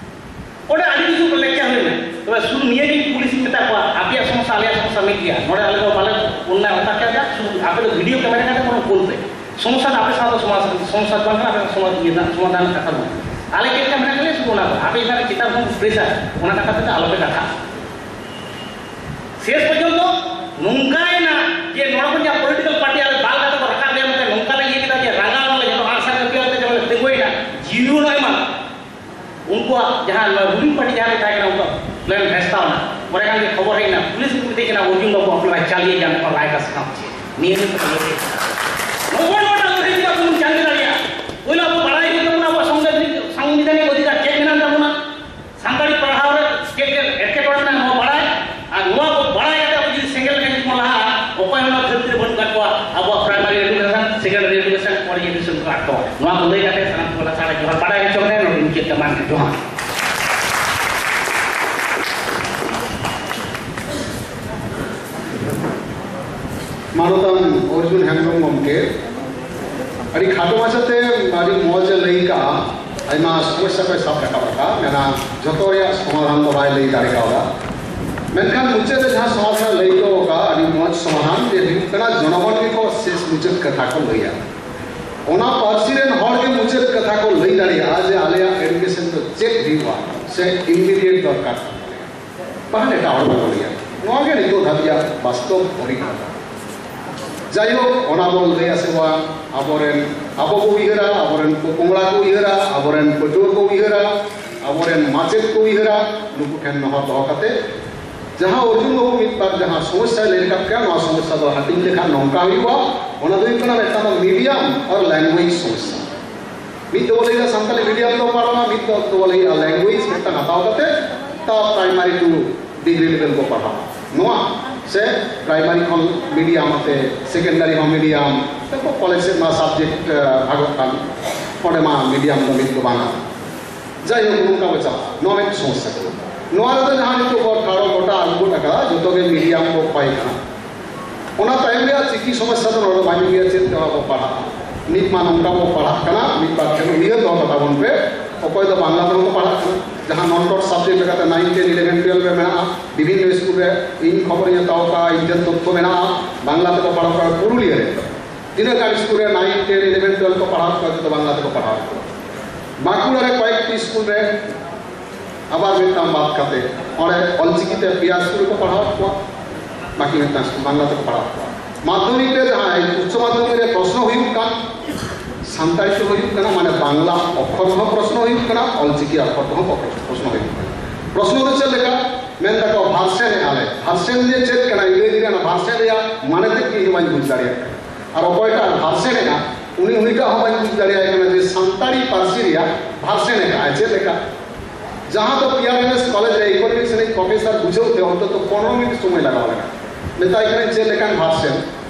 ᱚᱸᱰᱮ ᱟᱹᱰᱤ ᱠᱤᱪᱷᱩ ᱞᱮᱠᱪᱟᱨ ᱦᱩᱭᱱᱟ᱾ ᱛᱚᱵᱮ ᱥᱩᱫᱷᱩ ᱱᱤᱭᱟᱹ ᱜᱮ ᱯᱩᱞᱤᱥ ᱤᱧ ᱢᱮᱛᱟ ᱠᱚᱣᱟ, ᱟᱯᱮᱭᱟᱜ ᱥᱚᱢᱚᱥᱥᱟ ᱟᱞᱮᱭᱟᱜ ᱥᱚᱢᱚᱥᱥᱟ ᱢᱤᱫ ᱜᱮᱭᱟ᱾ ᱱᱚᱰᱮ ᱟᱞᱮ ᱫᱚ ᱵᱟᱞᱮ ᱚᱱᱟ ᱚᱱᱠᱟ ᱠᱮᱫᱟ, ᱥᱩᱫᱷᱩ ᱟᱯᱮ ᱫᱚ ᱵᱷᱤᱰᱤᱭᱳ ᱠᱮᱢᱮᱨᱟ ᱠᱟᱛᱮ ᱵᱚᱨᱚᱝ ᱠᱩᱞ ᱯᱮ᱾ ᱥᱚᱢᱚᱥᱥᱟ ᱫᱚ ᱟᱯᱮ ᱥᱟᱶ ᱫᱚ ᱥᱚᱢᱟᱥ-, ᱥᱚᱢᱚᱥᱥᱟ ᱫᱚ ᱵᱟᱝ ᱠᱟᱱᱟ, ᱟᱯᱮ ᱥᱚᱢᱟᱥ-, ᱤᱭᱟᱹ ᱨᱮᱱᱟᱜ ᱥᱚᱢᱟᱫᱷᱟᱱ ᱨᱮᱱᱟᱜ ᱠᱟᱛᱷᱟ ᱫᱚ ᱵᱟᱝ᱾ ᱟᱞᱮ ᱪᱮᱫ ᱞᱮᱠᱟ ᱢᱮᱱᱟᱜ ᱞᱮᱭᱟ ᱥᱩᱫᱷᱩ ᱚᱱᱟ ᱠᱚ, ᱟᱯᱮ ᱪᱮᱛᱟᱱ ᱨᱮ ᱡᱚᱠᱷᱚᱱ ᱯᱨᱮᱥᱟᱨ, ᱚᱱᱟ ᱠᱟᱛᱷᱟ ᱛᱮᱫᱚ ᱟᱞᱚᱯᱮ ᱠᱟᱛᱷᱟᱜᱼᱟ᱾ ᱥᱮᱥ ᱯᱚᱨᱡᱚᱱᱛᱚ ᱱᱚᱝᱠᱟᱭᱮᱱᱟ ᱡᱮ ᱱᱚᱰᱮ ᱠᱷᱚᱱ ᱡᱟᱦᱟᱸ ᱯᱚᱞᱤᱴᱤᱠᱟᱞ ᱯᱟᱨᱴᱤ ᱟᱞᱮ ᱫᱟᱞ ᱠᱟᱛᱮ ᱠᱚ ᱨᱟᱠᱟᱵ ᱞᱮᱭᱟ ᱢᱮᱱᱛᱮ ᱱᱚᱝᱠᱟ ᱞᱮ ᱤᱭᱟᱹ ᱠᱮᱫᱟ ᱡᱮ ᱨᱟᱸᱜᱟᱣ ᱱᱟᱞᱮ, ᱡᱚᱛᱚ ᱟᱜᱼᱥᱟᱨ ᱠᱟᱹᱯᱤ ᱟᱛᱮ ᱡᱮᱢᱚᱱ ᱞᱮ ᱛᱤᱸᱜᱩᱭᱮᱱᱟ, ᱡᱤᱣᱤ ᱦᱚᱸ ᱮᱢᱟ᱾ ᱩᱱᱠᱩᱣᱟᱜ ᱡᱟᱦᱟᱸ ᱱᱚᱣᱟ ᱨᱩᱞᱤᱝ ᱯᱟᱨᱴᱤ ᱡᱟᱦᱟᱸ ᱨᱮ ᱛᱟᱦᱮᱸ ᱠᱟᱱᱟ, ᱩᱱᱠᱩᱣᱟᱜ ᱯᱞᱮᱱ ᱵᱷᱮᱥᱛᱟᱣ ᱮᱱᱟ᱾ ᱯᱚᱨᱮ ᱠᱷᱟᱱ ᱜᱮ ᱠᱷᱚᱵᱚᱨ ᱦᱮᱡ ᱮᱱᱟ, ᱯᱩᱞᱤᱥ ᱠᱚ ᱢᱮᱛᱟᱹᱧ ᱠᱟᱱᱟ, "ᱚᱨᱡᱩᱱ ᱵᱟᱵᱩ, ᱟᱯᱱᱟᱨᱟᱜ ᱪᱟᱞᱤᱭᱮ ᱡᱟᱱ ᱠᱚ ᱞᱟᱭ ᱠᱟᱥ ᱠᱟᱢ ᱪᱮ?" ᱱᱤᱭᱟᱹ ᱜᱮ ᱠᱟᱛᱷᱟ ᱞᱟᱹᱭ ᱦᱩᱭᱩᱜ ᱠᱟᱱᱟ᱾ ᱱᱚᱜᱼᱚ ᱱᱚᱣᱟ ᱞᱟᱹᱲᱦᱟᱹᱭ ᱪᱮᱫᱟᱜ ᱵᱚᱱ ᱪᱟᱞᱤ ᱫᱟᱲᱮᱭᱟᱜᱼᱟ? ᱯᱳᱭᱞᱳ ᱟᱵᱚ ᱵᱟᱲᱟᱭ ᱦᱩᱭᱩᱜ ᱛᱟᱵᱚᱱᱟ, ᱟᱵᱚᱣᱟᱜ ᱥᱚᱝᱵᱤᱫᱷᱟᱱᱤᱠ, ᱥᱟᱝᱵᱤᱫᱷᱟᱱᱤᱠ ᱚᱫᱷᱤᱠᱟᱨ ᱪᱮᱫ ᱢᱮᱱᱟᱜ ᱛᱟᱵᱚᱱᱟ, ᱥᱟᱱᱛᱟᱲᱤ ᱯᱟᱲᱦᱟᱣ ᱨᱮ ᱪᱮᱫ ᱪᱮᱫ ᱮᱴᱠᱮᱴᱚᱬᱮ ᱢᱮᱱᱟᱜᱼᱟ, ᱱᱚᱣᱟ ᱵᱟᱲᱟᱭ᱾ ᱟᱨ ᱱᱚᱣᱟ ᱠᱚ ᱵᱟᱲᱟᱭ ᱠᱟᱛᱮ ᱟᱵᱚ ᱡᱩᱫᱤ ᱥᱮᱸᱜᱮᱞ ᱞᱮᱠᱟ ᱡᱩᱫᱤ ᱵᱚᱱ ᱞᱟᱦᱟᱜᱼᱟ, ᱚᱠᱚᱭ ᱦᱚᱸ ᱱᱚᱣᱟ ᱫᱷᱟᱹᱨᱛᱤ ᱨᱮ ᱵᱟᱹᱱᱩᱜ ᱠᱟᱫ ᱠᱚᱣᱟ ᱟᱵᱚᱣᱟᱜ primary education, secondary education, college education ᱠᱚ ᱟᱫ ᱠᱚᱣᱟ᱾ ᱱᱚᱣᱟ ᱠᱚ ᱞᱟᱹᱭ ᱠᱟᱛᱮ ᱥᱟᱱᱟᱢ ᱠᱚ ᱞᱟᱥᱟᱲ ᱡᱚᱦᱟᱨ ᱵᱟᱲᱟᱭ ᱦᱚᱪᱚ ᱠᱟᱛᱮ ᱱᱚᱰᱮ ᱢᱩᱪᱟᱹᱫ ᱠᱟᱜ ᱢᱟ᱾ ᱡᱚᱦᱟᱨ᱾ ᱢᱟᱱᱚᱛᱟᱱ ᱚᱨᱡᱩᱱ ᱦᱮᱢᱵᱨᱚᱢ ᱜᱚᱢᱠᱮ ᱟᱹᱰᱤ ᱠᱷᱟᱴᱚ ᱢᱟᱪᱷᱟᱛᱮ ᱟᱹᱰᱤ ᱢᱚᱡᱽ ᱮ ᱞᱟᱹᱭ ᱠᱟᱜᱼᱟ᱾ ᱟᱭᱢᱟ ᱥᱚᱢᱚᱥᱥᱟ ᱠᱚᱭ ᱥᱟᱵ ᱨᱟᱠᱟᱵ ᱟᱠᱟᱫᱼᱟ, ᱢᱮᱱᱟ ᱡᱷᱚᱛᱚ ᱨᱮᱭᱟᱜ ᱥᱚᱢᱟᱫᱷᱟᱱ ᱫᱚ ᱵᱟᱭ ᱞᱟᱹᱭ ᱫᱟᱲᱮ ᱠᱟᱣᱫᱟ᱾ ᱢᱮᱱᱠᱷᱟᱱ ᱢᱩᱪᱟᱹᱫ ᱨᱮ ᱡᱟᱦᱟᱸ ᱥᱚᱢᱟᱫᱷᱟᱱ ᱮ ᱞᱟᱹᱭ ᱦᱚᱴᱚ ᱟᱠᱟᱫᱼᱟ, ᱟᱹᱰᱤ ᱢᱚᱡᱽ ᱥᱚᱢᱟᱫᱷᱟᱱ, ᱡᱮ ᱦᱩᱭᱩᱜ ᱠᱟᱱᱟ ᱡᱚᱱᱚᱜᱚᱱ ᱜᱮᱠᱚ ᱥᱮᱥ ᱢᱩᱪᱟᱹᱫ ᱠᱟᱛᱷᱟ ᱠᱚ ᱞᱟᱹᱭᱟ᱾ ᱚᱱᱟ ᱯᱟᱹᱨᱥᱤ ᱨᱮᱱ ᱦᱚᱲ ᱜᱮ ᱢᱩᱪᱟᱹᱫ ᱠᱟᱛᱷᱟ ᱠᱚ ᱞᱟᱹᱭ ᱫᱟᱲᱮᱭᱟᱜᱼᱟ ᱡᱮ ᱟᱞᱮᱭᱟᱜ ᱮᱰᱩᱠᱮᱥᱚᱱ ᱫᱚ ᱪᱮᱫ ᱦᱩᱭᱩᱜᱼᱟ ᱥᱮ ᱤᱢᱤᱰᱤᱭᱮᱴ ᱫᱚᱨᱠᱟᱨ᱾ ᱵᱟᱝ, ᱮᱴᱟᱜ ᱦᱚᱲ ᱵᱟᱠᱚ ᱞᱟᱹᱭᱟ᱾ ᱱᱚᱣᱟ ᱜᱮ ᱱᱤᱛᱚᱜ ᱫᱷᱟᱹᱵᱤᱡ ᱵᱟᱥᱛᱚᱵ ᱚᱵᱷᱤᱜᱽᱜᱚᱛᱟ᱾ ᱡᱟᱭᱦᱳᱠ, ᱚᱱᱟ ᱵᱚᱱ ᱞᱟᱹᱭᱟ ᱥᱮ ᱵᱟᱝ, ᱟᱵᱚᱨᱮᱱ, ᱟᱵᱚ ᱠᱚ ᱩᱭᱦᱟᱹᱨᱟ, ᱟᱵᱚᱨᱮᱱ ᱯᱚᱯᱚᱝᱲᱟ ᱠᱚ ᱩᱭᱦᱟᱹᱨᱟ, ᱟᱵᱚᱨᱮᱱ ᱯᱟᱹᱴᱷᱩᱣᱟᱹ ᱠᱚ ᱩᱭᱦᱟᱹᱨᱟ, ᱟᱵᱚᱨᱮᱱ ᱢᱟᱪᱮᱫ ᱠᱚ ᱩᱭᱦᱟᱹᱨᱟ, ᱱᱩᱠᱩ ᱴᱷᱮᱱ ᱱᱚᱦᱚᱨ ᱫᱚᱦᱚ ᱠᱟᱛᱮ ᱡᱟᱦᱟᱸ ᱚᱨᱡᱩᱱ ᱵᱟᱹᱵᱩ ᱢᱤᱫ ᱵᱟᱨ ᱡᱟᱦᱟᱸ ᱥᱚᱢᱚᱥᱥᱟᱭ ᱞᱟᱹᱭ ᱨᱟᱠᱟᱵ ᱠᱮᱜᱼᱟ, ᱱᱚᱣᱟ ᱥᱚᱢᱚᱥᱥᱟ ᱫᱚ ᱦᱟᱹᱴᱤᱧ ᱞᱮᱠᱷᱟᱱ ᱱᱚᱝᱠᱟ ᱦᱩᱭᱩᱜᱼᱟ᱾ ᱚᱱᱟ ᱫᱚ ᱦᱩᱭᱩᱜ ᱠᱟᱱᱟ ᱢᱤᱫᱴᱟᱝ ᱫᱚ ᱢᱤᱰᱤᱭᱟᱢ ᱟᱨ ᱞᱮᱝᱜᱩᱭᱮᱡᱽ ᱥᱚᱢᱚᱥᱥᱟ᱾ ᱢᱤᱫ ᱫᱚᱵᱚ ᱞᱟᱹᱭᱫᱟ ᱥᱟᱱᱛᱟᱲᱤ ᱢᱤᱰᱤᱭᱟᱢ ᱛᱮᱵᱚ ᱯᱟᱲᱦᱟᱣᱟ, ᱢᱤᱫ ᱫᱚ ᱫᱚᱵᱚ ᱞᱟᱹᱭᱮᱫᱼᱟ ᱞᱮᱝᱜᱩᱭᱮᱡᱽ ᱢᱤᱫᱴᱟᱝ ᱦᱟᱛᱟᱣ ᱠᱟᱛᱮ ᱛᱟᱣ ᱯᱨᱟᱭᱢᱟᱨᱤ ᱴᱩ ᱰᱤᱜᱽᱨᱤ ᱞᱮᱵᱮᱞ ᱠᱚ ᱯᱟᱲᱦᱟᱣᱟ᱾ ᱱᱚᱣᱟ ᱥᱮ ᱯᱨᱟᱭᱢᱟᱨᱤ ᱠᱷᱚᱱ ᱢᱤᱰᱤᱭᱟᱢ ᱟᱛᱮ ᱥᱮᱠᱮᱱᱰᱟᱨᱤ ᱦᱚᱸ ᱢᱤᱰᱤᱭᱟᱢ, ᱛᱟᱨᱯᱚᱨ ᱠᱚᱞᱮᱡᱽ ᱥᱮᱫ ᱢᱟ ᱥᱟᱵᱡᱮᱠᱴ ᱵᱷᱟᱜᱚᱜ ᱠᱟᱱ, ᱚᱸᱰᱮ ᱢᱟ ᱢᱤᱰᱤᱭᱟᱢ ᱫᱚ ᱢᱤᱫ ᱫᱚ ᱵᱟᱝᱟ᱾ ᱡᱟᱭᱦᱳᱠ, ᱱᱚᱝᱠᱟ ᱵᱚ ᱪᱟᱞᱟᱜᱼᱟ᱾ ᱱᱚᱣᱟ ᱢᱤᱫ ᱥᱚᱢᱚᱥᱥᱟ ᱠᱟᱱᱟ᱾ ᱱᱚᱣᱟ ᱨᱮᱫᱚ ᱡᱟᱦᱟᱸ ᱱᱤᱛᱚᱜ ᱵᱚ ᱴᱷᱟᱲᱚ ᱜᱚᱴᱟ ᱟᱹᱜᱩ ᱜᱚᱫ ᱟᱠᱟᱫᱟ, ᱡᱚᱛᱚ ᱜᱮ ᱢᱤᱰᱤᱭᱟᱢ ᱠᱚ ᱯᱟᱭ ᱠᱟᱱᱟ᱾ ᱚᱱᱟ ᱛᱟᱭᱚᱢ ᱨᱮᱭᱟᱜ ᱪᱤᱠᱤ ᱥᱚᱢᱚᱥᱥᱟ ᱫᱚ ᱱᱚᱰᱮ ᱵᱟᱹᱧ ᱞᱟᱹᱭᱟ, ᱪᱮᱫ ᱛᱮ ᱵᱚ ᱯᱟᱲᱦᱟᱜᱼᱟ᱾ ᱱᱤᱛ ᱢᱟ ᱱᱚᱝᱠᱟ ᱵᱚ ᱯᱟᱲᱦᱟᱜ ᱠᱟᱱᱟ, ᱢᱤᱫ ᱵᱟᱨ ᱴᱷᱮᱱ ᱩᱭᱦᱟᱹᱨ ᱫᱚᱦᱚ ᱠᱟᱛᱟ ᱵᱚᱱ ᱯᱮ, ᱚᱠᱚᱭ ᱫᱚ ᱵᱟᱝᱞᱟ ᱛᱮᱦᱚᱸ ᱠᱚ ᱯᱟᱲᱦᱟᱜ ᱠᱟᱱᱟ᱾ ᱡᱟᱦᱟᱸ ᱱᱚᱱ ᱴᱚᱴ ᱥᱟᱵᱡᱮᱠᱴ ᱞᱮᱠᱟᱛᱮ ᱱᱟᱭᱤᱱ, ᱴᱮᱱ, ᱤᱞᱮᱵᱷᱮᱱ, ᱴᱩᱭᱮᱞᱵᱷ ᱨᱮ ᱢᱮᱱᱟᱜᱼᱟ, ᱵᱤᱵᱷᱤᱱᱱᱚ ᱥᱠᱩᱞ ᱨᱮ ᱤᱧ ᱠᱷᱚᱵᱚᱨᱤᱧ ᱦᱟᱛᱟᱣ ᱟᱠᱟᱫᱼᱟ, ᱤᱧ ᱴᱷᱮᱱ ᱛᱚᱛᱛᱷᱚ ᱢᱮᱱᱟᱜᱼᱟ, ᱵᱟᱝᱞᱟ ᱛᱮᱠᱚ ᱯᱟᱲᱦᱟᱣ ᱠᱟᱱᱟ ᱯᱩᱨᱩᱞᱤᱭᱟᱹ ᱨᱮ᱾ ᱛᱤᱱᱟᱹᱜ ᱜᱟᱱ ᱥᱠᱩᱞ ᱨᱮ ᱱᱟᱭᱤᱱ, ᱴᱮᱱ, ᱤᱞᱮᱵᱷᱮᱱ, ᱴᱩᱭᱮᱞᱵᱷ ᱠᱚ ᱯᱟᱲᱦᱟᱣ ᱠᱚᱣᱟ, ᱡᱚᱛᱚ ᱵᱟᱝᱞᱟ ᱛᱮᱠᱚ ᱯᱟᱲᱦᱟᱣ ᱠᱚᱣᱟ᱾ ᱵᱟᱸᱠᱩᱲᱟ ᱨᱮ ᱠᱚᱭᱮᱠᱴᱤ ᱥᱠᱩᱞ ᱨᱮ ᱟᱵᱟᱨ ᱢᱤᱫᱴᱟᱝ ᱵᱟᱫ ᱠᱟᱛᱮ ᱚᱸᱰᱮ ᱚᱞᱪᱤᱠᱤ ᱛᱮ ᱯᱮᱭᱟ ᱥᱠᱩᱞ ᱨᱮᱠᱚ ᱯᱟᱲᱦᱟᱣ ᱠᱚᱣᱟ, ᱵᱟᱹᱠᱤ ᱢᱤᱫᱴᱟᱝ ᱥᱠᱩᱞ ᱵᱟᱝᱞᱟ ᱛᱮᱠᱚ ᱯᱟᱲᱦᱟᱣ ᱠᱚᱣᱟ᱾ ᱢᱟᱫᱽᱫᱷᱚᱢᱤᱠ ᱨᱮ ᱡᱟᱦᱟᱸᱭ ᱩᱪᱪᱚ ᱢᱟᱫᱽᱫᱷᱚᱢᱤᱠ ᱨᱮ ᱯᱨᱚᱥᱱᱚ ᱦᱩᱭᱩᱜ ᱠᱟᱱ, ᱥᱟᱱᱛᱟᱲᱤ ᱛᱮ ᱦᱩᱭᱩᱜ ᱠᱟᱱᱟ, ᱢᱟᱱᱮ ᱵᱟᱝᱞᱟ ᱚᱠᱠᱷᱚᱨ ᱛᱮᱦᱚᱸ ᱯᱨᱚᱥᱱᱚ ᱦᱩᱭᱩᱜ ᱠᱟᱱᱟ, ᱚᱞᱪᱤᱠᱤ ᱚᱠᱠᱷᱚᱨ ᱛᱮᱦᱚᱸ ᱯᱨᱚᱥᱱᱚ ᱦᱩᱭᱩᱜ ᱠᱟᱱᱟ᱾ ᱯᱨᱚᱥᱱᱚ ᱫᱚ ᱪᱮᱫ ᱞᱮᱠᱟ? ᱢᱮᱱ ᱫᱟᱠᱚ ᱵᱷᱟᱨᱥᱮᱱ ᱮᱫᱼᱟ ᱞᱮ᱾ ᱵᱷᱟᱨᱥᱮᱱ ᱡᱮ ᱪᱮᱫ ᱠᱟᱱᱟ? ᱤᱝᱨᱮᱡᱤ ᱨᱮ ᱚᱱᱟ ᱵᱷᱟᱨᱥᱮᱱ ᱨᱮᱭᱟᱜ ᱢᱟᱱᱮ ᱛᱮᱫ ᱜᱮ ᱤᱧ ᱦᱚᱸ ᱵᱟᱹᱧ ᱵᱩᱡᱽ ᱫᱟᱲᱮᱭᱟᱜ ᱠᱟᱱᱟ᱾ ᱟᱨ ᱚᱠᱚᱭᱴᱟᱜ ᱵᱷᱟᱨᱥᱮᱱ ᱮᱫᱼᱟ, ᱩᱱᱤ ᱩᱱᱤᱴᱟᱜ ᱦᱚᱸ ᱵᱟᱹᱧ ᱵᱩᱡᱽ ᱫᱟᱲᱮᱭᱟᱭ ᱠᱟᱱᱟ ᱡᱮ ᱥᱟᱱᱛᱟᱲᱤ ᱯᱟᱹᱨᱥᱤ ᱨᱮᱭᱟᱜ ᱵᱷᱟᱨᱥᱮᱱ ᱮᱫᱼᱟᱭ ᱪᱮᱫ ᱞᱮᱠᱟ? ᱡᱟᱦᱟᱸ ᱫᱚ P R M S college ᱨᱮ ᱤᱠᱳᱱᱚᱢᱤᱠᱥ ᱨᱤᱱᱤᱡ ᱯᱨᱚᱯᱷᱮᱥᱚᱨ ᱵᱩᱡᱷᱟᱹᱣ ᱛᱮ ᱚᱱᱛᱚᱛᱚ ᱯᱚᱱᱨᱚ ᱢᱤᱱᱤᱴ ᱥᱚᱢᱚᱭ ᱞᱟᱜᱟᱣ ᱞᱮᱱᱟ᱾ ᱢᱮᱛᱟᱭ ᱠᱟᱹᱱᱟᱹᱧ, "ᱪᱮᱫ ᱞᱮᱠᱟᱱ ᱵᱷᱟᱨᱥᱮᱱ?"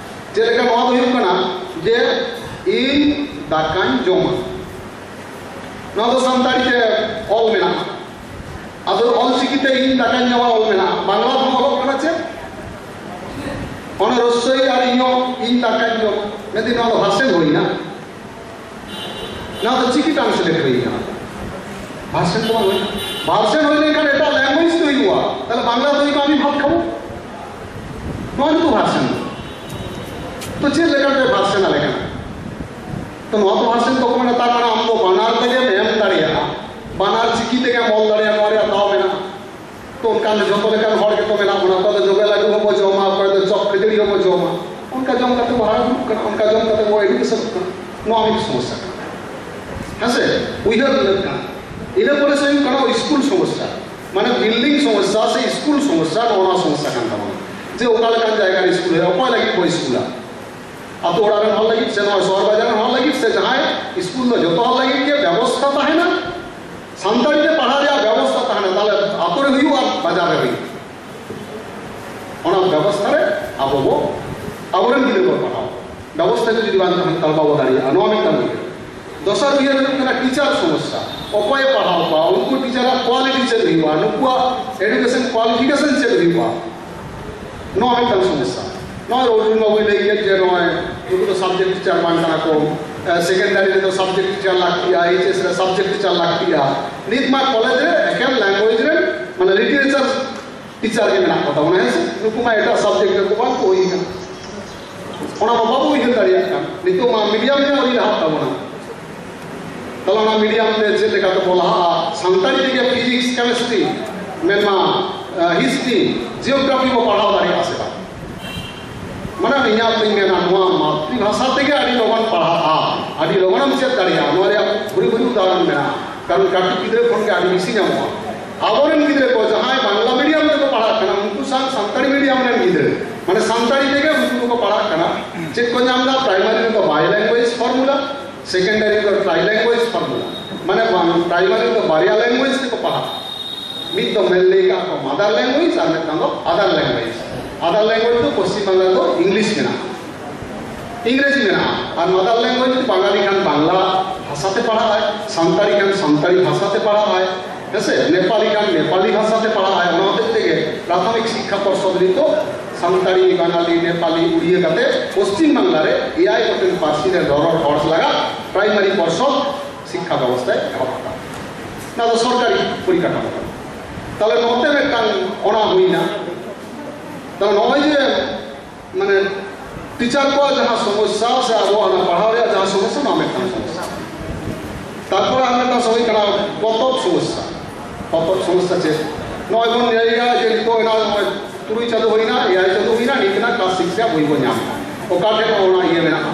ᱪᱮᱫ ᱞᱮᱠᱟ? ᱱᱚᱣᱟ ᱫᱚ ᱦᱩᱭᱩᱜ ᱠᱟᱱᱟ ᱡᱮ ᱤᱧ ᱫᱟᱠᱟᱧ ᱡᱚᱢᱟ᱾ ᱱᱚᱣᱟ ᱫᱚ ᱥᱟᱱᱛᱟᱲᱤ ᱛᱮ ᱚᱞ ᱢᱮᱱᱟᱜᱼᱟ᱾ ᱟᱫᱚ ᱚᱞ ᱪᱤᱠᱤ ᱛᱮ ᱤᱧ ᱫᱟᱠᱟᱧ ᱡᱚᱢᱟ ᱚᱞ ᱢᱮᱱᱟᱜᱼᱟ, ᱵᱟᱝᱞᱟ ᱛᱮᱦᱚᱸ ᱚᱞᱚᱜ ᱠᱟᱱᱟ ᱪᱮᱫ? ᱚᱱᱟ ᱨᱚᱥᱥᱳᱭ ᱟᱨ ᱤᱧ ᱦᱚᱸ, ᱤᱧ ᱫᱟᱠᱟᱧ ᱡᱚᱢ᱾ ᱢᱮᱱᱫᱟᱹᱧ, ᱱᱚᱣᱟ ᱫᱚ ᱵᱷᱟᱨᱥᱮᱱ ᱦᱩᱭᱱᱟ, ᱱᱚᱣᱟ ᱫᱚ ᱪᱤᱠᱤ ᱴᱨᱟᱱᱥᱞᱮᱴ ᱦᱩᱭᱱᱟ, ᱵᱷᱟᱨᱥᱮᱱ ᱫᱚ ᱵᱟᱝ ᱦᱩᱭᱱᱟ᱾ ᱵᱷᱟᱨᱥᱮᱱ ᱦᱩᱭ ᱞᱮᱱᱠᱷᱟᱱ ᱮᱴᱟᱜ ᱞᱮᱝᱜᱩᱭᱮᱡᱽ ᱛᱮ ᱦᱩᱭᱩᱜᱼᱟ, ᱛᱟᱦᱞᱮ ᱵᱟᱝᱞᱟ ᱫᱚ ᱦᱩᱭᱩᱜᱼᱟ, ᱟᱹᱰᱤ ᱵᱷᱟᱜᱽ ᱠᱷᱟᱵᱚ᱾ ᱱᱚᱣᱟ ᱜᱮᱛᱚ ᱵᱷᱟᱨᱥᱮᱱ ᱫᱚ᱾ ᱛᱚ ᱪᱮᱫ ᱞᱮᱠᱟᱛᱮ ᱵᱷᱟᱨᱥᱮᱱ ᱟᱞᱮ ᱠᱟᱱᱟ? ᱛᱚ ᱱᱚᱣᱟ ᱠᱚ ᱵᱷᱟᱨᱥᱮᱱ ᱫᱚᱠᱚ ᱢᱮᱛᱟᱜ ᱠᱟᱱᱟ, ᱟᱢ ᱫᱚ ᱵᱟᱱᱟᱨ ᱛᱮᱜᱮᱢ ᱮᱢ ᱫᱟᱲᱮᱭᱟᱜᱼᱟ, ᱵᱟᱱᱟᱨ ᱪᱤᱠᱤ ᱛᱮᱜᱮᱢ ᱚᱞ ᱫᱟᱲᱮᱭᱟᱜᱼᱟ, ᱱᱚᱣᱟ ᱨᱮᱭᱟᱜ ᱫᱟᱣ ᱢᱮᱱᱟᱜᱼᱟ᱾ ᱛᱚ ᱚᱱᱠᱟᱱ ᱡᱚᱛᱚ ᱞᱮᱠᱟᱱ ᱦᱚᱲ ᱜᱮᱛᱚ ᱢᱮᱱᱟᱜ ᱵᱚᱱᱟ᱾ ᱚᱠᱚᱭ ᱫᱚ ᱡᱚᱵᱮ ᱞᱟᱹᱰᱩ ᱦᱚᱸᱵᱚ ᱡᱚᱢᱟ, ᱚᱠᱚᱭ ᱫᱚ ᱪᱚᱯ ᱠᱷᱟᱹᱡᱟᱹᱲᱤ ᱦᱚᱸᱵᱚ ᱡᱚᱢᱟ᱾ ᱚᱱᱠᱟ ᱡᱚᱢ ᱠᱟᱛᱮ ᱵᱚ ᱦᱟᱨᱟ ᱵᱩᱨᱩᱜ ᱠᱟᱱᱟ, ᱚᱱᱠᱟ ᱡᱚᱢ ᱠᱟᱛᱮ ᱵᱚ ᱮᱰᱩᱠᱮᱥᱚᱱᱚᱜ ᱠᱟᱱᱟ᱾ ᱱᱚᱣᱟ ᱢᱤᱫ ᱥᱚᱢᱚᱥᱥᱟ ᱠᱟᱱᱟ, ᱦᱮᱸ ᱥᱮ? ᱩᱭᱦᱟᱹᱨ ᱞᱮᱠᱷᱟᱱ ᱤᱱᱟᱹ ᱯᱚᱨᱮ ᱥᱮ ᱦᱩᱭᱩᱜ ᱠᱟᱱᱟ ᱥᱠᱩᱞ ᱥᱚᱢᱚᱥᱥᱟ, ᱢᱟᱱᱮ ᱵᱤᱞᱰᱤᱝ ᱥᱚᱢᱚᱥᱥᱟ ᱥᱮ ᱥᱠᱩᱞ ᱥᱚᱢᱚᱥᱥᱟ, ᱱᱚᱣᱟ ᱥᱚᱢᱚᱥᱥᱟ ᱠᱟᱱ ᱛᱟᱵᱚᱱᱟ᱾ ᱡᱮ ᱚᱠᱟ ᱞᱮᱠᱟᱱ ᱡᱟᱭᱜᱟ ᱨᱮ ᱥᱠᱩᱞ ᱦᱩᱭᱩᱜᱼᱟ, ᱚᱠᱚᱭ ᱞᱟᱹᱜᱤᱫ ᱵᱚ ᱥᱠᱩᱞᱟ? ᱟᱛᱳ ᱚᱲᱟᱜ ᱨᱮᱱ ᱦᱚᱲ ᱞᱟᱹᱜᱤᱫ ᱥᱮ ᱱᱚᱣᱟ ᱥᱚᱦᱚᱨ ᱵᱟᱡᱟᱨ ᱨᱮᱱ ᱦᱚᱲ ᱞᱟᱹᱜᱤᱫ ᱥᱮ ᱡᱟᱦᱟᱸᱭ ᱥᱠᱩᱞ ᱫᱚ ᱡᱚᱛᱚ ᱦᱚᱲ ᱞᱟᱹᱜᱤᱫ ᱜᱮ ᱵᱮᱵᱚᱥᱛᱷᱟ ᱛᱟᱦᱮᱱᱟ, ᱥᱟᱱᱛᱟᱲᱤ ᱛᱮ ᱯᱟᱲᱦᱟᱣ ᱨᱮᱭᱟᱜ ᱵᱮᱵᱚᱥᱛᱷᱟ ᱛᱟᱦᱮᱱᱟ, ᱛᱟᱦᱞᱮ ᱟᱛᱳ ᱨᱮ ᱦᱩᱭᱩᱜᱼᱟ ᱟᱨ ᱵᱟᱡᱟᱨ ᱨᱮ ᱦᱩᱭᱩᱜᱼᱟ᱾ ᱚᱱᱟ ᱵᱮᱵᱚᱥᱛᱷᱟ ᱨᱮ ᱟᱵᱚ ᱵᱚ, ᱟᱵᱚᱨᱮᱱ ᱜᱤᱫᱽᱨᱟᱹ ᱵᱚ ᱯᱟᱲᱦᱟᱣ, ᱵᱮᱵᱚᱥᱛᱷᱟ ᱜᱮ ᱡᱩᱫᱤ ᱵᱟᱝ ᱛᱟᱦᱮᱱ, ᱛᱟᱦᱞᱮ ᱵᱟᱵᱚ ᱫᱟᱲᱮᱭᱟᱜᱼᱟ᱾ ᱱᱚᱣᱟ ᱢᱤᱫᱴᱟᱝ ᱩᱭᱦᱟᱹᱨ᱾ ᱫᱚᱥᱟᱨ ᱩᱭᱦᱟᱹᱨ ᱦᱩᱭᱩᱜ ᱠᱟᱱᱟ ᱴᱤᱪᱟᱨ ᱥᱚᱢᱚᱥᱥᱟ᱾ ᱚᱠᱚᱭᱮ ᱯᱟᱲᱦᱟᱣ ᱠᱚᱣᱟ? ᱩᱱᱠᱩ ᱴᱤᱪᱟᱨᱟᱜ ᱠᱳᱣᱟᱞᱤᱴᱤ ᱪᱮᱫ ᱦᱩᱭᱩᱜᱼᱟ? ᱱᱩᱠᱩᱣᱟᱜ ᱮᱰᱩᱠᱮᱥᱚᱱ ᱠᱳᱣᱟᱞᱤᱯᱷᱤᱠᱮᱥᱚᱱ ᱪᱮᱫ ᱦᱩᱭᱩᱜᱼᱟ? ᱱᱚᱣᱟ ᱢᱤᱫᱴᱟᱝ ᱥᱚᱢᱚᱥᱥᱟ᱾ ᱱᱚᱜᱼᱚᱭ ᱚᱨᱡᱩᱱ ᱵᱟᱵᱩᱭ ᱞᱟᱹᱭ ᱠᱮᱫ ᱡᱮ ᱱᱚᱜᱼᱚᱭ ᱱᱩᱠᱩ ᱫᱚ ᱥᱟᱵᱡᱮᱠᱴ ᱴᱤᱪᱟᱨ ᱵᱟᱝ ᱠᱟᱱᱟ ᱠᱚ, ᱥᱮᱠᱮᱱᱰᱟᱨᱤ ᱨᱮᱫᱚ ᱥᱟᱵᱡᱮᱠᱴ ᱴᱤᱪᱟᱨ ᱞᱟᱹᱠᱛᱤᱜᱼᱟ, ᱮᱭᱤᱪ ᱮᱥ ᱨᱮ ᱥᱟᱵᱡᱮᱠᱴ ᱴᱤᱪᱟᱨ ᱞᱟᱹᱠᱛᱤᱜᱼᱟ᱾ ᱱᱤᱛ ᱢᱟ ᱠᱚᱞᱮᱡᱽ ᱨᱮ ᱮᱠᱮᱱ ᱞᱮᱝᱜᱩᱭᱮᱡᱽ ᱨᱮᱱ, ᱢᱟᱱᱮ ᱞᱤᱴᱟᱨᱮᱪᱟᱨ ᱴᱤᱪᱟᱨ ᱜᱮ ᱢᱮᱱᱟᱜ ᱠᱚ ᱛᱟᱵᱚᱱᱟ, ᱦᱮᱸ ᱥᱮ? ᱱᱩᱠᱩ ᱢᱟ ᱮᱴᱟᱜ ᱥᱟᱵᱡᱮᱠᱴ ᱨᱮᱫᱚ ᱵᱟᱝ ᱠᱚ ᱦᱩᱭ ᱠᱟᱱᱟ᱾ ᱚᱱᱟ ᱢᱟ ᱵᱟᱵᱚ ᱩᱭᱦᱟᱹᱨ ᱫᱟᱲᱮᱭᱟᱜ ᱠᱟᱱ᱾ ᱱᱤᱛᱚᱜ ᱢᱟ ᱢᱤᱰᱤᱭᱟᱢ ᱜᱮ ᱟᱹᱣᱨᱤ ᱞᱟᱦᱟᱜ ᱛᱟᱵᱚᱱᱟ᱾ ᱛᱟᱦᱞᱮ ᱚᱱᱟ ᱢᱤᱰᱤᱭᱟᱢ ᱛᱮ ᱪᱮᱫ ᱞᱮᱠᱟ ᱛᱮᱵᱚ ᱞᱟᱦᱟᱜᱼᱟ? ᱥᱟᱱᱛᱟᱲᱤ ᱛᱮᱜᱮ ᱯᱷᱤᱡᱤᱠᱥ, ᱠᱮᱢᱮᱥᱴᱨᱤ, ᱢᱮᱱᱢᱟ ᱦᱤᱥᱴᱨᱤ, ᱡᱤᱭᱳᱜᱨᱟᱯᱷᱤ ᱵᱚ ᱯᱟᱲᱦᱟᱣ ᱫᱟᱲᱮᱭᱟᱜᱼᱟ ᱥᱮ ᱵᱟᱝ? ᱢᱟᱱᱮ ᱤᱧᱟᱹᱜ ᱛᱤᱧ ᱢᱮᱱᱟ, ᱱᱚᱣᱟ ᱢᱟᱛᱨᱤ ᱵᱷᱟᱥᱟ ᱛᱮᱜᱮ ᱟᱹᱰᱤ ᱞᱚᱜᱚᱱ ᱯᱟᱲᱦᱟᱜᱼᱟ, ᱟᱹᱰᱤ ᱞᱚᱜᱚᱱᱮᱢ ᱪᱮᱫ ᱫᱟᱲᱮᱭᱟᱜᱼᱟ᱾ ᱱᱚᱣᱟ ᱨᱮᱭᱟᱜ ᱵᱷᱩᱨᱤ ᱵᱷᱩᱨᱤ ᱩᱫᱟᱦᱚᱨᱚᱱ ᱢᱮᱱᱟᱜᱼᱟ, ᱠᱟᱨᱚᱱ ᱠᱟᱹᱴᱤᱡ ᱜᱤᱫᱽᱨᱟᱹ ᱠᱷᱚᱱ ᱜᱮ ᱟᱹᱰᱤ ᱵᱮᱥᱤ ᱧᱟᱢᱚᱜᱼᱟ᱾ ᱟᱵᱚᱨᱮᱱ ᱜᱤᱫᱽᱨᱟᱹ ᱠᱚ ᱡᱟᱦᱟᱸᱭ ᱵᱟᱝᱞᱟ ᱢᱤᱰᱤᱭᱟᱢ ᱛᱮᱠᱚ ᱯᱟᱲᱦᱟᱜ ᱠᱟᱱᱟ, ᱩᱱᱠᱩ ᱥᱟᱶ ᱥᱟᱱᱛᱟᱲᱤ ᱢᱤᱰᱤᱭᱟᱢ ᱨᱮᱱ ᱜᱤᱫᱽᱨᱟᱹ, ᱢᱟᱱᱮ ᱥᱟᱱᱛᱟᱲᱤ ᱛᱮᱜᱮ ᱩᱱᱠᱩ ᱫᱚᱠᱚ ᱯᱟᱲᱦᱟᱜ ᱠᱟᱱᱟ᱾ ᱪᱮᱫ ᱠᱚ ᱧᱟᱢ ᱮᱫᱟ? ᱯᱨᱟᱭᱢᱟᱨᱤ ᱨᱮᱫᱚ ᱵᱟᱭ ᱞᱮᱝᱜᱩᱭᱮᱡᱽ ᱯᱷᱚᱨᱢᱩᱞᱟ, ᱥᱮᱠᱮᱱᱰᱟᱨᱤ ᱨᱮᱫᱚ ᱴᱨᱟᱭ ᱞᱮᱝᱜᱩᱭᱮᱡᱽ ᱯᱷᱚᱨᱢᱩᱞᱟ, ᱢᱟᱱᱮ ᱵᱟᱝ, ᱯᱨᱟᱭᱢᱟᱨᱤ ᱨᱮᱫᱚ ᱵᱟᱨᱭᱟ ᱞᱮᱝᱜᱩᱭᱮᱡᱽ ᱛᱮᱠᱚ ᱯᱟᱲᱦᱟᱜᱼᱟ᱾ ᱢᱤᱫ ᱫᱚ ᱢᱮᱱ ᱞᱟᱹᱭ ᱠᱟᱜ ᱠᱚ ᱢᱟᱫᱟᱨ ᱞᱮᱝᱜᱩᱭᱮᱡᱽ, ᱟᱨ ᱢᱤᱫᱴᱟᱝ ᱫᱚ ᱟᱫᱟᱨ ᱞᱮᱝᱜᱩᱭᱮᱡᱽ᱾ ᱟᱫᱟᱨ ᱞᱮᱝᱜᱩᱭᱮᱡᱽ ᱫᱚ ᱯᱚᱥᱪᱤᱢ ᱵᱟᱝᱞᱟ ᱫᱚ ᱤᱝᱞᱤᱥ ᱢᱮᱱᱟᱜᱼᱟ, ᱤᱝᱨᱮᱡᱤ ᱢᱮᱱᱟᱜᱼᱟ, ᱟᱨ ᱢᱟᱫᱟᱨ ᱞᱮᱝᱜᱩᱭᱮᱡᱽ ᱡᱩᱫᱤ ᱵᱟᱝᱟᱞᱤ ᱠᱷᱟᱱ ᱵᱟᱝᱞᱟ ᱵᱷᱟᱥᱟᱛᱮ ᱯᱟᱲᱦᱟᱜᱼᱟᱭ, ᱥᱟᱱᱛᱟᱲᱤ ᱠᱷᱟᱱ ᱥᱟᱱᱛᱟᱲᱤ ᱵᱷᱟᱥᱟᱛᱮ ᱯᱟᱲᱦᱟᱜᱼᱟᱭ, ᱦᱮᱸᱥᱮ, ᱱᱮᱯᱟᱞᱤ ᱠᱷᱟᱱ ᱱᱮᱯᱟᱞᱤ ᱵᱷᱟᱥᱟᱛᱮ ᱯᱟᱲᱦᱟᱜᱼᱟᱭ᱾ ᱚᱱᱟ ᱦᱚᱛᱮᱡ ᱛᱮᱜᱮ ᱯᱨᱟᱛᱷᱚᱢᱤᱠ ᱥᱤᱠᱠᱷᱟ ᱯᱚᱨᱥᱚᱫᱽ ᱱᱤᱛᱚᱜ ᱥᱟᱱᱛᱟᱲᱤ, ᱵᱟᱝᱟᱞᱤ, ᱱᱮᱯᱟᱞᱤ, ᱩᱲᱤᱭᱟ ᱠᱟᱛᱮ ᱯᱚᱥᱪᱤᱢ ᱵᱟᱝᱞᱟ ᱨᱮ ᱮᱭᱟᱭ ᱜᱚᱴᱮᱱ ᱯᱟᱹᱨᱥᱤ ᱨᱮ ᱨᱚᱨᱚᱲ ᱦᱚᱲ ᱞᱟᱜᱟᱜ ᱯᱨᱟᱭᱢᱟᱨᱤ ᱯᱚᱨᱥᱚᱫᱽ ᱥᱤᱠᱠᱷᱟ ᱵᱮᱵᱚᱥᱛᱷᱟᱭ ᱮᱦᱚᱵ ᱟᱠᱟᱫᱟ᱾ ᱱᱚᱣᱟ ᱫᱚ ᱥᱚᱨᱠᱟᱨᱤ ᱯᱚᱨᱤᱠᱟᱴᱷᱟᱢᱳ ᱠᱟᱱᱟ᱾ ᱛᱟᱦᱞᱮ ᱱᱚᱛᱮ ᱢᱤᱫᱴᱟᱝ ᱚᱱᱟ ᱦᱩᱭᱱᱟ᱾ ᱛᱟᱦᱞᱮ ᱱᱚᱜᱼᱚᱭ ᱡᱮ ᱢᱟᱱᱮ ᱴᱤᱪᱟᱨ ᱠᱚᱣᱟᱜ ᱡᱟᱦᱟᱸ ᱥᱚᱢᱚᱥᱥᱟ ᱥᱮ ᱟᱵᱚᱣᱟᱜ ᱚᱱᱟ ᱯᱟᱲᱦᱟᱣ ᱨᱮᱭᱟᱜ ᱡᱟᱦᱟᱸ ᱥᱚᱢᱚᱥᱥᱟ, ᱱᱚᱣᱟ ᱢᱤᱫᱴᱟᱝ ᱥᱚᱢᱚᱥᱥᱟ᱾ ᱛᱟᱨᱯᱚᱨᱮ ᱟᱨ ᱢᱤᱫᱴᱟᱝ ᱥᱚᱢᱚᱭ ᱠᱟᱱᱟ ᱯᱚᱛᱚᱵ ᱥᱚᱢᱚᱥᱥᱟ᱾ ᱯᱚᱛᱚᱵ ᱥᱚᱢᱚᱥᱥᱟ ᱪᱮᱫ? ᱱᱚᱜᱼᱚᱭ ᱵᱚᱱ ᱧᱮᱞᱮᱜᱼᱟ ᱡᱮ ᱱᱤᱛᱚᱜ ᱮᱱᱟ ᱱᱚᱜᱼᱚᱭ ᱛᱩᱨᱩᱭ ᱪᱟᱸᱫᱳ ᱦᱩᱭᱱᱟ, ᱮᱭᱟᱭ ᱪᱟᱸᱫᱳ ᱦᱩᱭᱱᱟ, ᱱᱤᱛ ᱨᱮᱱᱟᱜ ᱠᱞᱟᱥ ᱥᱤᱠᱥ ᱨᱮᱭᱟᱜ ᱵᱳᱭ ᱵᱚᱱ ᱧᱟᱢ ᱮᱫᱟ᱾ ᱚᱠᱟ ᱴᱷᱮᱱ ᱚᱱᱟ ᱤᱭᱟᱹ ᱢᱮᱱᱟᱜᱼᱟ?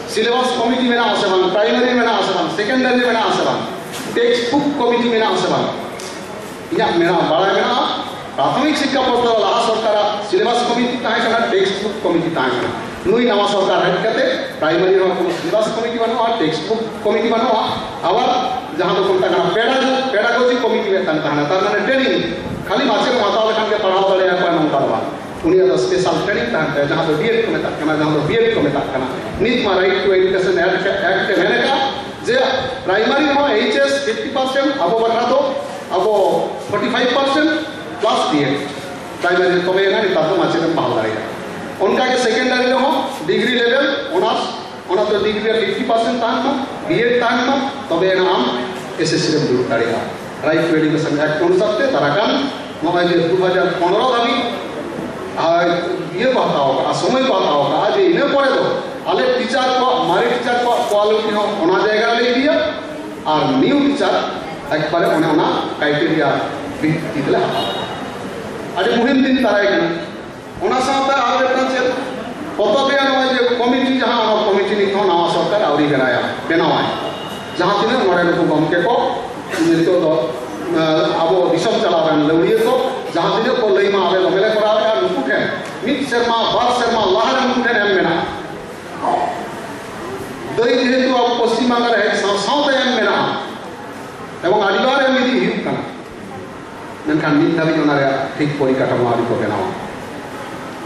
ᱥᱤᱞᱮᱵᱟᱥ ᱠᱚᱢᱤᱴᱤ ᱢᱮᱱᱟᱜᱼᱟ ᱥᱮ ᱵᱟᱝ? ᱯᱨᱟᱭᱢᱟᱨᱤ ᱢᱮᱱᱟᱜᱼᱟ ᱥᱮ ᱵᱟᱝ? ᱥᱮᱠᱮᱱᱰᱟᱨᱤ ᱢᱮᱱᱟᱜᱼᱟ ᱥᱮ ᱵᱟᱝ? ᱴᱮᱠᱥᱴ ᱵᱩᱠ ᱠᱚᱢᱤᱴᱤ ᱢᱮᱱᱟᱜᱼᱟ ᱥᱮ ᱵᱟᱝ? ᱤᱧᱟᱹᱜ ᱢᱮᱱᱟᱜᱼᱟ, ᱵᱟᱲᱟᱭ ᱢᱮᱱᱟᱜᱼᱟ, ᱯᱨᱟᱛᱷᱚᱢᱤᱠ ᱥᱤᱠᱠᱷᱟ ᱯᱚᱨᱥᱚᱫᱽ ᱞᱟᱦᱟ ᱥᱚᱨᱠᱟᱨᱟᱜ ᱥᱤᱞᱮᱵᱟᱥ ᱠᱚᱢᱤᱴᱤ ᱛᱟᱦᱮᱸ ᱠᱟᱱᱟ, ᱴᱮᱠᱥᱴ ᱵᱩᱠ ᱠᱚᱢᱤᱴᱤ ᱛᱟᱦᱮᱸ ᱠᱟᱱᱟ᱾ ᱱᱩᱭ ᱱᱟᱣᱟ ᱥᱚᱨᱠᱟᱨ ᱦᱮᱡ ᱠᱟᱛᱮ ᱯᱨᱟᱭᱢᱟᱨᱤ ᱨᱮᱦᱚᱸ ᱠᱳᱱᱳ ᱥᱤᱞᱮᱵᱟᱥ ᱠᱚᱢᱤᱴᱤ ᱵᱟᱹᱱᱩᱜᱼᱟ, ᱴᱮᱠᱥᱴ ᱵᱩᱠ ᱠᱚᱢᱤᱴᱤ ᱵᱟᱹᱱᱩᱜᱼᱟ᱾ ᱟᱵᱟᱨ ᱡᱟᱦᱟᱸ ᱫᱚᱠᱚ ᱢᱮᱛᱟᱜ ᱠᱟᱱᱟ ᱯᱮᱰᱟᱜᱳ-, ᱯᱮᱰᱟᱜᱳᱡᱤ ᱠᱚᱢᱤᱴᱤ ᱢᱤᱫᱴᱟᱝ ᱛᱟᱦᱮᱱᱟ, ᱛᱟᱨ ᱢᱟᱱᱮ ᱴᱨᱮᱱᱤᱝ, ᱠᱷᱟᱹᱞᱤ ᱢᱟᱪᱮᱫ ᱮᱢ ᱦᱟᱛᱟᱣ ᱞᱮᱠᱷᱟᱱ ᱜᱮ ᱯᱟᱲᱦᱟᱣ ᱫᱟᱲᱮᱭᱟᱠᱚᱣᱟ, ᱱᱚᱝᱠᱟ ᱫᱚ ᱵᱟᱝ᱾ ᱩᱱᱤᱭᱟᱜ ᱫᱚ ᱥᱯᱮᱥᱟᱞ ᱴᱨᱮᱱᱤᱝ ᱛᱟᱦᱮᱱ ᱛᱟᱭᱟ, ᱡᱟᱦᱟᱸ ᱫᱚ ᱰᱤᱮᱰ ᱠᱚ ᱢᱮᱛᱟᱜ ᱠᱟᱱᱟ, ᱡᱟᱦᱟᱸ ᱫᱚ ᱵᱤᱮᱰ ᱠᱚ ᱢᱮᱛᱟᱜ ᱠᱟᱱᱟ᱾ ᱱᱤᱛ ᱢᱟ ᱨᱟᱭᱤᱴ ᱴᱩ ᱮᱰᱩᱠᱮᱥᱚᱱ ᱮᱠᱴ ᱮ ᱢᱮᱱ ᱟᱠᱟᱫᱼᱟ ᱡᱮ ᱯᱨᱟᱭᱢᱟᱨᱤ ᱨᱮᱦᱚᱸ ᱮᱭᱤᱪ ᱮᱥ ᱯᱷᱤᱯᱴᱤ ᱯᱟᱨᱥᱮᱱᱴ, ᱟᱵᱚ ᱵᱟᱠᱷᱨᱟ ᱫᱚ ᱟᱵᱚ forty five percent plus B.Ed primary, ᱛᱚᱵᱮ ᱮᱱᱟ ᱱᱮᱛᱟᱨ ᱫᱚ ᱢᱟᱪᱮᱫ ᱮᱢ ᱵᱟᱦᱟᱞ ᱫᱟᱲᱮᱭᱟᱜᱼᱟ᱾ ᱚᱱᱠᱟᱜᱮ ᱥᱮᱠᱮᱱᱰᱟᱨᱤ ᱨᱮᱦᱚᱸ ᱰᱤᱜᱽᱨᱤ ᱞᱮᱵᱮᱞ ᱚᱱᱟᱨᱥ, ᱚᱱᱟ ᱫᱚ ᱰᱤᱜᱽᱨᱤ ᱨᱮ ᱯᱷᱤᱯᱴᱤ ᱯᱟᱨᱥᱮᱱᱴ ᱛᱟᱦᱮᱱ ᱢᱟ, ᱵᱤᱮᱰ ᱛᱟᱦᱮᱱ ᱢᱟ, ᱛᱚᱵᱮ ᱮᱱᱟ ᱟᱢ ᱮᱥᱮᱥᱥᱤ ᱨᱮᱢ ᱫᱩᱲᱩᱵ ᱫᱟᱲᱮᱭᱟᱜᱼᱟ᱾ ᱨᱟᱭᱤᱴ ᱴᱩ ᱮᱰᱩᱠᱮᱥᱚᱱ ᱮᱠᱴ ᱚᱱᱩᱥᱟᱨ ᱛᱮ ᱫᱟᱨᱟ ᱠᱟᱱ ᱱᱚᱜᱼᱚᱭ ᱡᱮ ᱫᱩ ᱦᱟᱡᱟᱨ ᱯᱚᱱᱨᱚ ᱫᱷᱟᱹᱵᱤᱡ ᱟᱨ ᱤᱭᱟᱹ ᱠᱚ ᱦᱟᱛᱟᱣ ᱠᱟᱜᱼᱟ, ᱥᱚᱢᱚᱭ ᱠᱚ ᱦᱟᱛᱟᱣ ᱠᱟᱜᱼᱟ, ᱡᱮ ᱤᱱᱟᱹ ᱯᱚᱨᱮ ᱫᱚ ᱟᱞᱮ ᱴᱤᱪᱟᱨ ᱠᱚᱣᱟᱜ, ᱢᱟᱨᱮ ᱴᱤᱪᱟᱨ ᱠᱚᱣᱟᱜ ᱠᱳᱣᱟᱞᱤᱴᱤ ᱦᱚᱸ ᱚᱱᱟ ᱡᱟᱭᱜᱟ ᱨᱮᱞᱮ ᱤᱫᱤᱭᱟ ᱟᱨ ᱱᱤᱭᱩ ᱴᱤᱪᱟᱨ ᱮᱠᱵᱟᱨᱮ ᱚᱱᱮ ᱚᱱᱟ ᱠᱨᱟᱭᱴᱮᱨᱤᱭᱟ ᱵᱷᱤᱛᱛᱤ ᱛᱮᱞᱮ ᱦᱟᱛᱟᱣ ᱠᱟᱜᱼᱟ᱾ ᱟᱹᱰᱤ ᱢᱩᱦᱤᱢ ᱫᱤᱱ ᱛᱟᱨᱟᱭ ᱠᱟᱱᱟ᱾ ᱚᱱᱟ ᱥᱟᱶᱛᱮ ᱟᱨ ᱢᱤᱫᱴᱟᱝ ᱪᱮᱫ ᱯᱚᱛᱚᱵ ᱨᱮᱭᱟᱜ ᱱᱚᱜᱼᱚᱭ ᱡᱮ ᱠᱚᱢᱤᱴᱤ, ᱡᱟᱦᱟᱸ ᱚᱱᱟ ᱠᱚᱢᱤᱴᱤ ᱱᱤᱛ ᱦᱚᱸ ᱱᱟᱣᱟ ᱥᱚᱨᱠᱟᱨ ᱟᱹᱣᱨᱤ ᱵᱮᱱᱟᱣᱟ, ᱵᱮᱱᱟᱣᱟᱭ, ᱡᱟᱦᱟᱸ ᱛᱤᱱᱟᱹᱜ ᱱᱚᱰᱮ ᱱᱩᱠᱩ ᱜᱚᱢᱠᱮ ᱠᱚ ᱱᱤᱛᱚᱜ ᱫᱚ, ᱟᱸ, ᱟᱵᱚ ᱫᱤᱥᱚᱢ ᱪᱟᱞᱟᱣ ᱨᱮᱱ ᱞᱟᱹᱣᱲᱤᱭᱟᱹ ᱠᱚ ᱡᱟᱦᱟᱸ ᱛᱤᱱᱟᱹᱜ ᱠᱚ ᱞᱟᱹᱭ ᱢᱟ ᱟᱞᱮ ᱫᱚᱢᱮ ᱞᱮ ᱠᱚᱨᱟᱣᱮᱫᱼᱟ, ᱱᱩᱠᱩ ᱴᱷᱮᱱ ᱢᱤᱫ ᱥᱮᱨᱢᱟ ᱵᱟᱨ ᱥᱮᱨᱢᱟ ᱞᱟᱦᱟ ᱨᱮ ᱱᱩᱠᱩ ᱴᱷᱮᱱ ᱮᱢ ᱢᱮᱱᱟᱜᱼᱟ᱾ ᱫᱟᱹᱭ ᱡᱮᱦᱮᱛᱩ ᱟᱵᱚ ᱯᱚᱥᱪᱤᱢ ᱵᱟᱝᱞᱟ ᱨᱮ ᱦᱮᱡ ᱥᱟᱶ ᱥᱟᱶᱛᱮ ᱮᱢ ᱢᱮᱱᱟᱜᱼᱟ ᱮᱵᱚᱝ ᱟᱹᱰᱤ ᱵᱟᱨ ᱮᱢ ᱤᱫᱤ ᱦᱩᱭᱩᱜ ᱠᱟᱱᱟ, ᱢᱮᱱᱠᱷᱟᱱ ᱱᱤᱛ ᱫᱷᱟᱹᱵᱤᱡ ᱚᱱᱟ ᱨᱮᱭᱟᱜ ᱴᱷᱤᱠ ᱯᱚᱨᱤᱠᱟᱴᱷᱟᱢᱳ ᱟᱹᱣᱨᱤ ᱠᱚ ᱵᱮᱱᱟᱣᱟ᱾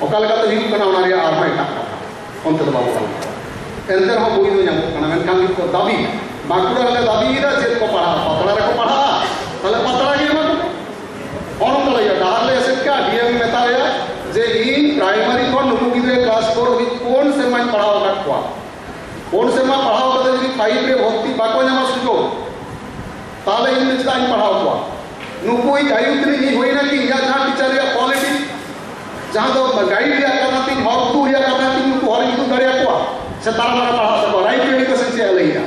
ᱚᱠᱟ ᱞᱮᱠᱟᱛᱮ ᱦᱩᱭᱩᱜ ᱠᱟᱱᱟ ᱚᱱᱟ ᱨᱮᱭᱟᱜ ᱟᱨᱦᱚᱸ ᱮᱴᱟᱜ ᱠᱟᱛᱷᱟ, ᱚᱱᱛᱮ ᱫᱚ ᱵᱟᱵᱚ ᱜᱟᱞᱢᱟᱨᱟᱣᱟ᱾ ᱮᱱᱛᱮ ᱨᱮᱦᱚᱸ ᱵᱳᱭ ᱫᱚ ᱧᱟᱢᱚᱜ ᱠᱟᱱᱟ, ᱢᱮᱱᱠᱷᱟᱱ ᱱᱤᱛ ᱠᱚ ᱫᱟᱹᱵᱤ ᱵᱟᱸᱠᱩᱲᱟ ᱨᱮᱞᱮ ᱫᱟᱹᱵᱤᱭᱮᱫᱟ ᱪᱮᱫ ᱠᱚ ᱯᱟᱲᱦᱟᱜᱼᱟ, ᱯᱟᱛᱲᱟ ᱨᱮᱠᱚ ᱯᱟᱲᱦᱟᱜᱼᱟ, ᱛᱟᱦᱞᱮ ᱯᱟᱛᱲᱟ ᱜᱮ ᱮᱢᱟ ᱠᱚ ᱯᱮ᱾ ᱚᱱᱠᱟ ᱞᱟᱹᱭᱟ, ᱰᱟᱦᱟᱨ ᱞᱮ ᱮᱥᱮᱫ ᱠᱟᱜᱼᱟ, ᱰᱤ ᱮᱢ ᱢᱮᱛᱟᱭᱟ ᱡᱮ ᱤᱧ ᱯᱨᱟᱭᱢᱟᱨᱤ ᱠᱷᱚᱱ ᱱᱩᱠᱩ ᱜᱤᱫᱽᱨᱟᱹ ᱠᱞᱟᱥ ᱯᱷᱳᱨ ᱦᱟᱹᱵᱤᱡ ᱯᱩᱱ ᱥᱮᱨᱢᱟᱧ ᱯᱟᱲᱦᱟᱣ ᱟᱠᱟᱫ ᱠᱚᱣᱟ᱾ ᱯᱩᱱ ᱥᱮᱨᱢᱟ ᱯᱟᱲᱦᱟᱣ ᱠᱟᱛᱮ ᱡᱩᱫᱤ ᱯᱷᱟᱭᱤᱵᱷ ᱨᱮ ᱵᱷᱚᱨᱛᱤ ᱵᱟᱠᱚ ᱧᱟᱢᱟ ᱥᱩᱡᱳᱜᱽ, ᱛᱟᱦᱞᱮ ᱤᱧ ᱫᱚ ᱪᱮᱫᱟᱜ ᱤᱧ ᱯᱟᱲᱦᱟᱣ ᱠᱚᱣᱟ? ᱱᱩᱠᱩᱭᱤᱡ ᱟᱭᱩ ᱛᱤᱱᱤᱡ ᱤᱧ ᱦᱩᱭᱱᱟ ᱠᱤ ᱤᱧᱟᱹᱜ ᱡᱟᱦᱟᱸ ᱴᱤᱪᱟᱨ ᱨᱮᱭᱟᱜ ᱠᱣᱟᱞᱤᱴᱤ, ᱡᱟᱦᱟᱸ ᱫᱚ ᱜᱟᱭᱤᱰ ᱨᱮᱭᱟᱜ ᱠᱟᱛᱷᱟ ᱛᱤᱧ, ᱦᱚᱨ ᱩᱫᱩᱜ ᱨᱮᱭᱟᱜ ᱠᱟᱛᱷᱟ ᱛᱤᱧ, ᱱᱩᱠᱩ ᱦᱚᱨᱤᱧ ᱩᱫᱩᱜ ᱫᱟᱲᱮᱭᱟᱠᱚᱣᱟ ᱥᱮ ᱛᱟᱨᱟ ᱢᱟᱨᱟ ᱯᱟᱲᱦᱟᱜ ᱛᱟᱠᱚᱣᱟ, ᱨᱟᱭᱤᱴ ᱮᱰᱩᱠᱮᱥᱚᱱ ᱪᱮᱫ ᱮ ᱞᱟᱹᱭᱟ?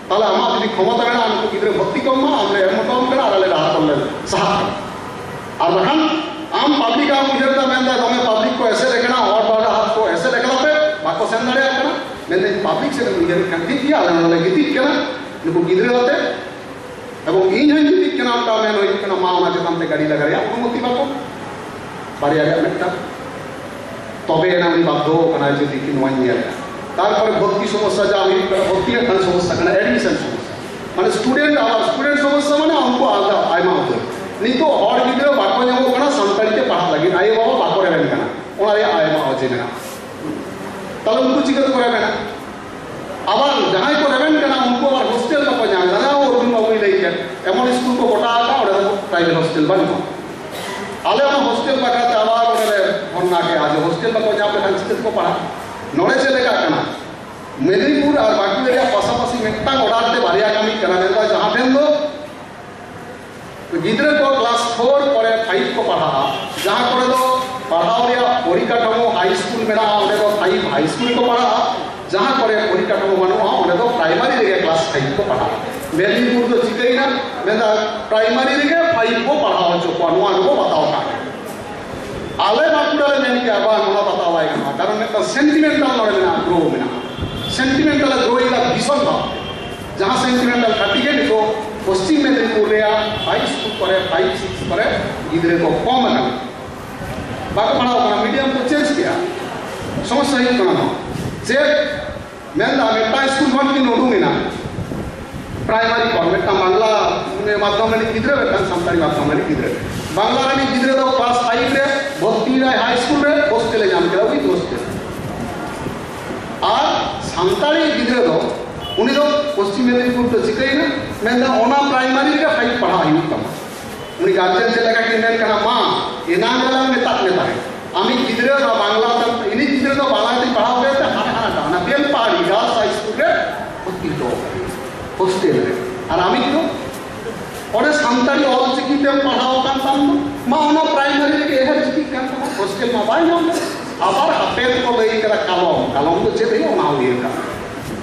ᱛᱟᱦᱞᱮ ᱟᱢᱟᱜ ᱡᱩᱫᱤ ᱠᱷᱚᱢᱚᱛᱟ ᱢᱮᱱᱟᱜᱼᱟ, ᱱᱩᱠᱩ ᱜᱤᱫᱽᱨᱟᱹ ᱵᱷᱚᱨᱛᱤ ᱠᱚᱢ ᱢᱟ, ᱟᱢ ᱞᱮ ᱮᱢ ᱦᱚᱴᱚᱣᱟᱢ ᱠᱟᱱᱟ ᱟᱨ ᱟᱞᱮ ᱰᱟᱦᱟᱨ ᱠᱷᱚᱱ ᱞᱮ ᱥᱟᱦᱟᱜ ᱠᱟᱱᱟ᱾ ᱟᱨ ᱵᱟᱠᱷᱟᱱ ᱟᱢ ᱯᱟᱵᱽᱞᱤᱠ ᱟᱢ ᱩᱭᱦᱟᱹᱨ ᱫᱟ, ᱢᱮᱱᱫᱟ ᱫᱚᱢᱮ ᱯᱟᱵᱽᱞᱤᱠ ᱠᱚ ᱮᱥᱮᱫ ᱟᱠᱟᱱᱟ, ᱦᱚᱲ ᱰᱟᱦᱟᱨ ᱠᱚ ᱮᱥᱮᱫ ᱟᱠᱟᱱᱟ ᱯᱮ, ᱵᱟᱠᱚ ᱥᱮᱱ ᱫᱟᱲᱮᱭᱟᱜ ᱠᱟᱱᱟ᱾ ᱢᱮᱱᱫᱟᱹᱧ ᱯᱟᱵᱽᱞᱤᱠ ᱥᱮᱫ ᱮᱢ ᱩᱭᱦᱟᱹᱨ ᱠᱷᱟᱱ ᱴᱷᱤᱠ ᱜᱮᱭᱟ, ᱟᱞᱮ ᱱᱚᱰᱮ ᱞᱮ ᱜᱤᱛᱤᱡ ᱠᱟᱱᱟ ᱱᱩᱠᱩ ᱜᱤᱫᱽᱨᱟᱹ ᱟᱛᱮ, ᱮᱵᱚᱝ ᱤᱧ ᱦᱚᱸᱧ ᱜᱤᱛᱤᱡ ᱠᱟᱱᱟ, ᱚᱱᱠᱟ ᱢᱮᱱ ᱦᱩᱭᱩᱜ ᱠᱟᱱᱟ, ᱢᱟ ᱚᱱᱟ ᱪᱮᱛᱟᱱ ᱛᱮ ᱜᱟᱹᱰᱤ ᱞᱟᱜᱟ ᱨᱮᱭᱟᱜ ᱚᱱᱩᱢᱚᱛᱤ ᱵᱟᱠᱚ, ᱵᱟᱨᱭᱟ ᱨᱮᱭᱟᱜ ᱢᱤᱫᱴᱟᱝ᱾ ᱛᱚᱵᱮ ᱮᱱᱟᱝ ᱩᱱᱤ ᱵᱟᱫᱽᱫᱷᱚ ᱠᱟᱱᱟᱭ ᱡᱮ ᱫᱮᱠᱷᱤ ᱱᱚᱣᱟᱧ ᱧᱮᱞᱟ᱾ ᱛᱟᱨᱯᱚᱨᱮ ᱵᱷᱚᱨᱛᱤ ᱥᱚᱢᱚᱥᱥᱟ ᱡᱟ ᱦᱩᱭᱩᱜ ᱠᱟᱱᱟ, ᱵᱷᱚᱨᱛᱤ ᱨᱮᱭᱟᱜ ᱢᱤᱫᱴᱟᱝ ᱥᱚᱢᱚᱥᱥᱟ ᱠᱟᱱᱟ, ᱮᱰᱢᱤᱥᱚᱱ ᱥᱚᱢᱚᱥᱥᱟ, ᱢᱟᱱᱮ ᱥᱴᱩᱰᱮᱱᱴ, ᱟᱵᱟᱨ ᱥᱴᱩᱰᱮᱱᱴ ᱥᱚᱢᱚᱥᱥᱟ ᱢᱟᱱᱮ ᱩᱱᱠᱩ ᱟᱞᱟᱫᱟ ᱟᱭᱢᱟ ᱩᱛᱟᱹᱨ᱾ ᱱᱤᱛᱚᱜ ᱦᱚᱲ ᱜᱤᱫᱽᱨᱟᱹ ᱵᱟᱠᱚ ᱧᱟᱢᱚᱜ ᱠᱟᱱᱟ ᱥᱟᱱᱛᱟᱲᱤ ᱛᱮ ᱯᱟᱲᱦᱟᱜ ᱞᱟᱹᱜᱤᱫ, ᱟᱭᱳ ᱵᱟᱵᱟ ᱵᱟᱠᱚ ᱨᱮᱵᱮᱱ ᱠᱟᱱᱟ, ᱚᱱᱟ ᱨᱮᱭᱟᱜ ᱟᱭᱢᱟ ᱚᱡᱮ ᱢᱮᱱᱟᱜᱼᱟ᱾ ᱛᱟᱦᱞᱮ ᱩᱱᱠᱩ ᱪᱤᱠᱟᱹ ᱛᱮᱠᱚ ᱨᱮᱵᱮᱱᱟ? ᱟᱵᱟᱨ ᱡᱟᱦᱟᱸᱭ ᱠᱚ ᱨᱮᱵᱮᱱ ᱠᱟᱱᱟ, ᱩᱱᱠᱩ ᱟᱵᱟᱨ ᱦᱳᱥᱴᱮᱞ ᱵᱟᱠᱚ ᱧᱟᱢ ᱮᱫᱟ᱾ ᱚᱨᱡᱩᱱ ᱵᱟᱵᱩᱭ ᱞᱟᱹᱭ ᱠᱮᱫ, ᱮᱢᱚᱱ ᱥᱠᱩᱞ ᱠᱚ ᱜᱚᱴᱟ ᱟᱠᱟᱫ, ᱚᱸᱰᱮ ᱫᱚ ᱯᱨᱟᱭᱵᱷᱮᱴ ᱦᱳᱥᱴᱮᱞ ᱵᱟᱹᱱᱩᱜᱼᱟ᱾ ᱟᱞᱮ ᱚᱱᱟ ᱦᱳᱥᱴᱮᱞ ᱵᱟᱠᱷᱨᱟ ᱛᱮ ᱟᱵᱟᱨ ᱚᱸᱰᱮ ᱞᱮ ᱫᱷᱚᱨᱱᱟ ᱠᱮᱫᱼᱟ ᱡᱮ ᱦᱳᱥᱴᱮᱞ ᱵᱟᱠᱚ ᱧᱟᱢ ᱞᱮᱠᱷᱟᱱ ᱪᱤᱠᱟᱹ ᱛᱮᱠᱚ ᱯᱟᱲᱦᱟᱜᱼᱟ? ᱱᱚᱰᱮ ᱪᱮᱫ ᱞᱮᱠᱟᱜ ᱠᱟᱱᱟ, ᱢᱮᱫᱽᱱᱤᱯᱩᱨ ᱟᱨ ᱵᱟᱸᱠᱩᱲᱟ ᱨᱮᱭᱟᱜ ᱯᱟᱥᱟᱯᱟᱥᱤ ᱢᱤᱫᱴᱟᱝ ᱚᱰᱟᱨ ᱛᱮ ᱵᱟᱨᱭᱟ ᱠᱟᱹᱢᱤ ᱠᱟᱱᱟ᱾ ᱢᱮᱱᱫᱚ ᱡᱟᱦᱟᱸ ᱴᱷᱮᱱ ᱫᱚ ᱜᱤᱫᱽᱨᱟᱹ ᱠᱚ ᱠᱞᱟᱥ ᱯᱷᱳᱨ ᱯᱚᱨᱮ ᱯᱷᱟᱭᱤᱵᱷ ᱠᱚ ᱯᱟᱲᱦᱟᱜᱼᱟ, ᱡᱟᱦᱟᱸ ᱠᱚᱨᱮ ᱫᱚ ᱯᱟᱲᱦᱟᱣ ᱨᱮᱭᱟᱜ ᱯᱚᱨᱤᱠᱟᱴᱷᱟᱢᱳ ᱦᱟᱭ ᱥᱠᱩᱞ ᱢᱮᱱᱟᱜᱼᱟ, ᱚᱸᱰᱮ ᱫᱚ ᱯᱷᱟᱭᱤᱵᱷ ᱦᱟᱭ ᱥᱠᱩᱞ ᱠᱚ ᱯᱟᱲᱦᱟᱜᱼᱟ᱾ ᱡᱟᱦᱟᱸ ᱠᱚᱨᱮ ᱯᱚᱨᱤᱠᱟᱴᱷᱟᱢᱳ ᱵᱟᱹᱱᱩᱜᱼᱟ, ᱚᱸᱰᱮ ᱫᱚ ᱯᱨᱟᱭᱢᱟᱨᱤ ᱨᱮᱜᱮ ᱠᱞᱟᱥ ᱯᱷᱟᱭᱤᱵᱷ ᱠᱚ ᱯᱟᱲᱦᱟᱜᱼᱟ᱾ ᱢᱮᱫᱽᱱᱤᱯᱩᱨ ᱫᱚ ᱪᱤᱠᱟᱹᱭᱮᱱᱟ? ᱢᱮᱱᱫᱟ ᱯᱨᱟᱭᱢᱟᱨᱤ ᱨᱮᱜᱮ ᱯᱷᱟᱭᱤᱵᱷ ᱠᱚ ᱯᱟᱲᱦᱟᱣ ᱦᱚᱪᱚ ᱠᱚᱣᱟ, ᱱᱚᱣᱟ ᱜᱮᱵᱚ ᱵᱟᱛᱟᱣ ᱠᱟᱜ᱾ ᱟᱞᱮ ᱵᱟᱸᱠᱩᱲᱟ ᱞᱮ ᱢᱮᱱ ᱠᱮᱜᱼᱟ, ᱵᱟᱝ, ᱱᱚᱣᱟ ᱵᱟᱛᱟᱣ ᱵᱟᱭ ᱜᱟᱱᱚᱜᱼᱟ, ᱠᱟᱨᱚᱱ ᱢᱤᱫᱴᱟᱝ ᱥᱮᱱᱴᱤᱢᱮᱱᱴᱟᱞ ᱱᱚᱰᱮ ᱢᱮᱱᱟᱜᱼᱟ, ᱜᱨᱳ ᱢᱮᱱᱟᱜᱼᱟ, ᱥᱮᱱᱴᱤᱢᱮᱱᱴᱟᱞ ᱮ ᱜᱨᱳᱭᱮᱫᱟ ᱵᱷᱤᱥᱚᱱ ᱵᱷᱟᱵᱽ᱾ ᱡᱟᱦᱟᱸ ᱥᱮᱱᱴᱤᱢᱮᱱᱴᱟᱞ ᱠᱷᱟᱹᱛᱤᱨ ᱜᱮ ᱱᱤᱛᱚᱜ ᱯᱚᱥᱪᱤᱢ ᱢᱮᱫᱽᱱᱤᱯᱩᱨ ᱨᱮᱭᱟᱜ ᱦᱟᱭ ᱥᱠᱩᱞ ᱠᱚᱨᱮ, ᱯᱷᱟᱭᱤᱵᱷ ᱥᱤᱠᱥ ᱠᱚᱨᱮ ᱜᱤᱫᱽᱨᱟᱹ ᱠᱚ ᱠᱚᱢ ᱟᱠᱟᱱᱟ, ᱵᱟᱠᱚ ᱯᱟᱲᱦᱟᱣ ᱠᱟᱱᱟ, ᱢᱤᱰᱤᱭᱟᱢ ᱠᱚ ᱪᱮᱧᱡᱽ ᱠᱮᱜᱼᱟ, ᱥᱚᱢᱚᱥᱥᱟ ᱦᱩᱭᱩᱜ ᱠᱟᱱᱟ᱾ ᱱᱚᱣᱟ ᱪᱮᱫ ᱢᱮᱱᱫᱟ, ᱢᱤᱫᱴᱟᱝ ᱥᱠᱩᱞ ᱠᱷᱚᱱ ᱠᱤᱱ ᱩᱰᱩᱝ ᱮᱱᱟ, ᱯᱨᱟᱭᱢᱟᱨᱤ ᱠᱷᱚᱱ ᱢᱤᱫᱴᱟᱝ ᱵᱟᱝᱞᱟ ᱢᱟᱫᱽᱫᱷᱚᱢ ᱨᱤᱱᱤᱡ ᱜᱤᱫᱽᱨᱟᱹ, ᱢᱤᱫᱴᱟᱝ ᱥᱟᱱᱛᱟᱲᱤ ᱢᱟᱫᱽᱫᱷᱚᱢ ᱨᱤᱱᱤᱡ ᱜᱤᱫᱽᱨᱟᱹ᱾ ᱵᱟᱝᱞᱟ ᱨᱤᱱᱤᱡ ᱜᱤᱫᱽᱨᱟᱹ ᱫᱚ ᱠᱞᱟᱥ ᱯᱷᱟᱭᱤᱵᱷ ᱨᱮ ᱵᱷᱚᱨᱛᱤ ᱮᱱᱟᱭ ᱦᱟᱭ ᱥᱠᱩᱞ ᱨᱮ, ᱦᱳᱥᱴᱮᱞᱮ ᱧᱟᱢ ᱠᱮᱫᱟ, ᱩᱭᱤᱛᱷ ᱦᱳᱥᱴᱮᱞ᱾ ᱟᱨ ᱥᱟᱱᱛᱟᱲᱤ ᱜᱤᱫᱽᱨᱟᱹ ᱫᱚ ᱩᱱᱤ ᱫᱚ ᱯᱚᱥᱪᱤᱢ ᱢᱮᱫᱤᱱᱤᱯᱩᱨ ᱫᱚ ᱪᱤᱠᱟᱹᱭᱮᱱᱟ? ᱢᱮᱱᱫᱟ, ᱚᱱᱟ ᱯᱨᱟᱭᱢᱟᱨᱤ ᱨᱮᱜᱮ ᱯᱷᱟᱭᱤᱵᱷ ᱯᱟᱲᱦᱟᱣ ᱦᱩᱭᱩᱜ ᱛᱟᱢᱟ᱾ ᱩᱱᱤ ᱜᱟᱨᱡᱮᱱ ᱪᱮᱫ ᱞᱮᱠᱟ ᱠᱤᱱ ᱢᱮᱱ ᱠᱟᱱᱟ, ᱢᱟ, ᱮᱱᱟᱝ ᱨᱮᱞᱟᱝ ᱢᱮᱛᱟᱫ ᱢᱮ ᱛᱟᱦᱮᱸᱫ, ᱟᱢᱤᱡ ᱜᱤᱫᱽᱨᱟᱹ ᱱᱚᱣᱟ ᱵᱟᱝᱞᱟ ᱛᱮ, ᱤᱧᱤᱡ ᱜᱤᱫᱽᱨᱟᱹ ᱫᱚ ᱵᱟᱝᱞᱟ ᱛᱮᱧ ᱯᱟᱲᱦᱟᱣ ᱠᱮᱫ ᱛᱮ ᱦᱟᱱᱟ ᱦᱟᱱᱟ ᱚᱱᱟ ᱵᱮᱞᱯᱟᱦᱟᱲᱤ ᱜᱟᱨᱞᱥ ᱦᱟᱭ ᱥᱠᱩᱞ ᱨᱮ ᱵᱷᱚᱨᱛᱤ ᱦᱚᱴᱚ ᱟᱠᱟᱫᱮᱭᱟ, ᱦᱳᱥᱴᱮᱞ ᱨᱮ᱾ ᱟᱨ ᱟᱢᱤᱡ ᱫᱚ ᱚᱸᱰᱮ ᱥᱟᱱᱛᱟᱲᱤ ᱚᱞ ᱪᱤᱠᱤ ᱛᱮᱢ ᱯᱟᱲᱦᱟᱣ ᱟᱠᱟᱱ ᱛᱟᱢ ᱫᱚ, ᱢᱟ, ᱚᱱᱟ ᱯᱨᱟᱭᱢᱟᱨᱤ ᱨᱮᱜᱮ ᱮᱦᱚᱵ ᱪᱤᱠᱤᱜ ᱠᱟᱱ ᱛᱟᱢᱟ, ᱦᱳᱥᱴᱮᱞ ᱢᱟ ᱵᱟᱭ ᱧᱟᱢ ᱞᱮᱫ᱾ ᱟᱵᱟᱨ ᱦᱟᱯᱮᱱ ᱠᱚ ᱞᱟᱹᱭ ᱠᱟᱫᱟ ᱠᱟᱞᱚᱢ, ᱠᱟᱞᱚᱢ ᱫᱚ ᱪᱮᱫ ᱦᱩᱭᱩᱜᱼᱟ ᱚᱱᱟ ᱦᱚᱸ ᱩᱭᱦᱟᱹᱨ ᱠᱟᱜ ᱢᱮ᱾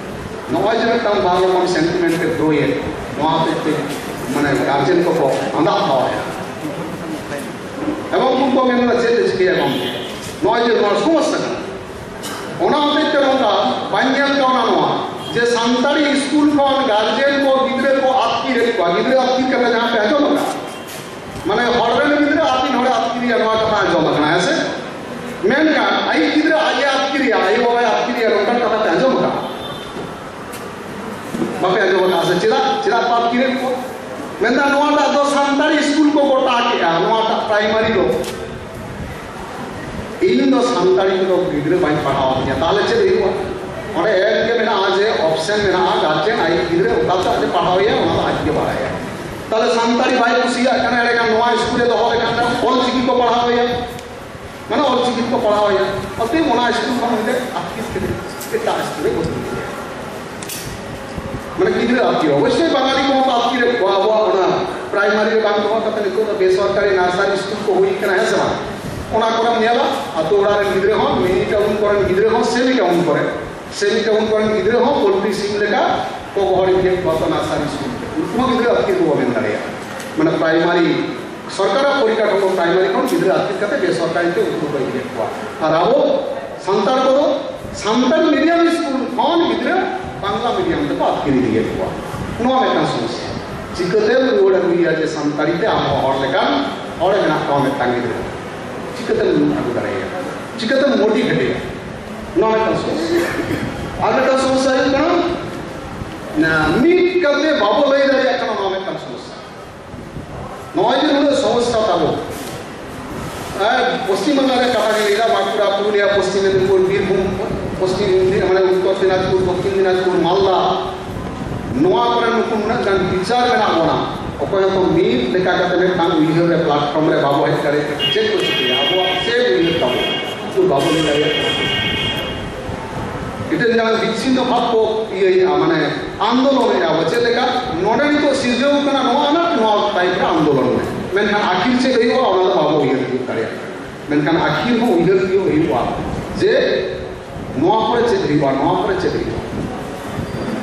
ᱱᱚᱜᱼᱚᱭ ᱡᱮ ᱢᱤᱫᱴᱟᱝ ᱵᱟᱨ ᱨᱚᱠᱚᱢ ᱥᱮᱱᱴᱤᱢᱮᱱᱴ ᱮ ᱫᱳᱭᱮᱫ, ᱱᱚᱣᱟ ᱦᱚᱛᱮᱡ ᱛᱮ ᱢᱟᱱᱮ ᱜᱟᱨᱡᱮᱱ ᱠᱚᱠᱚ ᱟᱸᱫᱟᱜ ᱦᱚᱣᱟᱭᱟ᱾ ᱮᱵᱚᱝ ᱩᱱᱠᱩ ᱠᱚ ᱢᱮᱱ ᱮᱫᱟ, ᱪᱮᱫ ᱮ ᱪᱤᱠᱟᱹᱭᱟ ᱜᱚᱢᱠᱮ? ᱱᱚᱜᱼᱚᱭ ᱡᱮ ᱱᱚᱣᱟ ᱥᱚᱢᱚᱥᱥᱟ ᱠᱟᱱᱟ, ᱚᱱᱟ ᱦᱚᱛᱮᱡ ᱛᱮ ᱱᱚᱝᱠᱟ ᱵᱟᱹᱧ ᱧᱮᱞ ᱠᱟᱣᱱᱟ ᱱᱚᱣᱟ ᱡᱮ ᱥᱟᱱᱛᱟᱲᱤ ᱥᱠᱩᱞ ᱠᱷᱚᱱ ᱜᱟᱨᱡᱮᱱ ᱠᱚ ᱜᱤᱫᱽᱨᱟᱹ ᱠᱚ ᱟᱹᱛᱠᱤᱨᱮᱫ ᱠᱚᱣᱟ᱾ ᱜᱤᱫᱽᱨᱟᱹ ᱟᱹᱛᱠᱤᱨ ᱠᱟᱛᱷᱟ ᱡᱟᱦᱟᱸ ᱯᱮ ᱟᱸᱡᱚᱢ ᱟᱠᱟᱫ, ᱢᱟᱱᱮ ᱦᱚᱲ ᱨᱮᱱ ᱜᱤᱫᱽᱨᱟᱹ ᱟᱹᱛᱠᱤᱨ ᱦᱚᱲᱮ ᱟᱹᱛᱠᱤᱨᱮᱭᱟ, ᱱᱚᱣᱟ ᱠᱟᱛᱷᱟ ᱟᱸᱡᱚᱢ ᱟᱠᱟᱱᱟ, ᱦᱮᱸ ᱥᱮ? ᱢᱮᱱᱠᱷᱟᱱ ᱟᱭᱤᱡ ᱜᱤᱫᱽᱨᱟᱹ ᱟᱡ ᱮ ᱟᱹᱛᱠᱤᱨᱮᱭᱟ, ᱟᱭᱳ ᱵᱟᱵᱟᱭ ᱟᱹᱛᱠᱤᱨᱮᱭᱟ, ᱱᱚᱝᱠᱟᱱ ᱠᱟᱛᱷᱟ ᱯᱮ ᱟᱸᱡᱚᱢ ᱟᱠᱟᱫ? ᱵᱟᱯᱮ ᱟᱸᱡᱚᱢ ᱟᱠᱟᱫ ᱥᱮ? ᱪᱮᱫᱟᱜ, ᱪᱮᱫᱟᱜ ᱠᱚ ᱟᱹᱛᱠᱤᱨᱮᱫ ᱠᱚ? ᱢᱮᱱᱫᱟ, ᱱᱚᱣᱟᱴᱟᱜ ᱫᱚ ᱥᱟᱱᱛᱟᱲᱤ ᱥᱠᱩᱞ ᱠᱚ ᱜᱚᱴᱟ ᱠᱮᱫᱼᱟ, ᱱᱚᱣᱟᱴᱟᱜ ᱯᱨᱟᱭᱢᱟᱨᱤ ᱫᱚ᱾ ᱤᱧ ᱫᱚ ᱥᱟᱱᱛᱟᱲᱤ ᱛᱮᱫᱚ ᱜᱤᱫᱽᱨᱟᱹ ᱵᱟᱹᱧ ᱯᱟᱲᱦᱟᱣ ᱟᱠᱟᱫᱮᱭᱟ, ᱛᱟᱦᱚᱞᱮ ᱪᱮᱫ ᱦᱩᱭᱩᱜᱼᱟ? ᱚᱸᱰᱮ ᱮᱢ ᱜᱮ ᱢᱮᱱᱟᱜᱼᱟ ᱡᱮ ᱚᱯᱥᱮᱱ ᱢᱮᱱᱟᱜᱼᱟ, ᱜᱟᱨᱡᱮᱱ ᱟᱡ ᱜᱤᱫᱽᱨᱟᱹ ᱚᱠᱟᱛᱮ ᱟᱡ ᱮ ᱯᱟᱲᱦᱟᱣᱮᱭᱟ, ᱚᱱᱟ ᱫᱚ ᱟᱡ ᱜᱮ ᱵᱟᱲᱟᱭᱟ᱾ ᱛᱟᱦᱚᱞᱮ ᱥᱟᱱᱛᱟᱲᱤ ᱵᱟᱭ ᱠᱩᱥᱤᱭᱟᱜ ᱠᱟᱱᱟ, ᱮᱸᱰᱮᱠᱷᱟᱱ ᱱᱚᱣᱟ ᱥᱠᱩᱞ ᱨᱮ ᱫᱚᱦᱚ ᱞᱮᱠᱷᱟᱱ ᱫᱚ ᱚᱞ ᱪᱤᱠᱤ ᱠᱚ ᱯᱟᱲᱦᱟᱣᱮᱭᱟ, ᱢᱟᱱᱮ ᱚᱞ ᱪᱤᱠᱤ ᱠᱚ ᱯᱟᱲᱦᱟᱣᱮᱭᱟ᱾ ᱚᱛᱚᱭᱮᱵ ᱚᱱᱟ ᱥᱠᱩᱞ ᱠᱷᱚᱱ ᱚᱸᱰᱮ ᱟᱹᱛᱠᱤᱨ ᱠᱮᱫᱮ, ᱮᱴᱟᱜ ᱥᱠᱩᱞ ᱨᱮ ᱵᱷᱚᱨᱛᱤ ᱠᱮᱫᱮᱭᱟ᱾ ᱢᱟᱱᱮ ᱜᱤᱫᱽᱨᱟᱹ ᱟᱹᱛᱠᱤᱨ, ᱚᱵᱚᱥᱥᱳᱭ ᱵᱟঙᱟᱞᱤ ᱠᱚᱦᱚᱸ ᱠᱚ ᱟᱹᱛᱠᱤᱨᱮᱫ ᱠᱚᱣᱟ ᱟᱵᱚᱣᱟᱜ ᱚᱱᱟ ᱯᱨᱟᱭᱢᱟᱨᱤ ᱨᱮ ᱵᱟᱝ ᱫᱚᱦᱚ ᱠᱟᱛᱮ ᱱᱤᱛᱚᱜ ᱫᱚ ᱵᱮᱥᱚᱨᱠᱟᱨᱤ ᱱᱟᱨᱥᱟᱨᱤ ᱥᱠᱩᱞ ᱠᱚ ᱦᱩᱭ ᱠᱟᱱᱟ, ᱦᱮᱸ ᱥᱮ ᱵᱟᱝ? ᱚᱱᱟ ᱠᱚᱨᱮᱢ ᱧᱮᱞᱟ, ᱟᱛᱳ ᱚᱲᱟᱜ ᱨᱮᱱ ᱜᱤᱫᱽᱨᱟᱹ ᱦᱚᱸ, ᱢᱤᱱᱤ ᱴᱟᱣᱩᱱ ᱠᱚᱨᱮᱱ ᱜᱤᱫᱽᱨᱟᱹ ᱦᱚᱸ, ᱥᱮᱢᱤ ᱴᱟᱣᱩᱱ ᱠᱚᱨᱮ, ᱥᱮᱢᱤ ᱴᱟᱣᱩᱱ ᱠᱚᱨᱮᱱ ᱜᱤᱫᱽᱨᱟᱹ ᱦᱚᱸ ᱯᱳᱞᱴᱨᱤ ᱥᱤᱢ ᱞᱮᱠᱟ ᱠᱚ ᱜᱚᱦᱚᱲ ᱤᱫᱤᱭᱮᱫ ᱠᱚᱣᱟ ᱠᱚ ᱱᱟᱨᱥᱟᱨᱤ ᱥᱠᱩᱞ ᱨᱮ᱾ ᱩᱱᱠᱩ ᱦᱚᱸ ᱜᱤᱫᱽᱨᱟᱹ ᱟᱹᱛᱠᱤᱨ ᱠᱚ ᱵᱟᱵᱚᱱ ᱫᱟᱲᱮᱭᱟᱜᱼᱟ᱾ ᱢᱟᱱᱮ ᱯᱨᱟᱭᱢᱟᱨᱤ, ᱥᱚᱨᱠᱟᱨᱟᱜ ᱯᱚᱨᱤᱠᱟᱴᱷᱟᱢᱳ ᱯᱨᱟᱭᱢᱟᱨᱤ ᱠᱷᱚᱱ ᱜᱤᱫᱽᱨᱟᱹ ᱟᱹᱛᱠᱤᱨ ᱠᱟᱛᱮ ᱵᱮᱥᱚᱨᱠᱟᱨᱤ ᱛᱮ ᱩᱱᱠᱩ ᱠᱚ ᱤᱫᱤᱭᱮᱫ ᱠᱚᱣᱟ᱾ ᱟᱨ ᱟᱵᱚ ᱥᱟᱱᱛᱟᱲ ᱠᱚᱫᱚ ᱥᱟᱱᱛᱟᱲᱤ ᱢᱤᱰᱤᱭᱟᱢ ᱥᱠᱩᱞ ᱠᱷᱚᱱ ᱜᱤᱫᱽᱨᱟᱹ ᱵᱟᱝᱞᱟ ᱢᱤᱰᱤᱭᱟᱢ ᱛᱮᱠᱚ ᱟᱹᱛᱠᱤᱨ ᱤᱫᱤᱭᱮᱫ ᱠᱚᱣᱟ᱾ ᱱᱚᱣᱟ ᱢᱤᱫᱴᱟᱝ ᱥᱚᱢᱚᱥᱥᱟ᱾ ᱪᱤᱠᱟᱹᱛᱮᱢ ᱨᱩᱣᱟᱹᱲ ᱟᱹᱜᱩᱭᱮᱭᱟ ᱡᱮ ᱥᱟᱱᱛᱟᱲᱤ ᱛᱮ ᱟᱢ ᱦᱚᱸ ᱦᱚᱲ ᱞᱮᱠᱟᱱ ᱦᱚᱲᱮ ᱢᱮᱱᱟᱜ ᱠᱚᱣᱟ ᱢᱤᱫᱴᱟᱝ ᱜᱤᱫᱽᱨᱟᱹ? ᱪᱤᱠᱟᱹᱛᱮᱢ ᱨᱩᱣᱟᱹᱲ ᱟᱹᱜᱩ ᱫᱟᱲᱮᱭᱟᱭᱟ? ᱪᱤᱠᱟᱹᱛᱮᱢ ᱢᱳᱴᱤᱵᱷᱮᱴᱮᱭᱟ? ᱱᱚᱣᱟ ᱢᱤᱫᱴᱟᱝ ᱥᱚᱢᱚᱥᱥᱟ᱾ ᱟᱨ ᱢᱤᱫᱴᱟᱝ ᱥᱚᱢᱚᱥᱥᱟ ᱦᱩᱭᱩᱜ ᱠᱟᱱᱟ, ᱢᱤᱫ ᱠᱟᱛᱮ ᱵᱟᱵᱚ ᱞᱟᱹᱭ ᱫᱟᱲᱮᱭᱟᱜ ᱠᱟᱱᱟ, ᱱᱚᱣᱟ ᱢᱤᱫᱴᱟᱝ ᱥᱚᱢᱚᱥᱥᱟ᱾ ᱱᱚᱜᱼᱚᱭ ᱡᱮ ᱱᱩᱱᱟᱹᱜ ᱥᱚᱢᱚᱥᱥᱟ ᱛᱟᱵᱚ, ᱟᱨ ᱯᱚᱥᱪᱤᱢ ᱵᱟᱝᱞᱟ ᱨᱮ ᱠᱟᱛᱷᱟ ᱜᱮ ᱞᱟᱹᱭᱫᱟ, ᱵᱟᱸᱠᱩᱲᱟ, ᱯᱩᱨᱩᱞᱤᱭᱟ, ᱯᱚᱥᱪᱤᱢ ᱢᱮᱫᱤᱱᱤᱯᱩᱨ, ᱵᱤᱨᱵᱷᱩᱢ, ᱯᱚᱥᱪᱤᱢ ᱫᱤ-, ᱢᱟᱱᱮ ᱩᱛᱛᱚᱨ ᱫᱤᱱᱟᱡᱽᱯᱩᱨ, ᱫᱚᱠᱠᱷᱤᱱ ᱫᱤᱱᱟᱡᱽᱯᱩᱨ, ᱢᱟᱞᱫᱟ, ᱱᱚᱣᱟ ᱠᱚᱨᱮ ᱱᱩᱠᱩ ᱩᱱᱟᱹᱜ ᱜᱟᱱ ᱴᱤᱪᱟᱨ ᱢᱮᱱᱟᱜ ᱵᱚᱱᱟ, ᱚᱠᱚᱭ ᱦᱚᱸᱛᱚ ᱢᱤᱫ ᱞᱮᱠᱟ ᱠᱟᱛᱮ ᱢᱤᱫᱴᱟᱝ ᱩᱭᱦᱟᱹᱨ ᱨᱮ, ᱯᱞᱟᱴᱯᱷᱚᱨᱢ ᱨᱮ ᱵᱟᱵᱚ ᱦᱮᱡ ᱫᱟᱲᱮᱭᱟᱜ ᱠᱟᱱᱟ᱾ ᱪᱮᱫ ᱠᱚ ᱪᱤᱠᱟᱹᱭᱟ? ᱟᱵᱚᱣᱟᱜ ᱪᱮᱫ ᱩᱭᱦᱟᱹᱨ ᱛᱟᱵᱚ? ᱩᱠᱩᱨ ᱵᱟᱵᱚ ᱞᱟᱹᱭ ᱫᱟᱲᱮᱭᱟᱜ ᱠᱟᱱᱟ᱾ ᱢᱤᱫᱴᱮᱱ ᱡᱟᱦᱟᱸ ᱵᱤᱪᱷᱤᱱᱱᱚ ᱵᱷᱟᱵᱽ ᱠᱚ ᱤᱭᱟᱹᱭᱮᱫᱼᱟ, ᱢᱟᱱᱮ ᱟᱱᱫᱳᱞᱚᱱᱮᱫᱼᱟ ᱵᱚ, ᱪᱮᱫ ᱞᱮᱠᱟ? ᱱᱚᱰᱮ ᱱᱤᱛᱚᱜ ᱥᱤᱨᱡᱟᱹᱣ ᱠᱟᱱᱟ ᱱᱚᱣᱟ ᱟᱱᱟᱴ, ᱱᱚᱣᱟ ᱴᱟᱭᱤᱯ ᱨᱮ ᱟᱱᱫᱳᱞᱚᱱ ᱢᱮ, ᱢᱮᱱᱠᱷᱟᱱ ᱟᱹᱠᱷᱤᱨ ᱪᱮᱫ ᱦᱩᱭᱩᱜᱼᱟ ᱚᱱᱟ ᱫᱚ ᱵᱟᱵᱚ ᱩᱭᱦᱟᱹᱨ ᱛᱤᱭᱳᱜ ᱫᱟᱲᱮᱭᱟᱜ ᱠᱟᱱᱟ᱾ ᱢᱮᱱᱠᱷᱟᱱ ᱟᱹᱠᱷᱤᱨ ᱦᱚᱸ ᱩᱭᱦᱟᱹᱨ ᱛᱤᱭᱳᱜ ᱦᱩᱭᱩᱜᱼᱟ ᱡᱮ ᱱᱚᱣᱟ ᱯᱚᱨᱮ ᱪᱮᱫ ᱦᱩᱭᱩᱜᱼᱟ, ᱱᱚᱣᱟ ᱯᱚᱨᱮ ᱪᱮᱫ ᱦᱩᱭᱩᱜᱼᱟ᱾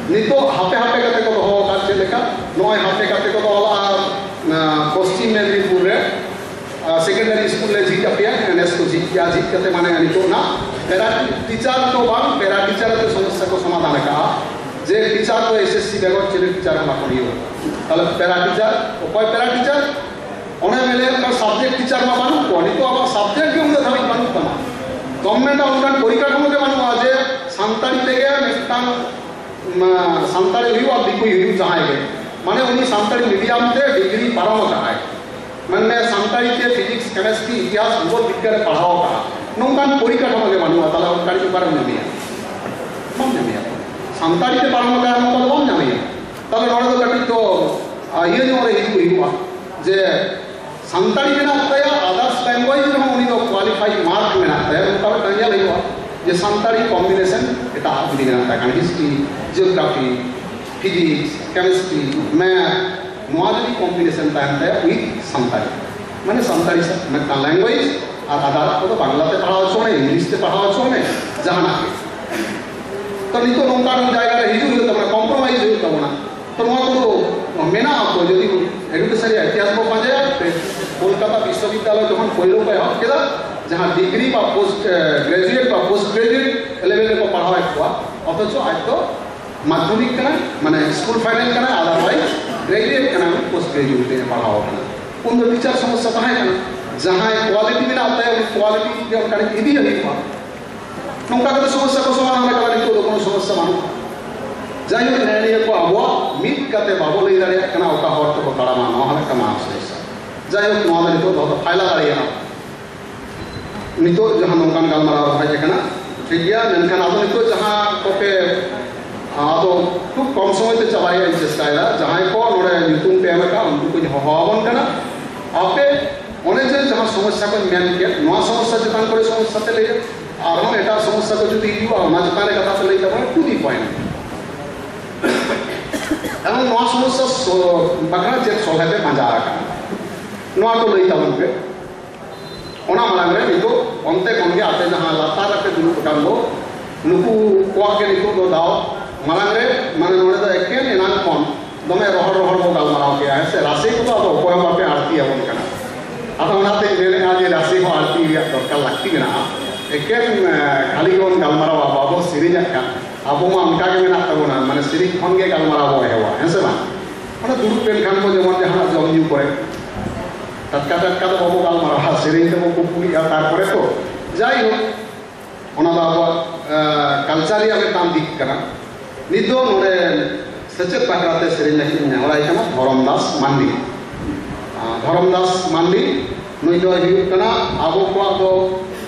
ᱱᱤᱛᱚᱜ ᱦᱟᱯᱮ ᱦᱟᱯᱮ ᱠᱟᱛᱮ ᱠᱚ ᱫᱚᱦᱚ ᱟᱠᱟᱫ, ᱪᱮᱫ ᱞᱮᱠᱟ? ᱱᱚᱜᱼᱚᱭ ᱦᱟᱯᱮ ᱠᱟᱛᱮ ᱠᱚ ᱫᱚᱦᱚ ᱞᱟᱜᱼᱟ, ᱟᱸ, ᱯᱚᱥᱪᱤᱢ ᱢᱮᱫᱽᱱᱤᱯᱩᱨ ᱨᱮ, ᱟᱸ, ᱥᱮᱠᱮᱱᱰᱟᱨᱤ ᱥᱠᱩᱞ ᱞᱮ ᱡᱷᱤᱡ ᱟᱯᱮᱭᱟ, ᱱᱮᱥ ᱠᱚ ᱡᱷᱤᱡ ᱠᱮᱜᱼᱟ, ᱡᱷᱤᱡ ᱠᱟᱛᱮ ᱢᱟᱱᱮ ᱱᱤᱛᱚᱜ ᱱᱟ ᱯᱮᱨᱟ ᱴᱤᱪᱟᱨ ᱫᱚ ᱵᱟᱝ, ᱯᱮᱨᱟ ᱴᱤᱪᱟᱨ ᱟᱛᱮ ᱥᱚᱢᱚᱥᱥᱟ ᱠᱚ ᱥᱚᱢᱟᱫᱷᱟᱱ ᱟᱠᱟᱫᱼᱟ, ᱡᱮ ᱴᱤᱪᱟᱨ ᱫᱚ ᱮᱥ ᱮᱥ ᱥᱤ ᱵᱮᱜᱚᱨ ᱪᱤᱞᱤ ᱴᱤᱪᱟᱨ ᱦᱚᱸ ᱵᱟᱠᱚ ᱦᱩᱭᱩᱜᱼᱟ᱾ ᱛᱟᱦᱚᱞᱮ ᱯᱮᱨᱟ ᱴᱤᱪᱟᱨ, ᱚᱠᱚᱭ ᱯᱮᱨᱟ ᱴᱤᱪᱟᱨ? ᱚᱱᱮ ᱢᱮᱱᱮᱫ ᱠᱟᱱ ᱥᱟᱵᱡᱮᱠᱴ ᱴᱤᱪᱟᱨ ᱢᱟ ᱵᱟᱹᱱᱩᱜ ᱠᱚᱣᱟ, ᱱᱤᱛᱚᱜ ᱟᱵᱚᱣᱟᱜ ᱥᱟᱵᱡᱮᱠᱴ ᱜᱮ ᱩᱱᱟᱹᱜ ᱫᱷᱟᱹᱵᱤᱡ ᱵᱟᱹᱱᱩᱜ ᱛᱟᱢᱟ᱾ ᱜᱚᱵᱷᱢᱮᱱᱴ ᱟᱜ ᱚᱱᱠᱟᱱ ᱯᱚᱨᱤᱠᱟᱴᱷᱟᱢᱳ ᱜᱮ ᱵᱟᱹᱱᱩᱜᱼᱟ ᱡᱮ ᱥᱟᱱᱛᱟᱲᱤ ᱛᱮᱜᱮ ᱢᱤᱫᱴᱟᱝ, ᱢᱟ, ᱥᱟᱱᱛᱟᱲᱤ ᱦᱩᱭᱩᱜᱼᱟ, ᱫᱤᱠᱩᱭ ᱦᱩᱭᱩᱜ ᱡᱟᱦᱟᱸᱭ ᱜᱮ, ᱢᱟᱱᱮ ᱩᱱᱤ ᱥᱟᱱᱛᱟᱲᱤ ᱢᱤᱰᱤᱭᱟᱢ ᱛᱮ ᱰᱤᱜᱽᱨᱤ ᱯᱟᱨᱚᱢ ᱟᱠᱟᱫᱼᱟᱭ, ᱢᱟᱱᱮ ᱥᱟᱱᱛᱟᱲᱤ ᱛᱮ ᱯᱷᱤᱡᱤᱠᱥ, ᱠᱮᱢᱮᱥᱴᱨᱤ, ᱤᱛᱤᱦᱟᱥ, ᱵᱷᱩᱜᱳᱞ ᱵᱤᱜᱽᱜᱟᱱᱮ ᱯᱟᱲᱦᱟᱣ ᱟᱠᱟᱫᱼᱟ, ᱱᱚᱝᱠᱟᱱ ᱯᱚᱨᱤᱠᱟᱴᱷᱟᱢᱳ ᱜᱮ ᱵᱟᱹᱱᱩᱜᱼᱟ, ᱛᱟᱦᱚᱞᱮ ᱚᱱᱠᱟᱱᱤᱡ ᱚᱠᱟᱨᱮᱢ ᱧᱟᱢᱮᱭᱟ? ᱵᱟᱢ ᱧᱟᱢᱮᱭᱟ᱾ ᱥᱟᱱᱛᱟᱲᱤ ᱛᱮ ᱯᱟᱨᱚᱢ ᱟᱠᱟᱫᱼᱟ, ᱱᱚᱝᱠᱟ ᱫᱚ ᱵᱟᱢ ᱧᱟᱢᱮᱭᱟ᱾ ᱛᱟᱦᱚᱞᱮ ᱱᱚᱰᱮ ᱫᱚ ᱠᱟᱹᱴᱤᱡ ᱫᱚ, ᱟ, ᱤᱭᱟᱹ ᱧᱚᱜ ᱨᱮ ᱦᱤᱡᱩᱜ ᱦᱩᱭᱩᱜᱼᱟ ᱡᱮ ᱥᱟᱱᱛᱟᱲᱤ ᱢᱮᱱᱟᱜ ᱛᱟᱭᱟ, others language ᱨᱮᱦᱚᱸ ᱩᱱᱤ ᱫᱚ qualified mark ᱢᱮᱱᱟᱜ ᱛᱟᱭᱟ, ᱱᱚᱝᱠᱟ ᱢᱤᱫᱴᱟᱝ ᱧᱮᱞ ᱦᱩᱭᱩᱜᱼᱟ ᱡᱮ ᱥᱟᱱᱛᱟᱲᱤ combination ᱮᱴᱟᱜ ᱡᱩᱫᱤ ᱢᱮᱱᱟᱜ ᱛᱟᱭ ᱠᱷᱟᱱ history, geography, physics, chemistry, math, ᱱᱚᱣᱟ ᱡᱩᱫᱤ combination ᱛᱟᱦᱮᱱ ᱛᱟᱭᱟ with ᱥᱟᱱᱛᱟᱲᱤ, ᱢᱟᱱᱮ ᱥᱟᱱᱛᱟᱲᱤ ᱥᱟ-, ᱢᱤᱫᱴᱟᱝ language ᱟᱨ other ᱠᱚᱫᱚ ᱵᱟᱝᱞᱟ ᱛᱮ ᱯᱟᱲᱦᱟᱣ ᱦᱚᱪᱚ ᱢᱮ, ᱤᱝᱞᱤᱥ ᱛᱮ ᱯᱟᱲᱦᱟᱣ ᱦᱚᱪᱚ ᱢᱮ, ᱡᱟᱦᱟᱱᱟᱜ ᱜᱮ᱾ ᱛᱚ ᱱᱤᱛᱚᱜ ᱱᱚᱝᱠᱟᱱ ᱡᱟᱭᱜᱟ ᱨᱮ ᱦᱤᱡᱩᱜ ᱦᱩᱭᱩᱜ ᱛᱟᱵᱚᱱᱟ, compromise ᱦᱩᱭᱩᱜ ᱛᱟᱵᱚᱱᱟ᱾ ᱛᱚ ᱱᱚᱣᱟ ᱠᱚᱫᱚ ᱢᱮᱱᱟᱜᱼᱟ᱾ ᱛᱚ ᱡᱩᱫᱤ education ᱨᱮᱭᱟᱜ ᱤᱛᱤᱦᱟᱥ ᱵᱚ ᱯᱟᱸᱡᱟᱭᱟ, ᱯᱮ-, ᱠᱳᱞᱠᱟᱛᱟ ᱵᱤᱥᱥᱚᱵᱤᱫᱽᱫᱟᱞᱚᱭ ᱡᱚᱠᱷᱚᱱ ᱯᱳᱭᱞᱳ ᱠᱚ ᱮᱦᱚᱵ ᱠᱮᱫᱟ, ᱡᱟᱦᱟᱸ ᱰᱤᱜᱽᱨᱤ ᱵᱟ post, ᱮ, graduate ᱵᱟ post graduate level ᱨᱮᱠᱚ ᱯᱟᱲᱦᱟᱣᱮᱫ ᱠᱚᱣᱟ, ᱚᱛᱷᱚᱪᱚ ᱟᱡ ᱫᱚ ᱢᱟᱫᱽᱫᱷᱚᱢᱤᱠ ᱠᱟᱱᱟ, ᱢᱟᱱᱮ ᱥᱠᱩᱞ ᱯᱷᱟᱭᱱᱮᱞ ᱠᱟᱱᱟ, otherwise graduate ᱠᱟᱱᱟ, post graduate ᱨᱮ ᱯᱟᱲᱦᱟᱣ ᱠᱟᱱᱟ᱾ ᱩᱱ ᱫᱚ ᱴᱤᱪᱟᱨ ᱥᱚᱢᱚᱥᱥᱟ ᱛᱟᱦᱮᱸ ᱠᱟᱱᱟ, ᱡᱟᱦᱟᱸᱭ quality ᱢᱮᱱᱟᱜ ᱛᱟᱭᱟ ᱩᱱᱤ quality ᱜᱮ ᱚᱱᱠᱟᱱᱤᱡ ᱤᱫᱤᱭᱮ ᱦᱩᱭᱩᱜᱼᱟ᱾ ᱱᱚᱝᱠᱟ ᱠᱟᱛᱮ ᱥᱚᱢᱚᱥᱥᱟ ᱠᱚ ᱥᱚᱢᱟᱫᱷᱟᱱ ᱟᱠᱟᱫᱟ, ᱱᱤᱛᱚᱜ ᱫᱚ ᱠᱳᱱᱳ ᱥᱚᱢᱚᱥᱥᱟ ᱵᱟᱹᱱᱩᱜᱼᱟ᱾ ᱡᱟᱭᱦᱳᱠ, ᱱᱮᱜᱼᱮ ᱱᱤᱭᱟᱹ ᱠᱚ ᱟᱵᱚᱣᱟᱜ ᱢᱤᱫ ᱠᱟᱛᱮ ᱵᱟᱵᱚ ᱞᱟᱹᱭ ᱫᱟᱲᱮᱭᱟᱜ ᱠᱟᱱᱟ, ᱚᱠᱟ ᱦᱚᱨ ᱛᱮᱵᱚ ᱛᱟᱲᱟᱢᱟ, ᱱᱚᱣᱟ ᱦᱚᱸ ᱢᱤᱫᱴᱟᱝ ᱢᱟᱨᱟᱝ ᱥᱚᱢᱚᱥᱥᱟ᱾ ᱡᱟᱭᱦᱳᱠ, ᱱᱚᱣᱟ ᱫᱚ ᱱᱤᱛᱚᱜ ᱫᱚ ᱯᱷᱟᱭᱞᱟ ᱫᱟᱲᱮᱭᱟᱜᱼᱟ᱾ ᱱᱤᱛᱚᱜ ᱡᱟᱦᱟᱸ ᱱᱚᱝᱠᱟᱱ ᱜᱟᱞᱢᱟᱨᱟᱣ ᱦᱮᱡ ᱟᱠᱟᱱᱟ, ᱴᱷᱤᱠ ᱜᱮᱭᱟ, ᱢᱮᱱᱠᱷᱟᱱ ᱟᱫᱚ ᱱᱤᱛᱚᱜ ᱡᱟᱦᱟᱸ ᱠᱚᱯᱮ, ᱟᱫᱚ ᱠᱷᱩᱵ ᱠᱚᱢ ᱥᱚᱢᱚᱭ ᱛᱮ ᱪᱟᱵᱟᱭ ᱨᱮᱭᱟᱜ ᱤᱧ ᱪᱮᱥᱴᱟᱭᱮᱫᱟ᱾ ᱡᱟᱦᱟᱸᱭ ᱠᱚ ᱱᱚᱰᱮ ᱧᱩᱛᱩᱢ ᱯᱮ ᱮᱢ ᱟᱠᱟᱫ, ᱩᱱᱠᱩ ᱠᱚᱧ ᱦᱚᱦᱚ ᱟᱵᱚᱱ ᱠᱟᱱᱟ᱾ ᱟᱯᱮ ᱚᱱᱮ ᱡᱮ ᱡᱟᱦᱟᱸ ᱥᱚᱢᱚᱥᱥᱟ ᱠᱚᱧ ᱢᱮᱱ ᱠᱮᱫ, ᱱᱚᱣᱟ ᱥᱚᱢᱚᱥᱥᱟ ᱪᱮᱛᱟᱱ ᱠᱚᱨᱮ ᱥᱚᱢᱚᱥᱥᱟ ᱯᱮ ᱞᱟᱹᱭᱟ, ᱟᱨᱦᱚᱸ ᱮᱴᱟᱜ ᱥᱚᱢᱚᱥᱥᱟ ᱠᱚ ᱡᱩᱫᱤ ᱦᱤᱡᱩᱜᱼᱟ, ᱚᱱᱟ ᱪᱮᱛᱟᱱ ᱨᱮ ᱠᱟᱛᱷᱟ ᱯᱮ ᱞᱟᱹᱭ ᱛᱟᱵᱚᱱᱟ, to the point᱾ ᱮᱵᱚᱝ ᱱᱚᱣᱟ ᱥᱚᱢᱚᱥᱥᱟ ᱥᱚ-, ᱵᱟᱠᱷᱨᱟ ᱪᱮᱫ ᱥᱚᱞᱦᱮ ᱯᱮ ᱯᱟᱸᱡᱟ ᱟᱠᱟᱫᱟ, ᱱᱚᱣᱟ ᱠᱚ ᱞᱟᱹᱭ ᱛᱟᱵᱚᱱ ᱯᱮ᱾ ᱚᱱᱟ ᱢᱟᱲᱟᱝ ᱨᱮ ᱱᱤᱛᱚᱜ ᱚᱱᱛᱮ ᱠᱷᱚᱱ ᱜᱮ ᱟᱯᱮ ᱡᱟᱦᱟᱸ ᱞᱟᱛᱟᱨ ᱨᱮᱯᱮ ᱫᱩᱲᱩᱵ ᱟᱠᱟᱱ ᱫᱚ, ᱱᱩᱠᱩ ᱠᱚᱣᱟᱜ ᱜᱮ ᱱᱤᱛᱚᱜ ᱫᱚ ᱫᱟᱣ᱾ ᱢᱟᱲᱟᱝ ᱨᱮ, ᱢᱟᱱᱮ, ᱱᱚᱰᱮ ᱫᱚ ᱮᱠᱮᱱ ᱮᱱᱟᱝ ᱠᱷᱚᱱ ᱫᱚᱢᱮ ᱨᱚᱦᱚᱲ ᱨᱚᱦᱚᱲ ᱵᱚ ᱜᱟᱞᱢᱟᱨᱟᱣ ᱠᱮᱜᱼᱟ, ᱦᱮᱸ ᱥᱮ? ᱨᱟᱥᱮ ᱠᱚᱫᱚ ᱟᱫᱚ ᱚᱠᱚᱭ ᱦᱚᱸ ᱵᱟᱯᱮ ᱟᱹᱲᱛᱤ ᱟᱵᱚᱱ ᱠᱟᱱᱟ᱾ ᱟᱫᱚ ᱚᱱᱟᱛᱮᱧ ᱢᱮᱱᱮᱫᱼᱟ ᱡᱮ ᱨᱟᱥᱮ ᱦᱚᱸ ᱟᱹᱲᱛᱤ ᱨᱮᱭᱟᱜ ᱫᱚᱨᱠᱟᱨ ᱞᱟᱹᱠᱛᱤ ᱢᱮᱱᱟᱜᱼᱟ᱾ ᱮᱠᱮᱱ, ᱮ, ᱠᱷᱟᱹᱞᱤ ᱜᱮᱵᱚᱱ ᱜᱟᱞᱢᱟᱨᱟᱣᱟ, ᱵᱟᱵᱚ ᱥᱮᱨᱮᱧᱟᱜ ᱠᱟᱱ᱾ ᱟᱵᱚ ᱢᱟ ᱚᱱᱠᱟ ᱜᱮ ᱢᱮᱱᱟᱜ ᱛᱟᱵᱚᱱᱟ, ᱢᱟᱱᱮ, ᱥᱮᱨᱮᱧ ᱠᱷᱚᱱ ᱜᱮ ᱜᱟᱞᱢᱟᱨᱟᱣ ᱵᱚ ᱮᱦᱚᱵᱟ, ᱦᱮᱸ ᱥᱮ ᱵᱟᱝ? ᱚᱱᱟ ᱫᱩᱲᱩᱵ ᱞᱮᱱᱠᱷᱟᱱ ᱵᱚ ᱡᱮᱢᱚᱱ ᱡᱟᱦᱟᱱᱟᱜ ᱡᱚᱢ ᱧᱩ ᱠᱚᱨᱮ ᱴᱟᱴᱠᱟ ᱴᱟᱴᱠᱟ ᱫᱚ ᱵᱟᱵᱚ ᱜᱟᱞᱢᱟᱨᱟᱣᱟ, ᱥᱮᱨᱮᱧ ᱛᱮᱵᱚ ᱠᱩᱠᱞᱤᱜᱼᱟ, ᱛᱟᱨᱯᱚᱨᱮ ᱛᱚ᱾ ᱡᱟᱭᱦᱳᱠ, ᱚᱱᱟ ᱫᱚ ᱟᱵᱚᱣᱟᱜ, ᱮ, culture ᱨᱮᱭᱟᱜ ᱢᱤᱫᱴᱟᱝ ᱫᱤᱠ ᱠᱟᱱᱟ᱾ ᱱᱤᱛ ᱫᱚ ᱱᱚᱰᱮ ᱥᱮᱪᱮᱫ ᱵᱟᱠᱷᱨᱟ ᱛᱮ ᱥᱮᱨᱮᱧ ᱞᱟᱹᱜᱤᱫ ᱤᱧ ᱱᱮᱦᱚᱨᱟᱭ ᱠᱟᱱᱟ ᱫᱷᱚᱨᱚᱢ ᱫᱟᱥ ᱢᱟᱱᱰᱤ᱾ ᱟ, ᱫᱷᱚᱨᱚᱢ ᱫᱟᱥ ᱢᱟᱱᱰᱤ, ᱱᱩᱭ ᱫᱚᱭ ᱦᱩᱭᱩᱜ ᱠᱟᱱᱟ ᱟᱵᱚ ᱠᱚᱣᱟᱜ ᱫᱚ,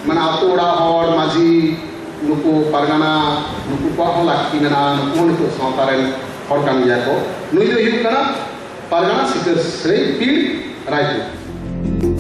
ᱢᱟᱱᱮ, ᱟᱛᱳ ᱚᱲᱟᱜ ᱦᱚᱲ, ᱢᱟᱹᱡᱷᱤ, ᱱᱩᱠᱩ ᱯᱟᱨᱜᱟᱱᱟ, ᱱᱩᱠᱩ ᱠᱚᱣᱟᱜ ᱦᱚᱸ ᱞᱟᱹᱠᱛᱤ ᱢᱮᱱᱟᱜᱼᱟ᱾ ᱱᱩᱠᱩ ᱦᱚᱸ ᱱᱤᱛᱚᱜ ᱥᱟᱶᱛᱟ ᱨᱮᱱ ᱦᱚᱲ ᱠᱟᱱ ᱜᱮᱭᱟ ᱠᱚ᱾ ᱱᱩᱭ ᱫᱚᱭ ᱦᱩᱭᱩᱜ ᱠᱟᱱᱟ ᱯᱟᱨᱜᱟᱱᱟ ᱥᱤᱠᱟᱹᱨ ᱥᱟᱹᱭ ᱯᱤᱲ ᱨᱟᱭᱯᱩᱨ᱾